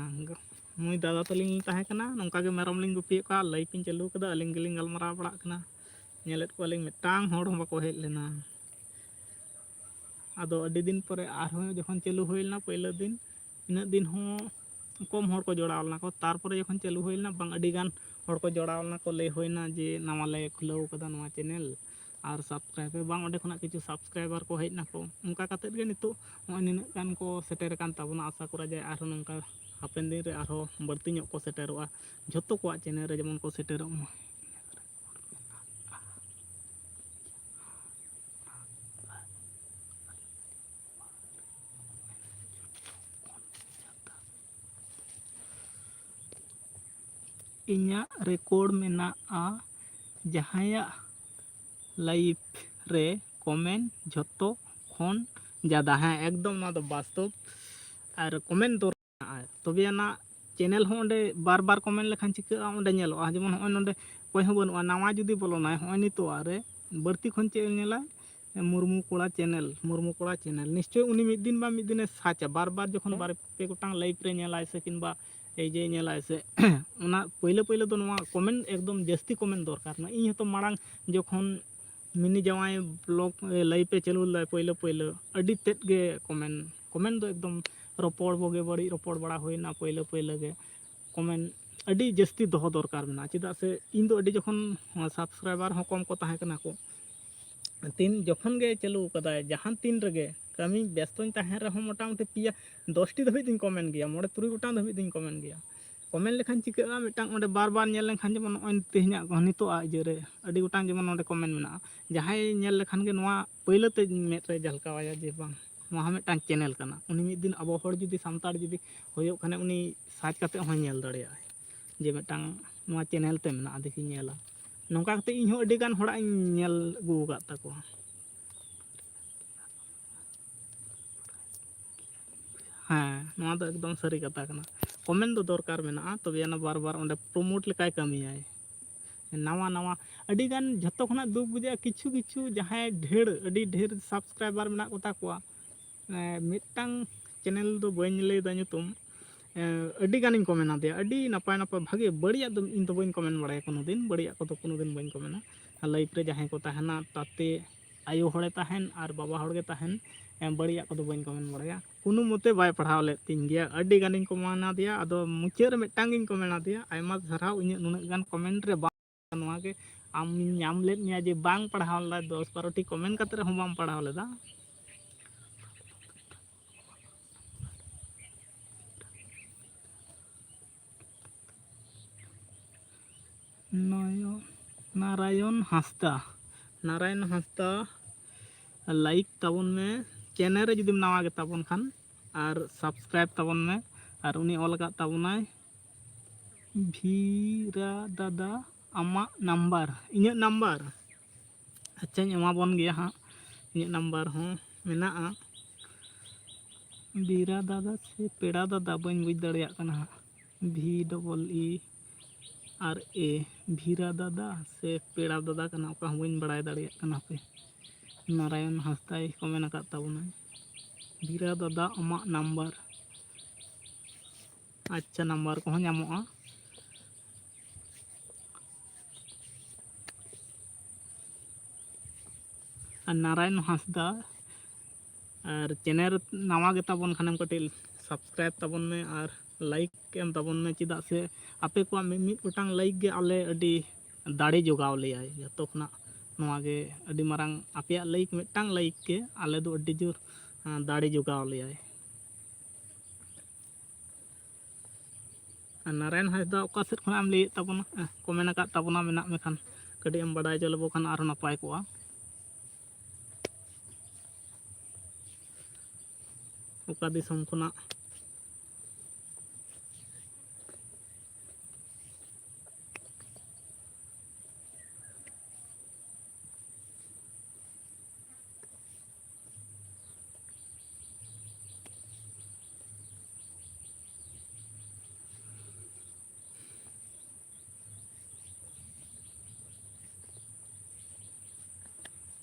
ᱱᱩᱭ ᱫᱟᱫᱟ ᱛᱟᱹᱞᱤᱧ ᱞᱤᱧ ᱛᱟᱦᱮᱸ ᱠᱟᱱᱟ, ᱱᱚᱝᱠᱟ ᱜᱮ ᱢᱮᱨᱚᱢ ᱞᱤᱧ ᱜᱩᱯᱤᱭᱮᱫ ᱠᱚᱣᱟ, ᱞᱟᱭᱤᱵᱷ ᱤᱧ ᱪᱟᱹᱞᱩ ᱠᱟᱫᱟ, ᱟᱹᱞᱤᱧ ᱜᱮᱞᱤᱧ ᱜᱟᱞᱢᱟᱨᱟᱣ ᱵᱟᱲᱟᱜ ᱠᱟᱱᱟ᱾ ᱧᱮᱞᱮᱫ ᱠᱚᱣᱟᱞᱤᱧ ᱢᱤᱫᱴᱟᱝ ᱦᱚᱲ ᱦᱚᱸ ᱵᱟᱠᱚ ᱦᱮᱡ ᱞᱮᱱᱟ᱾ ᱟᱫᱚ ᱟᱹᱰᱤ ᱫᱤᱱ ᱯᱚᱨᱮ ᱟᱨᱦᱚᱸ ᱡᱚᱠᱷᱚᱱ ᱪᱟᱹᱞᱩ ᱦᱩᱭ ᱞᱮᱱᱟ ᱯᱳᱭᱞᱳ ᱫᱤᱱ, ᱤᱱᱟᱹᱜ ᱫᱤᱱ ᱦᱚᱸ ᱠᱚᱢ ᱦᱚᱲ ᱠᱚ ᱡᱚᱲᱟᱣ ᱞᱮᱱᱟ ᱠᱚ᱾ ᱛᱟᱨᱯᱚᱨᱮ ᱡᱚᱠᱷᱚᱱ ᱪᱟᱹᱞᱩ ᱦᱩᱭ ᱞᱮᱱᱟ, ᱵᱟᱝ, ᱟᱹᱰᱤ ᱜᱟᱱ ᱦᱚᱲ ᱠᱚ ᱡᱚᱲᱟᱣ ᱞᱮᱱᱟ ᱠᱚ, ᱞᱟᱹᱭ ᱦᱩᱭᱱᱟ ᱡᱮ ᱱᱟᱣᱟ ᱞᱮ ᱠᱷᱩᱞᱟᱹᱣ ᱠᱟᱫᱟ ᱱᱚᱣᱟ ᱪᱮᱱᱮᱞ, ᱟᱨ ᱥᱟᱵᱥᱠᱨᱟᱭᱤᱵ ᱯᱮ, ᱵᱟᱝ, ᱚᱸᱰᱮ ᱠᱷᱚᱱᱟᱜ ᱠᱤᱪᱷᱩ ᱥᱟᱵᱥᱠᱨᱟᱭᱵᱟᱨ ᱠᱚ ᱦᱮᱡ ᱱᱟᱠᱚ᱾ ᱚᱱᱠᱟ ᱠᱟᱛᱮᱫ ᱜᱮ ᱱᱤᱛᱚᱜ ᱱᱚᱜᱼᱚᱭ ᱱᱤᱱᱟᱹᱜ ᱜᱟᱱ ᱠᱚ ᱥᱮᱴᱮᱨ ᱟᱠᱟᱱ ᱛᱟᱵᱚᱱᱟ᱾ ᱟᱥᱟ ᱠᱚᱨᱟ ᱡᱮ ᱟᱨᱦᱚᱸ ᱱᱚᱝᱠᱟ ᱦᱟᱯᱮᱱ ᱫᱤᱱ ᱨᱮ ᱟᱨᱦᱚᱸ ᱵᱟᱹᱲᱛᱤ ᱧᱚᱜ ᱠᱚ ᱥᱮᱴᱮᱨᱚᱜᱼᱟ, ᱡᱷᱚᱛᱚ ᱠᱚᱣᱟᱜ ᱪᱮᱱᱮᱞ ᱨᱮ ᱡᱮᱢᱚᱱ ᱠᱚ ᱥᱮᱴᱮᱨᱚᱜ ᱢᱟ᱾ ᱤᱧᱟᱹᱜ ᱨᱮᱠᱚᱨᱰ ᱢᱮᱱᱟᱜᱼᱟ ᱡᱟᱦᱟᱸᱭᱟᱜ ᱞᱟᱭᱤᱵᱷ ᱨᱮ ᱠᱚᱢᱮᱱᱴ ᱡᱷᱚᱛᱚ ᱠᱷᱚᱱ ᱡᱟᱫᱟ᱾ ᱦᱮᱸ, ᱮᱠᱫᱚᱢ ᱱᱚᱣᱟ ᱫᱚ ᱵᱟᱥᱛᱚᱵ᱾ ᱟᱨ ᱠᱚᱢᱮᱱᱴ ᱫᱚᱨᱠᱟᱨ, ᱛᱚᱵᱮ ᱟᱱᱟᱜ ᱪᱮᱱᱮᱞ ᱦᱚᱸ ᱚᱸᱰᱮ ᱵᱟᱨ ᱵᱟᱨ ᱠᱚᱢᱮᱱᱴ ᱞᱮᱠᱷᱟᱱ ᱪᱤᱠᱟᱹᱜᱼᱟ? ᱚᱸᱰᱮ ᱧᱮᱞᱚᱜᱼᱟ, ᱡᱮᱢᱚᱱ ᱱᱚᱜᱼᱚᱭ ᱱᱚᱸᱰᱮ ᱚᱠᱚᱭ ᱦᱚᱸ ᱵᱟᱹᱱᱩᱜᱼᱟ, ᱱᱟᱣᱟ ᱡᱩᱫᱤ ᱵᱚᱞᱚᱱᱟᱭ, ᱱᱚᱜᱼᱚᱭ ᱱᱤᱛᱚᱜ ᱟᱜ ᱨᱮ ᱵᱟᱹᱲᱛᱤ ᱠᱷᱚᱱ ᱪᱮᱫ ᱮ ᱧᱮᱞᱟ? ᱢᱩᱨᱢᱩ ᱠᱚᱲᱟ ᱪᱮᱱᱮᱞ, ᱢᱩᱨᱢᱩ ᱠᱚᱲᱟ ᱪᱮᱱᱮᱞ᱾ ᱱᱤᱥᱪᱳᱭ ᱩᱱᱤ ᱢᱤᱫ ᱫᱤᱱ ᱵᱟ ᱢᱤᱫ ᱫᱤᱱᱮ ᱥᱟᱨᱪᱟ, ᱵᱟᱨ ᱵᱟᱨ ᱡᱚᱠᱷᱚᱱ ᱵᱟᱨ ᱯᱮ ᱜᱚᱴᱟᱝ ᱞᱟᱭᱤᱵᱷ ᱨᱮ ᱧᱮᱞᱟᱭ ᱥᱮ ᱠᱤᱝᱵᱟ ᱮᱭ ᱡᱮ ᱧᱮᱞᱟᱭ ᱥᱮ, ᱚᱱᱟ ᱯᱳᱭᱞᱳ ᱯᱳᱭᱞᱳ ᱫᱚ ᱱᱚᱣᱟ ᱠᱚᱢᱮᱱᱴ ᱮᱠᱫᱚᱢ ᱡᱟᱹᱥᱛᱤ ᱠᱚᱢᱮᱱᱴ ᱫᱚᱨᱠᱟᱨ ᱠᱟᱱᱟ᱾ ᱤᱧ ᱦᱚᱸᱛᱚ ᱢᱟᱲᱟᱝ ᱡᱚᱠᱷᱚᱱ ᱢᱤᱱᱤ ᱡᱟᱶᱟᱭ ᱵᱞᱚᱜ, ᱮ, ᱞᱟᱭᱤᱵᱷ ᱮ ᱪᱟᱹᱞᱩ ᱞᱮᱫᱟ ᱯᱳᱭᱞᱳ ᱯᱳᱭᱞᱳ, ᱟᱹᱰᱤ ᱛᱮᱫ ᱜᱮ ᱠᱚᱢᱮᱱᱴ, ᱠᱚᱢᱮᱱᱴ ᱫᱚ ᱮᱠᱫᱚᱢ ᱨᱚᱯᱚᱲ ᱵᱩᱜᱤ ᱵᱟᱹᱲᱤᱡ ᱨᱚᱯᱚᱲ ᱵᱟᱲᱟ ᱦᱩᱭᱱᱟ ᱯᱳᱭᱞᱳ ᱯᱳᱭᱞᱳ ᱜᱮ᱾ ᱠᱚᱢᱮᱱᱴ ᱟᱹᱰᱤ ᱡᱟᱹᱥᱛᱤ ᱫᱚᱦᱚ ᱫᱚᱨᱠᱟᱨ ᱢᱮᱱᱟᱜᱼᱟ, ᱪᱮᱫᱟᱜ ᱥᱮ ᱤᱧ ᱫᱚ ᱟᱹᱰᱤ ᱡᱚᱠᱷᱚᱱ ᱥᱟᱵᱥᱠᱨᱟᱭᱵᱟᱨ ᱦᱚᱸ ᱠᱚᱢ ᱠᱚ ᱛᱟᱦᱮᱸ ᱠᱟᱱᱟ ᱠᱚ, ᱛᱤᱱ ᱡᱚᱠᱷᱚᱱ ᱜᱮ ᱪᱟᱹᱞᱩ ᱠᱟᱫᱟᱭ, ᱡᱟᱦᱟᱸ ᱛᱤᱱ ᱨᱮᱜᱮ ᱠᱟᱹᱢᱤ ᱵᱮᱥᱛᱚᱧ ᱛᱟᱦᱮᱱ ᱨᱮᱦᱚᱸ ᱢᱚᱴᱟᱢᱩᱴᱤ ᱯᱮᱭᱟ ᱫᱚᱥᱴᱤ ᱫᱷᱟᱹᱵᱤᱡ ᱫᱚᱧ ᱠᱚᱢᱮᱱᱴ ᱜᱮᱭᱟ, ᱢᱚᱬᱮ ᱛᱩᱨᱩᱭ ᱜᱚᱴᱟᱝ ᱫᱷᱟᱹᱵᱤᱡ ᱫᱚᱧ ᱠᱚᱢᱮᱱᱴ ᱜᱮᱭᱟ᱾ ᱠᱚᱢᱮᱱᱴ ᱞᱮᱠᱷᱟᱱ ᱪᱤᱠᱟᱹᱜᱼᱟ, ᱢᱤᱫᱴᱟᱝ ᱚᱸᱰᱮ ᱵᱟᱨ ᱵᱟᱨ ᱧᱮᱞ ᱞᱮᱱᱠᱷᱟᱱ, ᱡᱮᱢᱚᱱ ᱱᱚᱜᱼᱚᱭ ᱛᱮᱦᱮᱧᱟᱜ ᱱᱤᱛᱚᱜ ᱟᱜ ᱤᱭᱟᱹ ᱨᱮ ᱟᱹᱰᱤ ᱜᱚᱴᱟᱝ ᱡᱮᱢᱚᱱ ᱱᱚᱰᱮ ᱠᱚᱢᱮᱱᱴ ᱢᱮᱱᱟᱜᱼᱟ, ᱡᱟᱦᱟᱸᱭ ᱧᱮᱞ ᱞᱮᱠᱷᱟᱱ ᱜᱮ ᱱᱚᱣᱟ ᱯᱟᱹᱭᱞᱟᱹ ᱛᱮ ᱢᱮᱫ ᱨᱮ ᱡᱷᱟᱞᱠᱟᱣ ᱟᱭᱟ ᱡᱮ ᱵᱟᱝ, ᱱᱚᱣᱟ ᱦᱚᱸ ᱢᱤᱫᱴᱟᱝ ᱪᱮᱱᱮᱞ ᱠᱟᱱᱟ᱾ ᱩᱱᱤ ᱢᱤᱫ ᱫᱤᱱ ᱟᱵᱚ ᱦᱚᱲ ᱡᱩᱫᱤ, ᱥᱟᱱᱛᱟᱲ ᱡᱩᱫᱤ ᱦᱩᱭᱩᱜ ᱠᱷᱟᱱᱮ, ᱩᱱᱤ ᱥᱟᱨᱪ ᱠᱟᱛᱮ ᱦᱚᱸᱭ ᱧᱮᱞ ᱫᱟᱲᱮᱭᱟᱜᱼᱟᱭ ᱡᱮ ᱢᱤᱫᱴᱟᱝ ᱱᱚᱣᱟ ᱪᱮᱱᱮᱞ ᱛᱮ ᱢᱮᱱᱟᱜᱼᱟ, ᱫᱮᱠᱷᱤᱧ ᱧᱮᱞᱟ᱾ ᱱᱚᱝᱠᱟ ᱠᱟᱛᱮ ᱤᱧ ᱦᱚᱸ ᱟᱹᱰᱤ ᱜᱟᱱ ᱦᱚᱲᱟᱜ ᱤᱧ ᱧᱮᱞ ᱟᱹᱜᱩ ᱟᱠᱟᱫ ᱛᱟᱠᱚᱣᱟ᱾ ᱦᱮᱸ, ᱱᱚᱣᱟ ᱫᱚ ᱮᱠᱫᱚᱢ ᱥᱟᱹᱨᱤ ᱠᱟᱛᱷᱟ ᱠᱟᱱᱟ᱾ ᱠᱚᱢᱮᱱᱴ ᱫᱚ ᱫᱚᱨᱠᱟᱨ ᱢᱮᱱᱟᱜᱼᱟ, ᱛᱚᱵᱮ ᱟᱱᱟ ᱵᱟᱨ ᱵᱟᱨ ᱚᱸᱰᱮ ᱯᱨᱳᱢᱳᱴ ᱞᱮᱠᱟᱭ ᱠᱟᱹᱢᱤᱭᱟᱭ᱾ ᱱᱟᱣᱟ ᱱᱟᱣᱟ ᱟᱹᱰᱤ ᱜᱟᱱ, ᱡᱷᱚᱛᱚ ᱠᱷᱚᱱᱟᱜ ᱫᱩᱠ ᱵᱩᱡᱷᱟᱹᱜᱼᱟ, ᱠᱤᱪᱷᱩ ᱠᱤᱪᱷᱩ ᱡᱟᱦᱟᱸᱭ ᱰᱷᱮᱨ, ᱟᱹᱰᱤ ᱰᱷᱮᱨ subscriber ᱢᱮᱱᱟᱜ ᱠᱚᱛᱟ ᱠᱚᱣᱟ, ᱮᱸ, ᱢᱤᱫᱴᱟᱝ channel ᱫᱚ ᱵᱟᱹᱧ ᱞᱟᱹᱭᱫᱟ ᱧᱩᱛᱩᱢ, ᱮᱸ, ᱟᱹᱰᱤ ᱜᱟᱱᱤᱧ comment ᱟᱫᱮᱭᱟ, ᱟᱹᱰᱤ ᱱᱟᱯᱟᱭ ᱱᱟᱯᱟᱭ ᱵᱷᱟᱜᱮ, ᱵᱟᱹᱲᱤᱡᱟᱜ ᱫᱚ ᱤᱧ ᱫᱚ ᱵᱟᱹᱧ comment ᱵᱟᱲᱟᱭᱟ ᱠᱳᱱᱳ ᱫᱤᱱ, ᱵᱟᱹᱲᱤᱡᱟᱜ ᱠᱚᱫᱚ ᱠᱳᱱᱳ ᱫᱤᱱ ᱵᱟᱹᱧ ᱠᱚᱢᱮᱱᱟ᱾ ᱟᱨ live ᱨᱮ ᱡᱟᱦᱟᱸᱭ ᱠᱚ ᱛᱟᱦᱮᱱᱟ, ᱛᱟᱛᱮ ᱟᱭᱳ ᱦᱚᱲᱮ ᱛᱟᱦᱮᱱ ᱟᱨ ᱵᱟᱵᱟ ᱦᱚᱲ ᱜᱮ ᱛᱟᱦᱮᱱ, ᱮᱸ, ᱵᱟᱹᱲᱤᱡᱟᱜ ᱠᱚᱫᱚ ᱵᱟᱹᱧ comment ᱵᱟᱲᱟᱭᱟ᱾ ᱠᱳᱱᱳ ᱢᱚᱛᱮ ᱵᱟᱭ ᱯᱟᱲᱦᱟᱣ ᱞᱮᱫ ᱛᱤᱧ ᱜᱮᱭᱟ, ᱟᱹᱰᱤ ᱜᱟᱱᱤᱧ comment ᱟᱫᱮᱭᱟ᱾ ᱟᱫᱚ ᱢᱩᱪᱟᱹᱫ ᱨᱮ ᱢᱤᱫᱴᱟᱝ ᱜᱤᱧ comment ᱟᱫᱮᱭᱟ, ᱟᱭᱢᱟ ᱥᱟᱨᱦᱟᱣ ᱤᱧᱟᱹᱜ ᱱᱩᱱᱟᱹᱜ ᱜᱟᱱ comment ᱨᱮ ᱵᱟᱝ, ᱱᱚᱣᱟ ᱜᱮ ᱟᱢᱤᱧ ᱧᱟᱢ ᱞᱮᱫ ᱢᱮᱭᱟ ᱡᱮ ᱵᱟᱝ ᱯᱟᱲᱦᱟᱣ ᱞᱮᱫᱟ, ᱫᱚᱥ ᱵᱟᱨᱚ ᱴᱤ comment ᱠᱟᱛᱮ ᱨᱮᱦᱚᱸ ᱵᱟᱢ ᱯᱟᱲᱦᱟᱣ ᱞᱮᱫᱟ᱾ ᱱᱚᱭᱚ-, ᱱᱟᱨᱟᱭᱚᱱ ᱦᱟᱸᱥᱫᱟ, ᱱᱟᱨᱟᱭᱚᱱ ᱦᱟᱸᱥᱫᱟ, like ᱛᱟᱵᱚᱱ ᱢᱮ, channel ᱨᱮ ᱡᱩᱫᱤᱢ ᱱᱟᱣᱟ ᱜᱮ ᱛᱟᱵᱚᱱ ᱠᱷᱟᱱ, ᱟᱨ subscribe ᱛᱟᱵᱚᱱ ᱢᱮ᱾ ᱟᱨ ᱩᱱᱤ ᱚᱞ ᱟᱠᱟᱫ ᱛᱟᱵᱚᱱᱟᱭ, ᱵᱷᱤᱨᱟ ᱫᱟᱫᱟ ᱟᱢᱟᱜ number, ᱤᱧᱟᱹᱜ number, ᱟᱪᱪᱷᱟᱧ ᱮᱢᱟ ᱵᱚᱱ ᱜᱮᱭᱟ ᱦᱟᱸᱜ, ᱤᱧᱟᱹᱜ number ᱦᱚᱸ ᱢᱮᱱᱟᱜᱼᱟ᱾ ᱵᱷᱤᱨᱟ ᱫᱟᱫᱟ ᱥᱮ ᱯᱮᱲᱟ ᱫᱟᱫᱟ, ᱵᱟᱹᱧ ᱵᱩᱡᱽ ᱫᱟᱲᱮᱭᱟᱜ ᱠᱟᱱᱟ ᱦᱟᱸᱜ᱾ V double E R A, ᱵᱷᱤᱨᱟ ᱫᱟᱫᱟ ᱥᱮ ᱯᱮᱲᱟ ᱫᱟᱫᱟ ᱠᱟᱱᱟ, ᱚᱠᱟ ᱦᱚᱸ ᱵᱟᱹᱧ ᱵᱟᱲᱟᱭ ᱫᱟᱲᱮᱭᱟᱜ ᱠᱟᱱᱟ ᱦᱟᱯᱮ᱾ ᱱᱟᱨᱟᱭᱚᱱ ᱦᱟᱸᱥᱫᱟᱭ comment ᱟᱠᱟᱫ ᱛᱟᱵᱚᱱᱟᱭ, ᱵᱷᱤᱨᱟ ᱫᱟᱫᱟ ᱟᱢᱟᱜ number᱾ ᱟᱪᱪᱷᱟ, number ᱠᱚᱦᱚᱸ ᱧᱟᱢᱚᱜᱼᱟ᱾ ᱟᱨ ᱱᱟᱨᱟᱭᱚᱱ ᱦᱟᱸᱥᱫᱟ, ᱟᱨ channel ᱱᱟᱣᱟ ᱜᱮ ᱛᱟᱵᱚᱱ ᱠᱷᱟᱱᱮᱢ ᱠᱟᱹᱴᱤᱡ subscribe ᱛᱟᱵᱚᱱ ᱢᱮ ᱟᱨ like ᱮᱢ ᱛᱟᱵᱚᱱ ᱢᱮ, ᱪᱮᱫᱟᱜ ᱥᱮ ᱟᱯᱮ ᱠᱚᱣᱟᱜ ᱢᱤᱫ, ᱢᱤᱫ ᱜᱚᱴᱟᱝ like ᱜᱮ ᱟᱞᱮ ᱟᱹᱰᱤ ᱫᱟᱲᱮ ᱡᱚᱜᱟᱣ ᱞᱮᱭᱟᱭ᱾ ᱡᱚᱛᱚ ᱠᱷᱚᱱᱟᱜ ᱱᱚᱣᱟ ᱜᱮ ᱟᱹᱰᱤ ᱢᱟᱨᱟᱝ, ᱟᱯᱮᱭᱟᱜ like, ᱢᱤᱫᱴᱟᱝ like ᱜᱮ ᱟᱞᱮ ᱫᱚ ᱟᱹᱰᱤ ᱡᱳᱨ, ᱟᱸ, ᱫᱟᱲᱮ ᱡᱚᱜᱟᱣ ᱞᱮᱭᱟᱭ᱾ ᱟᱨ ᱱᱟᱨᱟᱭᱚᱱ ᱦᱟᱸᱥᱫᱟ ᱚᱠᱟ ᱥᱮᱫ ᱠᱷᱚᱱᱟᱜ ᱮᱢ ᱞᱟᱹᱭᱮᱫ ᱛᱟᱵᱚᱱᱟ? ᱮ, comment ᱟᱠᱟᱫ ᱛᱟᱵᱚᱱᱟ, ᱢᱮᱱᱟᱜ ᱢᱮᱠᱷᱟᱱ ᱠᱟᱹᱴᱤᱡ ᱮᱢ ᱵᱟᱲᱟᱭ ᱦᱚᱪᱚ ᱞᱮᱵᱚ ᱠᱷᱟᱱ ᱟᱨᱦᱚᱸ ᱱᱟᱯᱟᱭ ᱠᱚᱜᱼᱟ᱾ ᱚᱠᱟ ᱫᱤᱥᱚᱢ ᱠᱷᱚᱱᱟᱜ?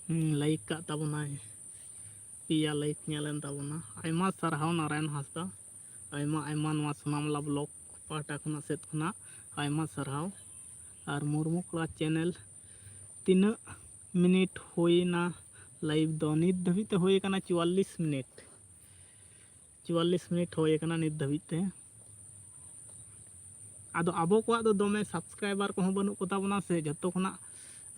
ᱞᱟᱭᱤᱠ ᱠᱟᱜ ᱛᱟᱵᱚᱱᱟᱭ, ᱯᱮᱭᱟ ᱞᱟᱭᱤᱠ ᱧᱮᱞᱮᱱ ᱛᱟᱵᱚᱱᱟ᱾ ᱟᱭᱢᱟ ᱥᱟᱨᱦᱟᱣ ᱱᱟᱨᱟᱭᱚᱱ ᱦᱟᱸᱥᱫᱟ, ᱟᱭᱢᱟ ᱟᱭᱢᱟ ᱱᱚᱣᱟ ᱥᱳᱱᱟᱢᱞᱟ ᱵᱞᱚᱜ ᱯᱟᱦᱴᱟ ᱠᱷᱚᱱᱟᱜ, ᱥᱮᱫ ᱠᱷᱚᱱᱟᱜ ᱟᱭᱢᱟ ᱥᱟᱨᱦᱟᱣ᱾ ᱟᱨ ᱢᱩᱨᱢᱩ ᱠᱚᱲᱟ ᱪᱮᱱᱮᱞ, ᱛᱤᱱᱟᱹᱜ ᱢᱤᱱᱤᱴ ᱦᱩᱭᱱᱟ ᱞᱟᱭᱤᱵᱷ ᱫᱚ? ᱱᱤᱛ ᱫᱷᱟᱹᱵᱤᱡ ᱛᱮ ᱦᱩᱭ ᱟᱠᱟᱱᱟ ᱪᱩᱣᱟᱞᱞᱤᱥ ᱢᱤᱱᱤᱴ᱾ ᱪᱩᱣᱟᱞᱞᱤᱥ ᱢᱤᱱᱤᱴ ᱦᱩᱭ ᱟᱠᱟᱱᱟ ᱱᱤᱛ ᱫᱷᱟᱹᱵᱤᱡ ᱛᱮ᱾ ᱟᱫᱚ ᱟᱵᱚ ᱠᱚᱣᱟᱜ ᱫᱚ ᱫᱚᱢᱮ ᱥᱟᱵᱥᱠᱨᱟᱭᱵᱟᱨ ᱠᱚᱦᱚᱸ ᱵᱟᱹᱱᱩᱜ ᱠᱚᱛᱟ ᱵᱚᱱᱟ ᱥᱮ, ᱡᱚᱛᱚ ᱠᱷᱚᱱᱟᱜ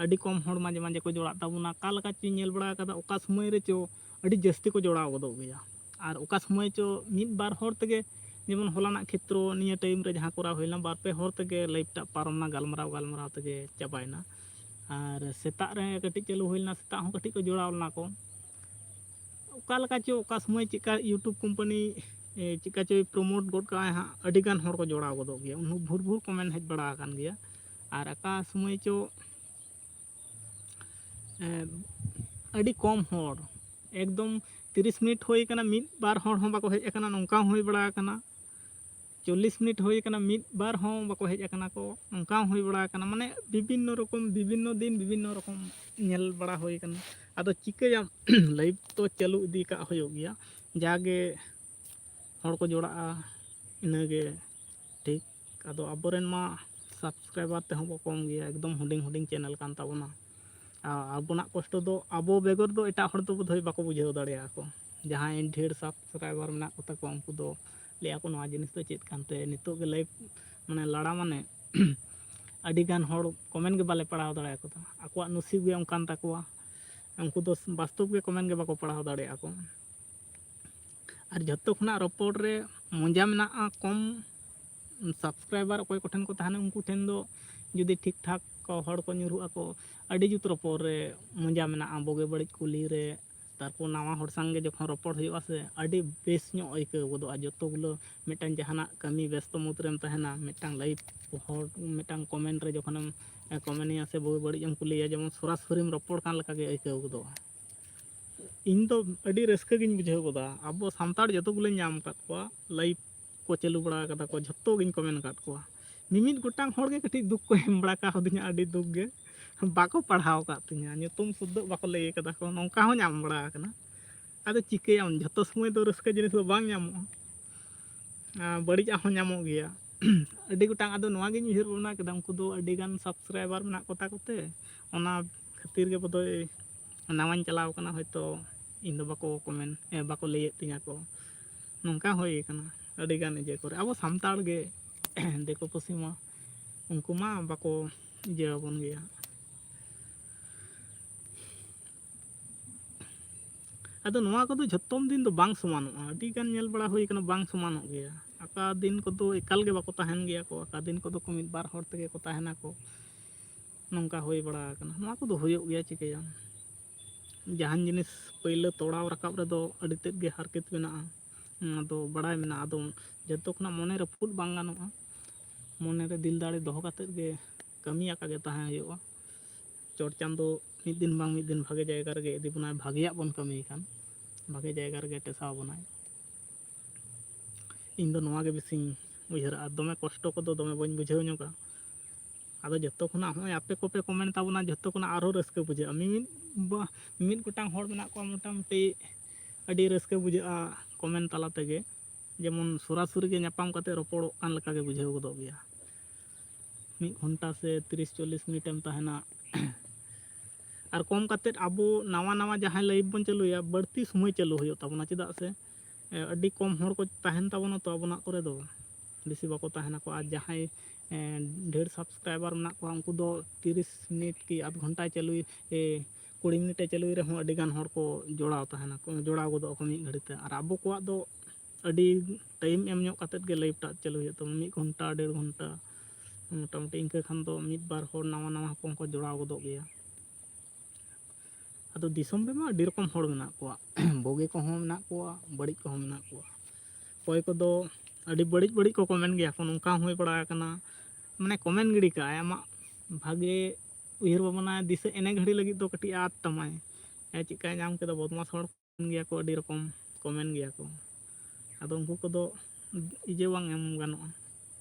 ᱟᱹᱰᱤ ᱠᱚᱢ ᱦᱚᱲ ᱢᱟᱡᱷᱮ ᱢᱟᱡᱷᱮ ᱠᱚ ᱡᱚᱲᱟᱜ ᱛᱟᱵᱚᱱᱟ᱾ ᱚᱠᱟ ᱞᱮᱠᱟ ᱪᱚᱧ ᱧᱮᱞ ᱵᱟᱲᱟ ᱟᱠᱟᱫᱟ, ᱚᱠᱟ ᱥᱚᱢᱚᱭ ᱨᱮᱪᱚ ᱟᱹᱰᱤ ᱡᱟᱹᱥᱛᱤ ᱠᱚ ᱡᱚᱲᱟᱣ ᱜᱚᱫᱚᱜ ᱜᱮᱭᱟ, ᱟᱨ ᱚᱠᱟ ᱥᱚᱢᱚᱭ ᱪᱚ ᱢᱤᱫ ᱵᱟᱨ ᱦᱚᱲ ᱛᱮᱜᱮ, ᱡᱮᱢᱚᱱ ᱦᱚᱞᱟᱱᱟᱜ ᱠᱷᱮᱛᱨᱚ ᱱᱤᱭᱟᱹ ᱴᱟᱭᱤᱢ ᱨᱮ ᱡᱟᱦᱟᱸ ᱠᱚᱨᱟᱣ ᱦᱩᱭ ᱞᱮᱱᱟ, ᱵᱟᱨ ᱯᱮ ᱦᱚᱲ ᱛᱮᱜᱮ ᱞᱟᱭᱤᱵᱷ ᱴᱟᱜ ᱯᱟᱨᱚᱢ ᱮᱱᱟ, ᱜᱟᱞᱢᱟᱨᱟᱣ ᱜᱟᱞᱢᱟᱨᱟᱣ ᱛᱮᱜᱮ ᱪᱟᱵᱟᱭᱮᱱᱟ᱾ ᱟᱨ ᱥᱮᱛᱟᱜ ᱨᱮ ᱠᱟᱹᱴᱤᱡ ᱪᱟᱹᱞᱩ ᱦᱩᱭ ᱞᱮᱱᱟ, ᱥᱮᱛᱟᱜ ᱦᱚᱸ ᱠᱟᱹᱴᱤᱡ ᱠᱚ ᱡᱚᱲᱟᱣ ᱞᱮᱱᱟ ᱠᱚ᱾ ᱚᱠᱟ ᱞᱮᱠᱟ ᱪᱚ ᱚᱠᱟ ᱥᱚᱢᱚᱭ ᱪᱮᱫᱠᱟ YouTube ᱠᱳᱢᱯᱟᱱᱤ, ᱮ, ᱪᱮᱫᱠᱟ ᱪᱚᱭ ᱯᱨᱳᱢᱳᱴ ᱜᱚᱫ ᱠᱟᱜᱼᱟᱭ ᱦᱟᱸᱜ, ᱟᱹᱰᱤ ᱜᱟᱱ ᱦᱚᱲ ᱠᱚ ᱡᱚᱲᱟᱣ ᱜᱚᱫᱚᱜ ᱜᱮᱭᱟ᱾ ᱩᱱ ᱵᱷᱩᱨ ᱵᱷᱩᱨ ᱠᱚᱢᱮᱱᱴ ᱦᱮᱡ ᱵᱟᱲᱟ ᱟᱠᱟᱱ ᱜᱮᱭᱟ᱾ ᱟᱨ ᱚᱠᱟ ᱥᱚᱢᱚᱭ ᱪᱚ, ᱮ, ᱟᱹᱰᱤ ᱠᱚᱢ ᱦᱚᱲ, ᱮᱠᱫᱚᱢ ᱛᱤᱨᱤᱥ ᱢᱤᱱᱤᱴ ᱦᱩᱭ ᱟᱠᱟᱱᱟ, ᱢᱤᱫ ᱵᱟᱨ ᱦᱚᱲ ᱦᱚᱸ ᱵᱟᱠᱚ ᱦᱮᱡ ᱟᱠᱟᱱᱟ, ᱱᱚᱝᱠᱟ ᱦᱚᱸ ᱦᱩᱭ ᱵᱟᱲᱟ ᱟᱠᱟᱱᱟ᱾ ᱪᱚᱞᱞᱤᱥ ᱢᱤᱱᱤᱴ ᱦᱩᱭ ᱟᱠᱟᱱᱟ, ᱢᱤᱫ ᱵᱟᱨ ᱦᱚᱸ ᱵᱟᱠᱚ ᱦᱮᱡ ᱟᱠᱟᱱᱟ ᱠᱚ, ᱚᱱᱠᱟ ᱦᱚᱸ ᱦᱩᱭ ᱵᱟᱲᱟ ᱟᱠᱟᱱᱟ᱾ ᱢᱟᱱᱮ ᱵᱤᱵᱷᱤᱱᱱᱚ ᱨᱚᱠᱚᱢ, ᱵᱤᱵᱷᱤᱱᱱᱚ ᱫᱤᱱ ᱵᱤᱵᱷᱤᱱᱱᱚ ᱨᱚᱠᱚᱢ ᱧᱮᱞ ᱵᱟᱲᱟ ᱦᱩᱭ ᱟᱠᱟᱱᱟ᱾ ᱟᱫᱚ ᱪᱤᱠᱟᱹᱭᱟᱢ, ᱞᱟᱭᱤᱵᱷ ᱛᱚ ᱪᱟᱹᱞᱩ ᱤᱫᱤ ᱠᱟᱜ ᱦᱩᱭᱩᱜ ᱜᱮᱭᱟ, ᱡᱟᱜᱮ ᱦᱚᱲ ᱠᱚ ᱡᱚᱲᱟᱜᱼᱟ, ᱤᱱᱟᱹᱜᱮ ᱴᱷᱤᱠ᱾ ᱟᱫᱚ ᱟᱵᱚᱨᱮᱱ ᱢᱟ ᱥᱟᱵᱥᱠᱨᱟᱭᱵᱟᱨ ᱛᱮᱦᱚᱸ ᱠᱚ ᱠᱚᱢ ᱜᱮᱭᱟ, ᱮᱠᱫᱚᱢ ᱦᱩᱰᱤᱧ ᱦᱩᱰᱤᱧ ᱪᱮᱱᱮᱞ ᱠᱟᱱ ᱛᱟᱵᱚᱱᱟ᱾ ᱟᱨ ᱟᱵᱚᱱᱟᱜ ᱠᱚᱥᱴᱚ ᱫᱚ ᱟᱵᱚ ᱵᱮᱜᱚᱨ ᱫᱚ ᱮᱴᱟᱜ ᱦᱚᱲ ᱫᱚ ᱵᱳᱫᱷᱚᱭ ᱵᱟᱠᱚ ᱵᱩᱡᱷᱟᱹᱣ ᱫᱟᱲᱮᱭᱟᱜᱼᱟ ᱠᱚ᱾ ᱡᱟᱦᱟᱸᱭ ᱰᱷᱮᱨ ᱥᱟᱵᱥᱠᱨᱟᱭᱵᱟᱨ ᱢᱮᱱᱟᱜ ᱠᱚᱛᱟ ᱠᱚᱣᱟ, ᱩᱱᱠᱩ ᱫᱚ ᱞᱟᱹᱭᱟ ᱠᱚ, "ᱱᱚᱣᱟ ᱡᱤᱱᱤᱥ ᱫᱚ ᱪᱮᱫ ᱠᱟᱱᱛᱮ?" ᱱᱤᱛᱚᱜ ᱜᱮ ᱞᱟᱭᱤᱵᱷ, ᱢᱟᱱᱮ, ᱞᱟᱲᱟ ᱢᱟᱱᱮ ᱟᱹᱰᱤ ᱜᱟᱱ ᱦᱚᱲ ᱠᱚᱢᱮᱱᱴ ᱜᱮ ᱵᱟᱞᱮ ᱯᱟᱲᱦᱟᱣ ᱫᱟᱲᱮᱭᱟᱠᱚ ᱠᱟᱱᱟ᱾ ᱟᱠᱚᱣᱟᱜ ᱱᱚᱥᱤᱵ ᱜᱮ ᱚᱱᱠᱟᱱ ᱛᱟᱠᱚᱣᱟ, ᱩᱱᱠᱩ ᱫᱚ ᱵᱟᱥᱛᱚᱵ ᱜᱮ ᱠᱚᱢᱮᱱᱴ ᱜᱮ ᱵᱟᱠᱚ ᱯᱟᱲᱦᱟᱣ ᱫᱟᱲᱮᱭᱟᱜᱼᱟ ᱠᱚ᱾ ᱟᱨ ᱡᱷᱚᱛᱚ ᱠᱷᱚᱱᱟᱜ ᱨᱚᱯᱚᱲ ᱨᱮ ᱢᱚᱡᱟ ᱢᱮᱱᱟᱜᱼᱟ, ᱠᱚᱢ ᱥᱟᱵᱥᱠᱨᱟᱭᱵᱟᱨ ᱚᱠᱚᱭ ᱠᱚᱴᱷᱮᱱ ᱠᱚ ᱛᱟᱦᱮᱱᱟ, ᱩᱱᱠᱩ ᱴᱷᱮᱱ ᱫᱚ ᱡᱩᱫᱤ ᱴᱷᱤᱠ ᱴᱷᱟᱠ ᱠᱚ ᱦᱚᱲ ᱠᱚ ᱧᱩᱨᱦᱩᱜ ᱟᱠᱚ, ᱟᱹᱰᱤ ᱡᱩᱛ ᱨᱚᱯᱚᱲ ᱨᱮ ᱢᱚᱡᱟ ᱢᱮᱱᱟᱜᱼᱟ, ᱵᱩᱜᱤ ᱵᱟᱹᱲᱤᱡ ᱠᱩᱞᱤ ᱨᱮ᱾ ᱛᱟᱨᱯᱚᱨ ᱱᱟᱣᱟ ᱦᱚᱲ ᱥᱟᱝᱜᱮ ᱡᱚᱠᱷᱚᱱ ᱨᱚᱯᱚᱲ ᱦᱩᱭᱩᱜᱼᱟ ᱥᱮ, ᱟᱹᱰᱤ ᱵᱮᱥ ᱧᱚᱜ ᱟᱹᱭᱠᱟᱹᱣ ᱜᱚᱫᱚᱜᱼᱟ᱾ ᱡᱚᱛᱚ ᱜᱩᱞᱟᱹ ᱢᱤᱫᱴᱟᱝ ᱡᱟᱦᱟᱱᱟᱜ ᱠᱟᱹᱢᱤ ᱵᱮᱥᱛᱚ ᱢᱩᱫᱽ ᱨᱮᱢ ᱛᱟᱦᱮᱱᱟ, ᱢᱤᱫᱴᱟᱝ ᱞᱟᱭᱤᱵᱷ ᱦᱚᱲ ᱢᱤᱫᱴᱟᱝ ᱠᱚᱢᱮᱱᱴ ᱨᱮ ᱡᱚᱠᱷᱚᱱᱮᱢ ᱠᱚᱢᱮᱱᱴ ᱮᱭᱟ ᱥᱮ ᱵᱩᱜᱤ ᱵᱟᱹᱲᱤᱡ ᱮᱢ ᱠᱩᱞᱤᱭᱟ, ᱡᱮᱢᱚᱱ ᱥᱚᱨᱟᱥᱚᱨᱤᱢ ᱨᱚᱯᱚᱲ ᱠᱟᱱ ᱞᱮᱠᱟ ᱜᱮ ᱟᱹᱭᱠᱟᱹᱣ ᱜᱚᱫᱚᱜᱼᱟ᱾ ᱤᱧ ᱫᱚ ᱟᱹᱰᱤ ᱨᱟᱹᱥᱠᱟᱹ ᱜᱤᱧ ᱵᱩᱡᱷᱟᱹᱣ ᱜᱚᱫᱟ᱾ ᱟᱵᱚ ᱥᱟᱱᱛᱟᱲ ᱡᱚᱛᱚ ᱜᱩᱞᱟᱹᱧ ᱧᱟᱢ ᱟᱠᱟᱫ ᱠᱚᱣᱟ, ᱞᱟᱭᱤᱵᱷ ᱠᱚ ᱪᱟᱹᱞᱩ ᱵᱟᱲᱟ ᱟᱠᱟᱫᱟ ᱠᱚ, ᱡᱷᱚᱛᱚ ᱜᱤᱧ ᱠᱚᱢᱮᱱᱴ ᱟᱠᱟᱫ ᱠᱚᱣᱟ᱾ ᱢᱤᱢᱤᱫ ᱜᱚᱴᱟᱝ ᱦᱚᱲ ᱜᱮ ᱠᱟᱹᱴᱤᱡ ᱫᱩᱠ ᱠᱚ ᱮᱢ ᱵᱟᱲᱟ ᱠᱟᱣᱫᱤᱧᱟ, ᱟᱹᱰᱤ ᱫᱩᱠ ᱜᱮ᱾ ᱵᱟᱠᱚ ᱯᱟᱲᱦᱟᱣ ᱟᱠᱟᱫ ᱛᱤᱧᱟᱹ, ᱧᱩᱛᱩᱢ ᱥᱩᱫᱽᱫᱷᱟᱹ ᱵᱟᱠᱚ ᱞᱟᱹᱭ ᱠᱟᱫᱟ ᱠᱚ, ᱱᱚᱝᱠᱟ ᱦᱚᱸ ᱧᱟᱢ ᱵᱟᱲᱟ ᱟᱠᱟᱱᱟ᱾ ᱟᱫᱚ ᱪᱤᱠᱟᱹᱭᱟᱢ, ᱡᱷᱚᱛᱚ ᱥᱚᱢᱚᱭ ᱫᱚ ᱨᱟᱹᱥᱠᱟᱹ ᱡᱤᱱᱤᱥ ᱫᱚ ᱵᱟᱝ ᱧᱟᱢᱚᱜᱼᱟ, ᱟᱨ ᱵᱟᱹᱲᱤᱡᱟᱜ ᱦᱚᱸ ᱧᱟᱢᱚᱜ ᱜᱮᱭᱟ᱾ ᱟᱹᱰᱤ ᱜᱚᱴᱟᱝ, ᱟᱫᱚ ᱱᱚᱣᱟ ᱜᱤᱧ ᱩᱭᱦᱟᱹᱨ ᱵᱷᱟᱵᱽᱱᱟ ᱠᱮᱫᱟ, ᱩᱱᱠᱩ ᱫᱚ ᱟᱹᱰᱤ ᱜᱟᱱ subscriber ᱢᱮᱱᱟᱜ ᱠᱚᱛᱟ ᱠᱚᱛᱮ, ᱚᱱᱟ ᱠᱷᱟᱹᱛᱤᱨ ᱜᱮ ᱵᱚᱫᱷᱚᱭ ᱱᱟᱣᱟᱧ ᱪᱟᱞᱟᱣ ᱠᱟᱱᱟ, ᱦᱚᱭᱛᱳ ᱤᱧ ᱫᱚ ᱵᱟᱠᱚ comment, ᱮ, ᱵᱟᱠᱚ ᱞᱟᱹᱭᱮᱫ ᱛᱤᱧᱟᱹ ᱠᱚ, ᱱᱚᱝᱠᱟ ᱦᱩᱭ ᱠᱟᱱᱟ ᱟᱹᱰᱤ ᱜᱟᱱ ᱤᱭᱟᱹ ᱠᱚᱨᱮ᱾ ᱟᱵᱚ ᱥᱟᱱᱛᱟᱲ ᱜᱮ ᱫᱤᱠᱩ ᱯᱩᱥᱤ ᱢᱟ, ᱩᱱᱠᱩ ᱢᱟ ᱵᱟᱠᱚ ᱤᱭᱟᱹ ᱟᱵᱚᱱ ᱜᱮᱭᱟ᱾ ᱟᱫᱚ ᱱᱚᱣᱟ ᱠᱚᱫᱚ ᱡᱷᱚᱛᱚᱢ ᱫᱤᱱ ᱫᱚ ᱵᱟᱝ ᱥᱚᱢᱟᱱᱚᱜᱼᱟ, ᱟᱹᱰᱤ ᱜᱟᱱ ᱧᱮᱞ ᱵᱟᱲᱟ ᱦᱩᱭ ᱠᱟᱱᱟ, ᱵᱟᱝ ᱥᱚᱢᱟᱱᱚᱜ ᱜᱮᱭᱟ᱾ ᱚᱠᱟ ᱫᱤᱱ ᱠᱚᱫᱚ ᱮᱠᱟᱞ ᱜᱮ ᱵᱟᱠᱚ ᱛᱟᱦᱮᱱ ᱜᱮᱭᱟ ᱠᱚ, ᱚᱠᱟ ᱫᱤᱱ ᱠᱚᱫᱚ ᱠᱚ ᱢᱤᱫ ᱵᱟᱨ ᱦᱚᱲ ᱛᱮᱜᱮ ᱠᱚ ᱛᱟᱦᱮᱱᱟᱠᱚ, ᱱᱚᱝᱠᱟ ᱦᱩᱭ ᱵᱟᱲᱟ ᱟᱠᱟᱱᱟ᱾ ᱱᱚᱣᱟ ᱠᱚᱫᱚ ᱦᱩᱭᱩᱜ ᱜᱮᱭᱟ, ᱪᱤᱠᱟᱹᱭᱟᱢ? ᱡᱟᱦᱟᱱ ᱡᱤᱱᱤᱥ ᱯᱟᱹᱭᱞᱟᱹ ᱛᱚᱲᱟᱣ ᱨᱟᱠᱟᱵ ᱨᱮᱫᱚ ᱟᱹᱰᱤ ᱛᱮᱫ ᱜᱮ ᱦᱟᱨᱠᱮᱛ ᱢᱮᱱᱟᱜᱼᱟ, ᱚᱱᱟ ᱫᱚ ᱵᱟᱲᱟᱭ ᱢᱮᱱᱟᱜᱼᱟ᱾ ᱟᱫᱚ ᱡᱚᱛᱚ ᱠᱷᱚᱱᱟᱜ ᱢᱚᱱᱮ ᱨᱟᱹᱯᱩᱫ ᱵᱟᱝ ᱜᱟᱱᱚᱜᱼᱟ, ᱢᱚᱱᱮ ᱨᱮ ᱫᱤᱞ ᱫᱟᱲᱮ ᱫᱚᱦᱚ ᱠᱟᱛᱮᱫ ᱜᱮ ᱠᱟᱹᱢᱤ ᱟᱠᱟ ᱜᱮ ᱛᱟᱦᱮᱸ ᱦᱩᱭᱩᱜᱼᱟ᱾ ᱪᱚᱴ ᱪᱟᱸᱫᱚ ᱢᱤᱫ ᱫᱤᱱ ᱵᱟᱝ ᱢᱤᱫ ᱫᱤᱱ ᱵᱷᱟᱜᱮ ᱡᱟᱭᱜᱟ ᱨᱮᱜᱮ ᱤᱫᱤ ᱵᱚᱱᱟᱭ, ᱵᱷᱟᱜᱮᱭᱟᱜ ᱵᱚᱱ ᱠᱟᱹᱢᱤ ᱠᱷᱟᱱ ᱵᱷᱟᱜᱮ ᱡᱟᱭᱜᱟ ᱨᱮᱜᱮ ᱴᱮᱥᱟᱣ ᱵᱚᱱᱟᱭ᱾ ᱤᱧ ᱫᱚ ᱱᱚᱣᱟ ᱜᱮ ᱵᱮᱥᱤᱧ ᱩᱭᱦᱟᱹᱨᱟ, ᱟᱨ ᱫᱚᱢᱮ ᱠᱚᱥᱴᱚ ᱠᱚᱫᱚ ᱫᱚᱢᱮ ᱵᱟᱹᱧ ᱵᱩᱡᱷᱟᱹᱣ ᱧᱚᱜᱟ᱾ ᱟᱫᱚ ᱡᱚᱛᱚ ᱠᱷᱚᱱᱟᱜ ᱦᱚᱸᱜᱼᱚᱭ ᱟᱯᱮ ᱠᱚᱯᱮ comment ᱛᱟᱵᱚᱱᱟ, ᱡᱚᱛᱚ ᱠᱷᱚᱱᱟᱜ ᱟᱨᱦᱚᱸ ᱨᱟᱹᱥᱠᱟᱹ ᱵᱩᱡᱷᱟᱹᱜᱼᱟ᱾ ᱢᱤᱢᱤᱫ ᱵᱟ-, ᱢᱤᱢᱤᱫ ᱜᱚᱴᱟᱝ ᱦᱚᱲ ᱢᱮᱱᱟᱜ ᱠᱚᱣᱟ ᱢᱚᱴᱟᱢᱩᱴᱤ ᱟᱹᱰᱤ ᱨᱟᱹᱥᱠᱟᱹ ᱵᱩᱡᱷᱟᱹᱜᱼᱟ comment ᱛᱟᱞᱟ ᱛᱮᱜᱮ, ᱡᱮᱢᱚᱱ ᱥᱚᱨᱟᱥᱚᱨᱤ ᱜᱮ ᱧᱟᱯᱟᱢ ᱠᱟᱛᱮ ᱨᱚᱯᱚᱲᱚᱜ ᱠᱟᱱ ᱞᱮᱠᱟ ᱜᱮ ᱵᱩᱡᱷᱟᱹᱣ ᱜᱚᱫᱚᱜ ᱜᱮᱭᱟ᱾ ᱢᱤᱫ ᱜᱷᱚᱱᱴᱟ ᱥᱮ ᱛᱤᱨᱤᱥ ᱪᱚᱞᱞᱤᱥ ᱢᱤᱱᱤᱴ ᱮᱢ ᱛᱟᱦᱮᱱᱟ᱾ ᱟᱨ ᱠᱚᱢ ᱠᱟᱛᱮᱫ ᱟᱵᱚ ᱱᱟᱣᱟ ᱱᱟᱣᱟ ᱡᱟᱦᱟᱸᱭ live ᱵᱚᱱ ᱪᱟᱹᱞᱩᱭᱟ, ᱵᱟᱹᱲᱛᱤ ᱥᱚᱢᱚᱭ ᱪᱟᱹᱞᱩ ᱦᱩᱭᱩᱜ ᱛᱟᱵᱚᱱᱟ, ᱪᱮᱫᱟᱜ ᱥᱮ, ᱮ, ᱟᱹᱰᱤ ᱠᱚᱢ ᱦᱚᱲ ᱠᱚ ᱛᱟᱦᱮᱱ ᱛᱟᱵᱚᱱᱟ ᱛᱚ ᱟᱵᱚᱱᱟᱜ ᱠᱚᱨᱮ ᱫᱚ, ᱵᱮᱥᱤ ᱵᱟᱠᱚ ᱛᱟᱦᱮᱱᱟᱠᱚ᱾ ᱟᱨ ᱡᱟᱦᱟᱸᱭ, ᱮ, ᱰᱷᱮᱨ subscriber ᱢᱮᱱᱟᱜ ᱠᱚᱣᱟ, ᱩᱱᱠᱩ ᱫᱚ ᱛᱤᱨᱤᱥ ᱢᱤᱱᱤᱴ ᱠᱤ ᱟᱫᱷ ᱜᱷᱚᱱᱴᱟᱭ ᱪᱟᱹᱞᱩᱭ, ᱮ, ᱠᱩᱲᱤ ᱢᱤᱱᱤᱴᱮ ᱪᱟᱹᱞᱩᱭ ᱨᱮᱦᱚᱸ ᱟᱹᱰᱤ ᱜᱟᱱ ᱦᱚᱲ ᱠᱚ ᱡᱚᱲᱟᱣ ᱛᱟᱦᱮᱱᱟᱠᱚ, ᱡᱚᱲᱟᱣ ᱜᱚᱫᱚᱜ ᱟᱠᱚ ᱢᱤᱫ ᱜᱷᱟᱹᱲᱤᱡ ᱛᱮ᱾ ᱟᱨ ᱟᱵᱚ ᱠᱚᱣᱟᱜ ᱫᱚ ᱟᱹᱰᱤ time ᱮᱢ ᱧᱚᱜ ᱠᱟᱛᱮᱫ ᱜᱮ live ᱴᱟᱜ ᱪᱟᱹᱞᱩ ᱦᱩᱭᱩᱜ ᱛᱟᱵᱚᱱᱟ, ᱢᱤᱫ ᱜᱷᱚᱱᱴᱟ, ᱰᱮᱲ ᱜᱷᱚᱱᱴᱟ ᱢᱚᱴᱟᱢᱩᱴᱤ᱾ ᱤᱱᱠᱟᱹ ᱠᱷᱟᱱ ᱫᱚ ᱢᱤᱫ ᱵᱟᱨ ᱦᱚᱲ ᱱᱟᱣᱟ ᱱᱟᱣᱟ ᱦᱚᱯᱚᱱ ᱠᱚ ᱡᱚᱲᱟᱣ ᱜᱚᱫᱚᱜ ᱜᱮᱭᱟ᱾ ᱟᱫᱚ ᱫᱤᱥᱚᱢ ᱨᱮᱢᱟ ᱟᱹᱰᱤ ᱨᱚᱠᱚᱢ ᱦᱚᱲ ᱢᱮᱱᱟᱜ ᱠᱚᱣᱟ, ᱵᱩᱜᱤ ᱠᱚᱦᱚᱸ ᱢᱮᱱᱟᱜ ᱠᱚᱣᱟ, ᱵᱟᱹᱲᱤᱡ ᱠᱚᱦᱚᱸ ᱢᱮᱱᱟᱜ ᱠᱚᱣᱟ᱾ ᱚᱠᱚᱭ ᱠᱚᱫᱚ ᱟᱹᱰᱤ ᱵᱟᱹᱲᱤᱡ ᱵᱟᱹᱲᱤᱡ ᱠᱚ comment ᱜᱮᱭᱟ ᱠᱚ, ᱱᱚᱝᱠᱟ ᱦᱚᱸ ᱦᱩᱭ ᱵᱟᱲᱟ ᱟᱠᱟᱱᱟ, ᱢᱟᱱᱮ comment ᱜᱤᱰᱤ ᱠᱟᱜᱼᱟᱭ, ᱟᱢᱟᱜ ᱵᱷᱟᱜᱮ ᱩᱭᱦᱟᱹᱨ ᱵᱷᱟᱵᱽᱱᱟ ᱫᱤᱥᱟᱹ ᱤᱱᱟᱹ ᱜᱷᱟᱹᱲᱤ ᱞᱟᱹᱜᱤᱫ ᱫᱚ ᱠᱟᱹᱴᱤᱡ ᱟᱫ ᱛᱟᱢᱟᱭ, ᱦᱮᱸ, ᱪᱮᱫᱠᱟᱭ ᱧᱟᱢ ᱠᱮᱫᱟ, ᱵᱚᱫᱢᱟᱥ ᱦᱚᱲ ᱜᱮᱭᱟ ᱠᱚ, ᱟᱹᱰᱤ ᱨᱚᱠᱚᱢ comment ᱜᱮᱭᱟ ᱠᱚ᱾ ᱟᱫᱚ ᱩᱱᱠᱩ ᱠᱚᱫᱚ ᱤᱭᱟᱹ ᱵᱟᱝ ᱮᱢ ᱜᱟᱱᱚᱜᱼᱟ,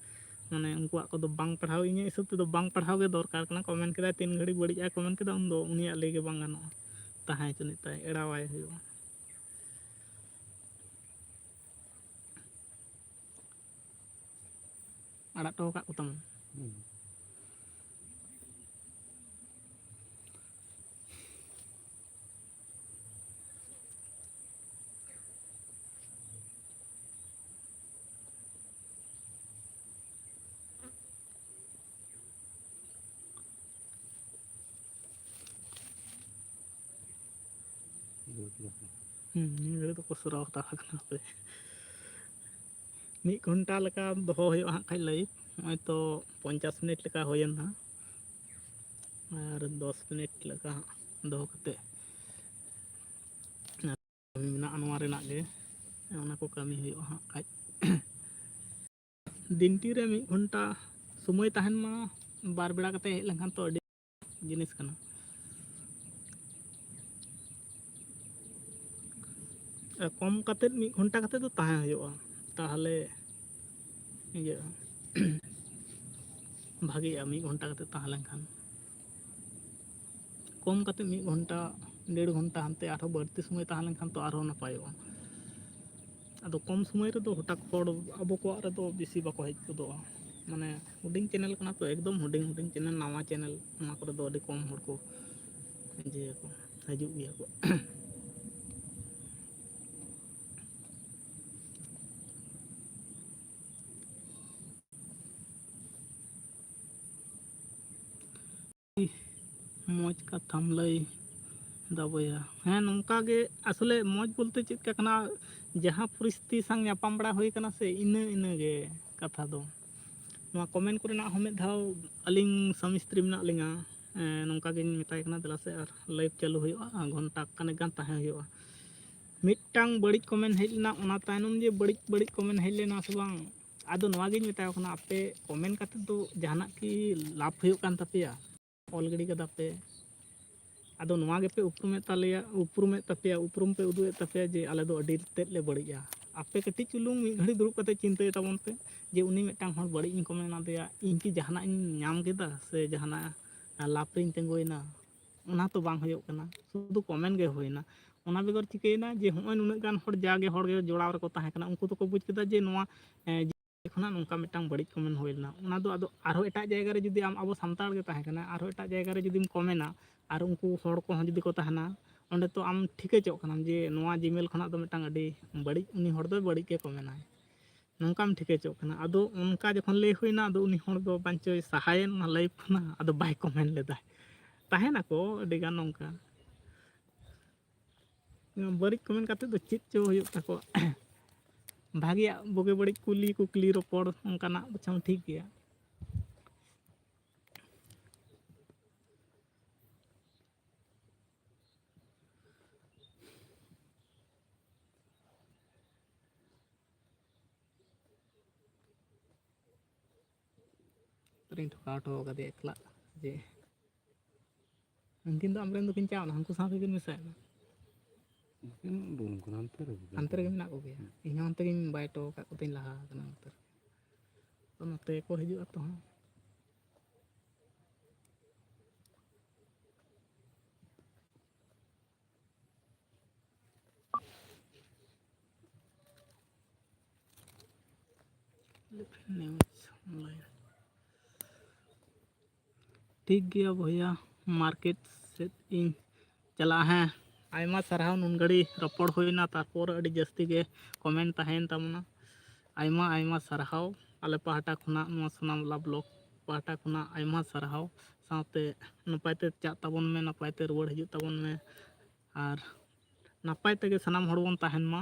ᱢᱟᱱᱮ ᱩᱱᱠᱩᱣᱟᱜ ᱠᱚᱫᱚ ᱵᱟᱝ ᱯᱟᱲᱦᱟᱣ, ᱤᱧᱟᱹᱜ ᱦᱤᱥᱟᱹᱵ ᱛᱮᱫᱚ ᱵᱟᱝ ᱯᱟᱲᱦᱟᱣ ᱜᱮ ᱫᱚᱨᱠᱟᱨ ᱠᱟᱱᱟ᱾ ᱠᱚᱢᱮᱱ ᱠᱮᱫᱟᱭ, ᱛᱤᱱ ᱜᱷᱟᱹᱲᱤᱡ ᱵᱟᱹᱲᱤᱡ ᱟᱭ ᱠᱚᱢᱮᱱ ᱠᱮᱫᱟ, ᱩᱱᱫᱚ ᱩᱱᱤᱭᱟᱜ ᱞᱟᱹᱭ ᱜᱮ ᱵᱟᱝ ᱜᱟᱱᱚᱜᱼᱟ, ᱛᱟᱦᱮᱸ ᱦᱚᱪᱚᱱᱤᱡ ᱛᱟᱭ, ᱮᱲᱟᱣᱟᱭ ᱦᱩᱭᱩᱜᱼᱟ᱾ ᱟᱲᱟᱜ ᱦᱚᱴᱚ ᱟᱠᱟᱫ ᱠᱚᱛᱟᱢᱟ᱾ ᱦᱩᱸ, ᱱᱤᱭᱟᱹ ᱜᱷᱟᱹᱲᱤᱡ ᱫᱚᱠᱚ ᱥᱚᱨᱟᱣ ᱦᱟᱛᱟᱲ ᱠᱟᱱᱟ ᱦᱟᱯᱮ᱾ ᱢᱤᱫ ᱜᱷᱚᱱᱴᱟ ᱞᱮᱠᱟ ᱫᱚᱦᱚ ᱦᱩᱭᱩᱜᱼᱟ ᱦᱟᱸᱜ ᱠᱷᱟᱡ live᱾ ᱱᱚᱜᱼᱚᱭ ᱛᱚ ᱯᱚᱧᱪᱟᱥ ᱢᱤᱱᱤᱴ ᱞᱮᱠᱟ ᱦᱩᱭᱮᱱ ᱦᱟᱸᱜ, ᱟᱨ ᱫᱚᱥ ᱢᱤᱱᱤᱴ ᱞᱮᱠᱟ ᱦᱟᱸᱜ ᱫᱚᱦᱚ ᱠᱟᱛᱮ ᱠᱟᱹᱢᱤ ᱢᱮᱱᱟᱜᱼᱟ ᱱᱚᱣᱟ ᱨᱮᱱᱟᱜ ᱜᱮ, ᱚᱱᱟ ᱠᱚ ᱠᱟᱹᱢᱤ ᱦᱩᱭᱩᱜᱼᱟ ᱦᱟᱸᱜ ᱠᱷᱟᱡ᱾ ᱫᱤᱱᱴᱤ ᱨᱮ ᱢᱤᱫ ᱜᱷᱚᱱᱴᱟ ᱥᱚᱢᱚᱭ ᱛᱟᱦᱮᱱ ᱢᱟ, ᱵᱟᱨ ᱵᱮᱲᱟ ᱠᱟᱛᱮ ᱦᱮᱡ ᱞᱮᱱᱠᱷᱟᱱ ᱛᱚ ᱟᱹᱰᱤ ᱡᱤᱱᱤᱥ ᱠᱟᱱᱟ᱾ ᱟᱨ ᱠᱚᱢ ᱠᱟᱛᱮ ᱢᱤᱫ ᱜᱷᱚᱱᱴᱟ ᱠᱟᱛᱮ ᱫᱚ ᱛᱟᱦᱮᱸ ᱦᱩᱭᱩᱜᱼᱟ, ᱛᱟᱦᱚᱞᱮ ᱤᱭᱟᱹ ᱵᱷᱟᱜᱮᱜᱼᱟ᱾ ᱢᱤᱫ ᱜᱷᱚᱱᱴᱟ ᱠᱟᱛᱮ ᱛᱟᱦᱮᱸ ᱞᱮᱱᱠᱷᱟᱱ, ᱠᱚᱢ ᱠᱟᱛᱮ ᱢᱤᱫ ᱜᱷᱚᱱᱴᱟ, ᱰᱮᱲ ᱜᱷᱚᱱᱴᱟ, ᱦᱟᱱᱛᱮ ᱟᱨᱦᱚᱸ ᱵᱟᱹᱲᱛᱤ ᱥᱚᱢᱚᱭ ᱛᱟᱦᱮᱸ ᱞᱮᱱᱠᱷᱟᱱ ᱛᱚ ᱟᱨᱦᱚᱸ ᱱᱟᱯᱟᱭᱚᱜᱼᱟ᱾ ᱟᱫᱚ ᱠᱚᱢ ᱥᱚᱢᱚᱭ ᱨᱮᱫᱚ ᱦᱚᱴᱟᱛ ᱦᱚᱲ ᱟᱵᱚ ᱠᱚᱣᱟᱜ ᱨᱮᱫᱚ ᱵᱮᱥᱤ ᱵᱟᱠᱚ ᱦᱮᱡ ᱜᱚᱫᱚᱜᱼᱟ, ᱢᱟᱱᱮ ᱦᱩᱰᱤᱧ ᱪᱮᱱᱮᱞ ᱠᱟᱱᱟ ᱛᱚ, ᱮᱠᱫᱚᱢ ᱦᱩᱰᱤᱧ ᱦᱩᱰᱤᱧ ᱪᱮᱱᱮᱞ, ᱱᱟᱣᱟ ᱪᱮᱱᱮᱞ, ᱚᱱᱟ ᱠᱚᱨᱮ ᱫᱚ ᱟᱹᱰᱤ ᱠᱚᱢ ᱦᱚᱲ ᱠᱚ ᱤᱭᱟᱹᱭᱟᱠᱚ, ᱦᱤᱡᱩᱜ ᱜᱮᱭᱟ ᱠᱚ᱾ ᱢᱚᱡᱽ ᱠᱟᱛᱷᱟᱢ ᱞᱟᱹᱭ ᱫᱟ ᱵᱚᱭᱦᱟ᱾ ᱦᱮᱸ, ᱱᱚᱝᱠᱟ ᱜᱮ ᱟᱥᱚᱞᱮ ᱢᱚᱡᱽ ᱵᱚᱞᱛᱮ ᱪᱮᱫ ᱠᱟ ᱠᱟᱱᱟ, ᱡᱟᱦᱟᱸ ᱯᱚᱨᱤᱥᱛᱷᱤᱛᱤ ᱥᱟᱝ ᱧᱟᱯᱟᱢ ᱵᱟᱲᱟ ᱦᱩᱭ ᱠᱟᱱᱟ ᱥᱮ, ᱤᱱᱟᱹ, ᱤᱱᱟᱹ ᱜᱮ ᱠᱟᱛᱷᱟ ᱫᱚ᱾ ᱱᱚᱣᱟ comment ᱠᱚᱨᱮᱱᱟᱜ ᱦᱚᱸ ᱢᱤᱫ ᱫᱷᱟᱣ, ᱟᱹᱞᱤᱧ ᱥᱟᱢᱤ ᱥᱛᱨᱤ ᱢᱮᱱᱟᱜ ᱞᱤᱧᱟ, ᱮᱸ, ᱱᱚᱝᱠᱟ ᱜᱤᱧ ᱢᱮᱛᱟᱭ ᱠᱟᱱᱟ, ᱫᱮᱞᱟ ᱥᱮ ᱟᱨ live ᱪᱟᱹᱞᱩ ᱦᱩᱭᱩᱜᱼᱟ, ᱜᱷᱚᱱᱴᱟ ᱠᱷᱟᱱᱮᱠ ᱜᱟᱱ ᱛᱟᱦᱮᱸ ᱦᱩᱭᱩᱜᱼᱟ᱾ ᱢᱤᱫᱴᱟᱝ ᱵᱟᱹᱲᱤᱡ comment ᱦᱮᱡ ᱞᱮᱱᱟ, ᱚᱱᱟ ᱛᱟᱭᱱᱚᱢ ᱡᱮ ᱵᱟᱹᱲᱤᱡ, ᱵᱟᱹᱲᱤᱡ comment ᱦᱮᱡ ᱞᱮᱱᱟ ᱥᱮ ᱵᱟᱝ, ᱟᱫᱚ ᱱᱚᱣᱟ ᱜᱤᱧ ᱢᱮᱛᱟ ᱠᱚ ᱠᱟᱱᱟ, ᱟᱯᱮ comment ᱠᱟᱛᱮ ᱫᱚ ᱡᱟᱦᱟᱱᱟᱜ ᱠᱤ ᱞᱟᱵᱷ ᱦᱩᱭᱩᱜ ᱠᱟᱱ ᱛᱟᱯᱮᱭᱟ? ᱚᱞ ᱜᱤᱰᱤ ᱠᱟᱫᱟ ᱯᱮ᱾ ᱟᱫᱚ ᱱᱚᱣᱟ ᱜᱮᱯᱮ ᱩᱯᱨᱩᱢᱮᱫ ᱛᱟᱞᱮᱭᱟ, ᱩᱯᱨᱩᱢᱮᱫ ᱛᱟᱯᱮᱭᱟ, ᱩᱯᱨᱩᱢ ᱯᱮ ᱩᱫᱩᱜ ᱮᱫ ᱛᱟᱯᱮᱭᱟ ᱡᱮ ᱟᱞᱮ ᱫᱚ ᱟᱹᱰᱤ ᱛᱮᱫ ᱞᱮ ᱵᱟᱹᱲᱤᱡᱼᱟ᱾ ᱟᱯᱮ ᱠᱟᱹᱴᱤᱡ ᱪᱩᱞᱩᱝ ᱢᱤᱫ ᱜᱷᱟᱹᱲᱤ ᱫᱩᱲᱩᱵ ᱠᱟᱛᱮ ᱪᱤᱱᱛᱟᱹᱭ ᱛᱟᱵᱚᱱ ᱯᱮ, ᱡᱮ ᱩᱱᱤ ᱢᱤᱫᱴᱟᱝ ᱦᱚᱲ ᱵᱟᱹᱲᱤᱡ ᱤᱧ ᱠᱚᱢᱮᱱ ᱟᱫᱮᱭᱟ, ᱤᱧ ᱠᱤ ᱡᱟᱦᱟᱱᱟᱜ ᱤᱧ ᱧᱟᱢ ᱠᱮᱫᱟ ᱥᱮ ᱡᱟᱦᱟᱱᱟᱜ ᱞᱟᱵᱷ ᱨᱤᱧ ᱛᱤᱸᱜᱩᱭᱮᱱᱟ? ᱚᱱᱟ ᱛᱚ ᱵᱟᱝ ᱦᱩᱭᱩᱜ ᱠᱟᱱᱟ, ᱥᱩᱫᱷᱩ ᱠᱚᱢᱮᱱ ᱜᱮ ᱦᱩᱭᱱᱟ᱾ ᱚᱱᱟ ᱵᱮᱜᱚᱨ ᱪᱤᱠᱟᱹᱭᱮᱱᱟ ᱡᱮ ᱦᱚᱸᱜᱼᱚᱭ ᱱᱩᱱᱟᱹᱜ ᱜᱟᱱ ᱦᱚᱲ, ᱡᱟᱜᱮ ᱦᱚᱲ ᱜᱮ ᱡᱚᱲᱟᱣ ᱨᱮᱠᱚ ᱛᱟᱦᱮᱸ ᱠᱟᱱᱟ, ᱩᱱᱠᱩ ᱫᱚᱠᱚ ᱵᱩᱡᱽ ᱠᱮᱫᱟ ᱡᱮ ᱱᱚᱣᱟ, ᱮᱸ, ᱠᱷᱚᱱᱟᱜ ᱱᱚᱝᱠᱟ ᱢᱤᱫᱴᱟᱝ ᱵᱟᱹᱲᱤᱡ ᱠᱚᱢᱮᱱ ᱦᱩᱭ ᱞᱮᱱᱟ᱾ ᱚᱱᱟ ᱫᱚ ᱟᱫᱚ ᱟᱨᱦᱚᱸ ᱮᱴᱟᱜ ᱡᱟᱭᱜᱟ ᱨᱮ ᱡᱩᱫᱤ ᱟᱢ, ᱟᱵᱚ ᱥᱟᱱᱛᱟᱲ ᱜᱮ ᱛᱟᱦᱮᱸ ᱠᱟᱱᱟ, ᱟᱨᱦᱚᱸ ᱮᱴᱟᱜ ᱡᱟᱭᱜᱟ ᱨᱮ ᱡᱩᱫᱤᱢ ᱠᱚᱢᱮᱱᱟ ᱟᱨ ᱩᱱᱠᱩ ᱦᱚᱲ ᱠᱚᱦᱚᱸ ᱡᱩᱫᱤ ᱠᱚ ᱛᱟᱦᱮᱱᱟ, ᱚᱸᱰᱮ ᱛᱚ ᱟᱢ ᱴᱷᱤᱠᱟᱹ ᱪᱚᱜ ᱠᱟᱱᱟᱢ ᱡᱮ ᱱᱚᱣᱟ Gmail ᱠᱷᱚᱱᱟᱜ ᱫᱚ ᱢᱤᱫᱴᱟᱝ ᱟᱹᱰᱤ ᱵᱟᱹᱲᱤᱡ, ᱩᱱᱤ ᱦᱚᱲ ᱫᱚ ᱵᱟᱹᱲᱤᱡ ᱜᱮ ᱠᱚᱢᱮᱱᱟᱭ, ᱱᱚᱝᱠᱟᱢ ᱴᱷᱤᱠᱟᱹ ᱪᱚᱜ ᱠᱟᱱᱟ᱾ ᱟᱫᱚ ᱚᱱᱠᱟ ᱡᱚᱠᱷᱚᱱ ᱞᱟᱹᱭ ᱦᱩᱭᱱᱟ, ᱟᱫᱚ ᱩᱱᱤ ᱦᱚᱲ ᱫᱚ ᱵᱟᱧᱪᱚᱭ ᱥᱟᱦᱟᱭᱮᱱ ᱚᱱᱟ live ᱠᱷᱚᱱᱟᱜ, ᱟᱫᱚ ᱵᱟᱭ ᱠᱚᱢᱮᱱ ᱞᱮᱫᱟ᱾ ᱛᱟᱦᱮᱱᱟᱠᱚ ᱟᱹᱰᱤᱜᱟᱱ ᱱᱚᱝᱠᱟ᱾ ᱵᱟᱹᱲᱤᱡ ᱠᱚᱢᱮᱱ ᱠᱟᱛᱮ ᱫᱚ ᱪᱮᱫ ᱪᱚ ᱦᱩᱭᱩᱜ ᱛᱟᱠᱚᱣᱟ᱾ ᱵᱷᱟᱜᱮᱭᱟᱜ ᱵᱩᱜᱤ ᱵᱟᱹᱲᱤᱡ ᱠᱩᱞᱤ ᱠᱩᱠᱞᱤ ᱨᱚᱯᱚᱲ ᱚᱱᱠᱟᱱᱟᱜ ᱵᱚᱪᱷᱚᱝ ᱴᱷᱤᱠ ᱜᱮᱭᱟ᱾ ᱨᱤᱧ ᱴᱷᱚᱠᱟᱣ ᱦᱚᱴᱚ ᱠᱟᱫᱮᱭᱟ ᱮᱠᱞᱟ ᱡᱮ ᱩᱱᱠᱤᱱ ᱫᱚ ᱟᱢᱨᱮᱱ ᱫᱚᱠᱤᱱ ᱪᱟᱣᱱᱟ, ᱦᱟᱹᱱᱠᱩ ᱥᱟᱶ ᱜᱮᱠᱤᱱ ᱢᱮᱥᱟᱭᱮᱱᱟ᱾ ᱩᱱᱠᱤᱱ ᱫᱚ ᱩᱱᱠᱩ ᱦᱟᱱᱛᱮ ᱨᱮ ᱦᱟᱱᱛᱮ ᱨᱮᱜᱮ ᱢᱮᱱᱟᱜ ᱠᱚᱜᱮᱭᱟ᱾ ᱤᱧ ᱦᱚᱸ ᱚᱱᱛᱮ ᱜᱤᱧ ᱵᱟᱭ ᱦᱚᱴᱚ ᱟᱠᱟᱫ ᱠᱚᱛᱤᱧ ᱞᱟᱦᱟ ᱟᱠᱟᱱᱟ ᱱᱚᱛᱮ ᱨᱮ᱾ ᱛᱚ ᱱᱚᱛᱮ ᱠᱚ ᱦᱤᱡᱩᱜᱼᱟ ᱛᱚ ᱦᱟᱸᱜ᱾ ᱴᱷᱤᱠ ᱜᱮᱭᱟ ᱵᱚᱭᱦᱟ, market ᱥᱮᱫ ᱤᱧ ᱪᱟᱞᱟᱜᱼᱟ᱾ ᱦᱮᱸ, ᱟᱭᱢᱟ ᱥᱟᱨᱦᱟᱣ, ᱱᱩᱱ ᱜᱷᱟᱹᱲᱤ ᱨᱚᱯᱚᱲ ᱦᱩᱭᱱᱟ, ᱛᱟᱨᱯᱚᱨ ᱟᱹᱰᱤ ᱡᱟᱹᱥᱛᱤ ᱜᱮ comment ᱛᱟᱦᱮᱸᱭᱮᱱ ᱛᱟᱵᱚᱱᱟ᱾ ᱟᱭᱢᱟ ᱟᱭᱢᱟ ᱥᱟᱨᱦᱟᱣ ᱟᱞᱮ ᱯᱟᱦᱴᱟ ᱠᱷᱚᱱᱟᱜ, ᱱᱚᱣᱟ ᱥᱚᱱᱟᱢᱚᱞᱟ vlog ᱯᱟᱦᱴᱟ ᱠᱷᱚᱱᱟᱜ ᱟᱭᱢᱟ ᱥᱟᱨᱦᱟᱣ᱾ ᱥᱟᱶᱛᱮ ᱱᱟᱯᱟᱭ ᱛᱮ ᱪᱟᱜ ᱛᱟᱵᱚᱱ ᱢᱮ, ᱱᱟᱯᱟᱭ ᱛᱮ ᱨᱩᱣᱟᱹᱲ ᱦᱤᱡᱩᱜ ᱛᱟᱵᱚᱱ ᱢᱮ, ᱟᱨ ᱱᱟᱯᱟᱭ ᱛᱮᱜᱮ ᱥᱟᱱᱟᱢ ᱦᱚᱲ ᱵᱚᱱ ᱛᱟᱦᱮᱱ ᱢᱟ᱾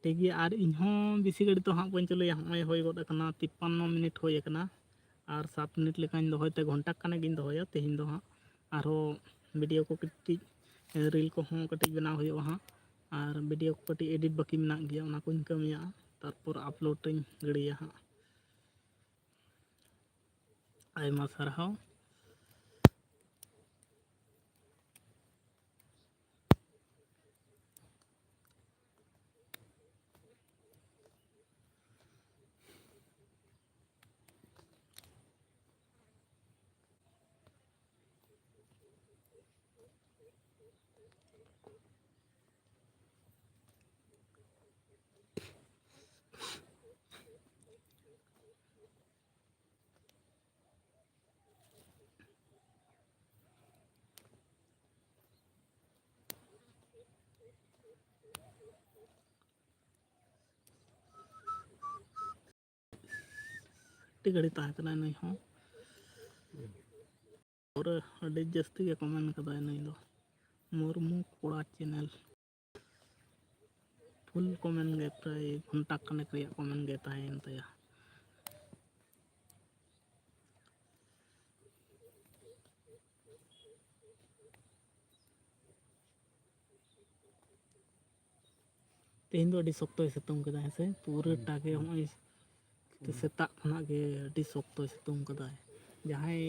ᱴᱷᱤᱠ ᱜᱮᱭᱟ, ᱟᱨ ᱤᱧ ᱦᱚᱸ ᱵᱮᱥᱤ ᱜᱷᱟᱹᱲᱤᱡ ᱫᱚ ᱦᱟᱸᱜ ᱵᱟᱹᱧ ᱪᱟᱹᱞᱩᱭᱟ᱾ ᱦᱚᱸᱜᱼᱚᱭ ᱦᱩᱭ ᱜᱚᱫ ᱟᱠᱟᱱᱟ, ᱛᱤᱯᱯᱟᱱᱱᱚ ᱢᱤᱱᱤᱴ ᱦᱩᱭ ᱟᱠᱟᱱᱟ, ᱟᱨ ᱥᱟᱛ ᱢᱤᱱᱤᱴ ᱞᱮᱠᱟᱧ ᱫᱚᱦᱚᱭ ᱛᱮ ᱜᱷᱚᱱᱴᱟ ᱠᱷᱟᱱᱮᱠ ᱤᱧ ᱫᱚᱦᱚᱭᱟ᱾ ᱛᱮᱦᱮᱧ ᱫᱚ ᱦᱟᱸᱜ ᱟᱨᱦᱚᱸ video ᱠᱚ ᱠᱟᱹᱴᱤᱡ, reel ᱠᱚᱦᱚᱸ ᱠᱟᱹᱴᱤᱡ ᱵᱮᱱᱟᱣ ᱦᱩᱭᱩᱜᱼᱟ ᱦᱟᱸᱜ, ᱟᱨ video ᱠᱚ ᱠᱟᱹᱴᱤᱡ edit ᱵᱟᱹᱠᱤ ᱢᱮᱱᱟᱜ ᱜᱮᱭᱟ, ᱚᱱᱟ ᱠᱚᱧ ᱠᱟᱹᱢᱤᱭᱟ, ᱛᱟᱨᱯᱚᱨ upload ᱨᱤᱧ ᱜᱤᱲᱤᱭᱟ ᱦᱟᱸᱜ᱾ ᱟᱭᱢᱟ ᱥᱟᱨᱦᱟᱣ᱾ ᱜᱷᱟᱹᱲᱤ ᱛᱟᱦᱮᱸ ᱠᱟᱱᱟᱭ ᱱᱩᱭ ᱦᱚᱸ᱾ ᱯᱩᱨᱟᱹ ᱟᱹᱰᱤ ᱡᱟᱹᱥᱛᱤ ᱜᱮ ᱠᱚᱢᱮᱱᱴ ᱠᱟᱫᱟᱭ ᱱᱩᱭ ᱫᱚ, ᱢᱩᱨᱢᱩ ᱠᱚᱲᱟ ᱪᱮᱱᱮᱞ᱾ ᱯᱷᱩᱞ ᱠᱚᱢᱮᱱᱴ ᱜᱮ, ᱯᱨᱟᱭ ᱜᱷᱚᱱᱴᱟ ᱠᱷᱟᱱᱮᱠ ᱨᱮᱭᱟᱜ ᱠᱚᱢᱮᱱᱴ ᱜᱮ ᱛᱟᱦᱮᱸᱭᱮᱱ ᱛᱟᱭᱟ᱾ ᱛᱮᱦᱮᱧ ᱫᱚ ᱟᱹᱰᱤ ᱥᱚᱠᱛᱚᱭ ᱥᱤᱛᱩᱝ ᱠᱮᱫᱟ, ᱦᱮᱸ ᱥᱮ? ᱯᱩᱨᱟᱹᱴᱟ ᱜᱮ ᱦᱚᱸᱜᱼᱚᱭ ᱥᱮᱛᱟᱜ ᱠᱷᱚᱱᱟᱜ ᱜᱮ ᱟᱹᱰᱤ ᱥᱚᱠᱛᱚᱭ ᱥᱤᱛᱩᱝ ᱠᱟᱫᱟᱭ᱾ ᱡᱟᱦᱟᱸᱭ,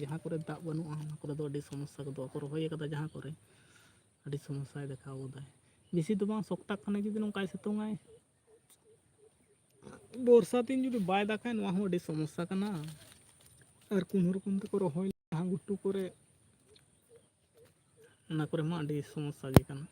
ᱡᱟᱦᱟᱸ ᱠᱚᱨᱮ ᱫᱟᱜ ᱵᱟᱹᱱᱩᱜᱼᱟ, ᱚᱱᱟ ᱠᱚᱨᱮ ᱫᱚ ᱟᱹᱰᱤ ᱥᱚᱢᱚᱥᱥᱟ ᱜᱚᱫᱚᱜᱼᱟ᱾ ᱠᱚ ᱨᱚᱦᱚᱭ ᱠᱟᱫᱟ ᱡᱟᱦᱟᱸ ᱠᱚᱨᱮ, ᱟᱹᱰᱤ ᱥᱚᱢᱚᱥᱥᱟᱭ ᱫᱮᱠᱷᱟᱣ ᱜᱚᱫᱟᱭ᱾ ᱵᱮᱥᱤ ᱫᱚ ᱵᱟᱝ, ᱥᱚᱠᱛᱟ ᱠᱷᱟᱱᱮ ᱡᱩᱫᱤ ᱱᱚᱝᱠᱟᱭ ᱥᱤᱛᱩᱝᱟᱭ, ᱵᱚᱨᱥᱟ ᱫᱤᱱ ᱡᱩᱫᱤ ᱵᱟᱭ ᱫᱟᱜᱟᱭ, ᱱᱚᱣᱟ ᱦᱚᱸ ᱟᱹᱰᱤ ᱥᱚᱢᱚᱥᱥᱟ ᱠᱟᱱᱟ᱾ ᱟᱨ ᱠᱳᱱᱳ ᱨᱚᱠᱚᱢ ᱛᱮᱠᱚ ᱨᱚᱦᱚᱭ ᱞᱮᱠᱷᱟᱱ ᱜᱷᱩᱴᱩ ᱠᱚᱨᱮ, ᱚᱱᱟ ᱠᱚᱨᱮ ᱢᱟ ᱟᱹᱰᱤ ᱥᱚᱢᱚᱥᱥᱟ ᱜᱮ ᱠᱟᱱᱟ᱾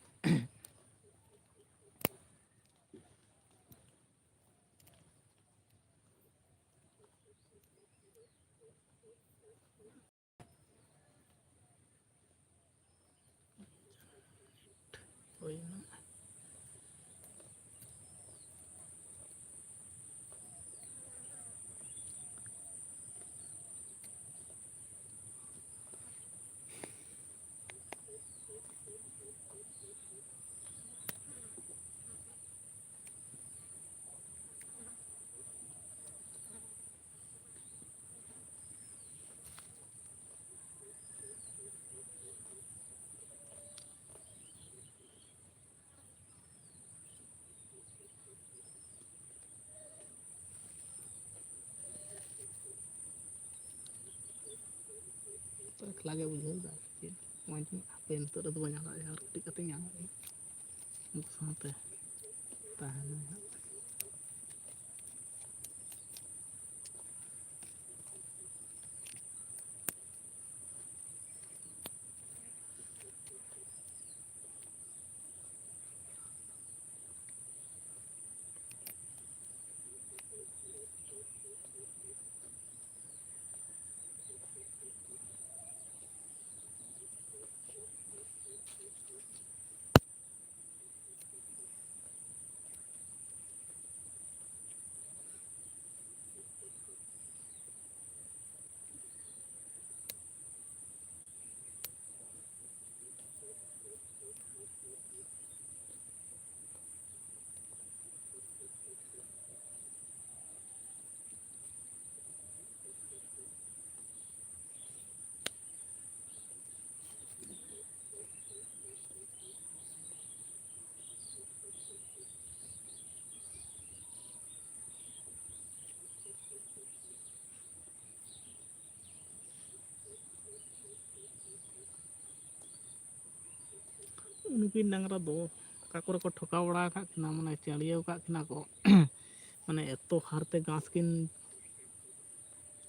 ᱦᱩᱭᱱᱟ᱾ ᱮᱠᱞᱟ ᱜᱮ ᱵᱩᱡᱷᱟᱹᱣ ᱮᱫᱟ ᱪᱮᱫ ᱢᱚᱡᱽ ᱧᱚᱜ᱾ ᱦᱟᱯᱮ ᱱᱤᱛᱚᱜ ᱨᱮᱫᱚ ᱵᱟᱹᱧ ᱟᱲᱟᱜ ᱮᱫᱟ, ᱟᱨ ᱠᱟᱹᱴᱤᱡ ᱠᱟᱛᱮᱧ ᱟᱲᱟᱜ ᱮᱫᱟ᱾ ᱩᱱᱠᱩ ᱥᱟᱶᱛᱮ ᱛᱟᱦᱮᱱ ᱢᱮ ᱦᱟᱸᱜ᱾ ᱱᱩᱠᱤᱱ ᱰᱟᱝᱨᱟ ᱫᱚ ᱚᱠᱟ ᱠᱚᱨᱮ ᱠᱚ ᱴᱷᱚᱠᱟᱣ ᱵᱟᱲᱟ ᱟᱠᱟᱫ ᱠᱤᱱᱟ, ᱢᱟᱱᱮ ᱪᱟᱹᱲᱭᱟᱹᱣ ᱟᱠᱟᱫ ᱠᱤᱱᱟ ᱠᱚ, ᱢᱟᱱᱮ ᱮᱛᱚ ᱦᱟᱨᱛᱮ ᱜᱷᱟᱥ ᱠᱤᱱ,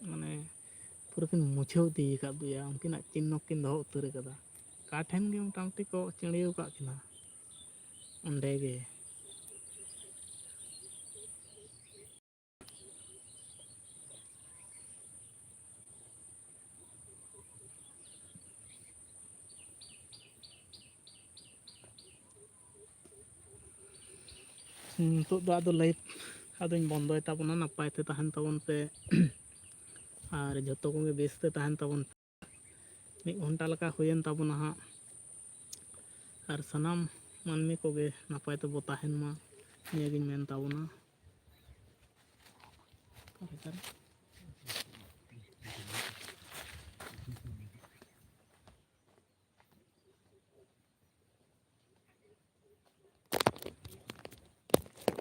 ᱢᱟᱱᱮ ᱯᱩᱨᱟᱹ ᱠᱤᱱ ᱢᱩᱪᱷᱟᱹᱣ ᱤᱫᱤ ᱟᱠᱟᱫ ᱫᱚᱭᱟ, ᱩᱱᱠᱤᱱᱟᱜ ᱪᱤᱱᱦᱚ ᱠᱤᱱ ᱫᱚᱦᱚ ᱩᱛᱟᱹᱨ ᱟᱠᱟᱫᱟ᱾ ᱚᱠᱟ ᱴᱷᱮᱱ ᱜᱮ ᱢᱚᱴᱟᱢᱩᱴᱤ ᱠᱚ ᱪᱟᱹᱲᱭᱟᱹᱣ ᱟᱠᱟᱫ ᱠᱤᱱᱟ ᱚᱸᱰᱮ ᱜᱮ᱾ ᱱᱤᱛᱚᱜ ᱫᱚ ᱟᱫᱚ live ᱟᱫᱚᱧ ᱵᱚᱱᱫᱚᱭ ᱛᱟᱵᱚᱱᱟ᱾ ᱱᱟᱯᱟᱭ ᱛᱮ ᱛᱟᱦᱮᱱ ᱛᱟᱵᱚᱱ ᱯᱮ ᱟᱨ ᱡᱷᱚᱛᱚ ᱠᱚᱜᱮ ᱵᱮᱥ ᱛᱮ ᱛᱟᱦᱮᱱ ᱛᱟᱵᱚᱱ ᱯᱮ᱾ ᱢᱤᱫ ᱜᱷᱚᱱᱴᱟ ᱞᱮᱠᱟ ᱦᱩᱭᱮᱱ ᱛᱟᱵᱚᱱᱟ ᱦᱟᱸᱜ, ᱟᱨ ᱥᱟᱱᱟᱢ ᱢᱟᱹᱱᱢᱤ ᱠᱚᱜᱮ ᱱᱟᱯᱟᱭ ᱛᱮᱵᱚ ᱛᱟᱦᱮᱱ ᱢᱟ, ᱱᱤᱭᱟᱹᱜᱤᱧ ᱢᱮᱱ ᱛᱟᱵᱚᱱᱟ᱾ ᱚᱠᱟᱨᱮ, ᱚᱠᱟᱨᱮ?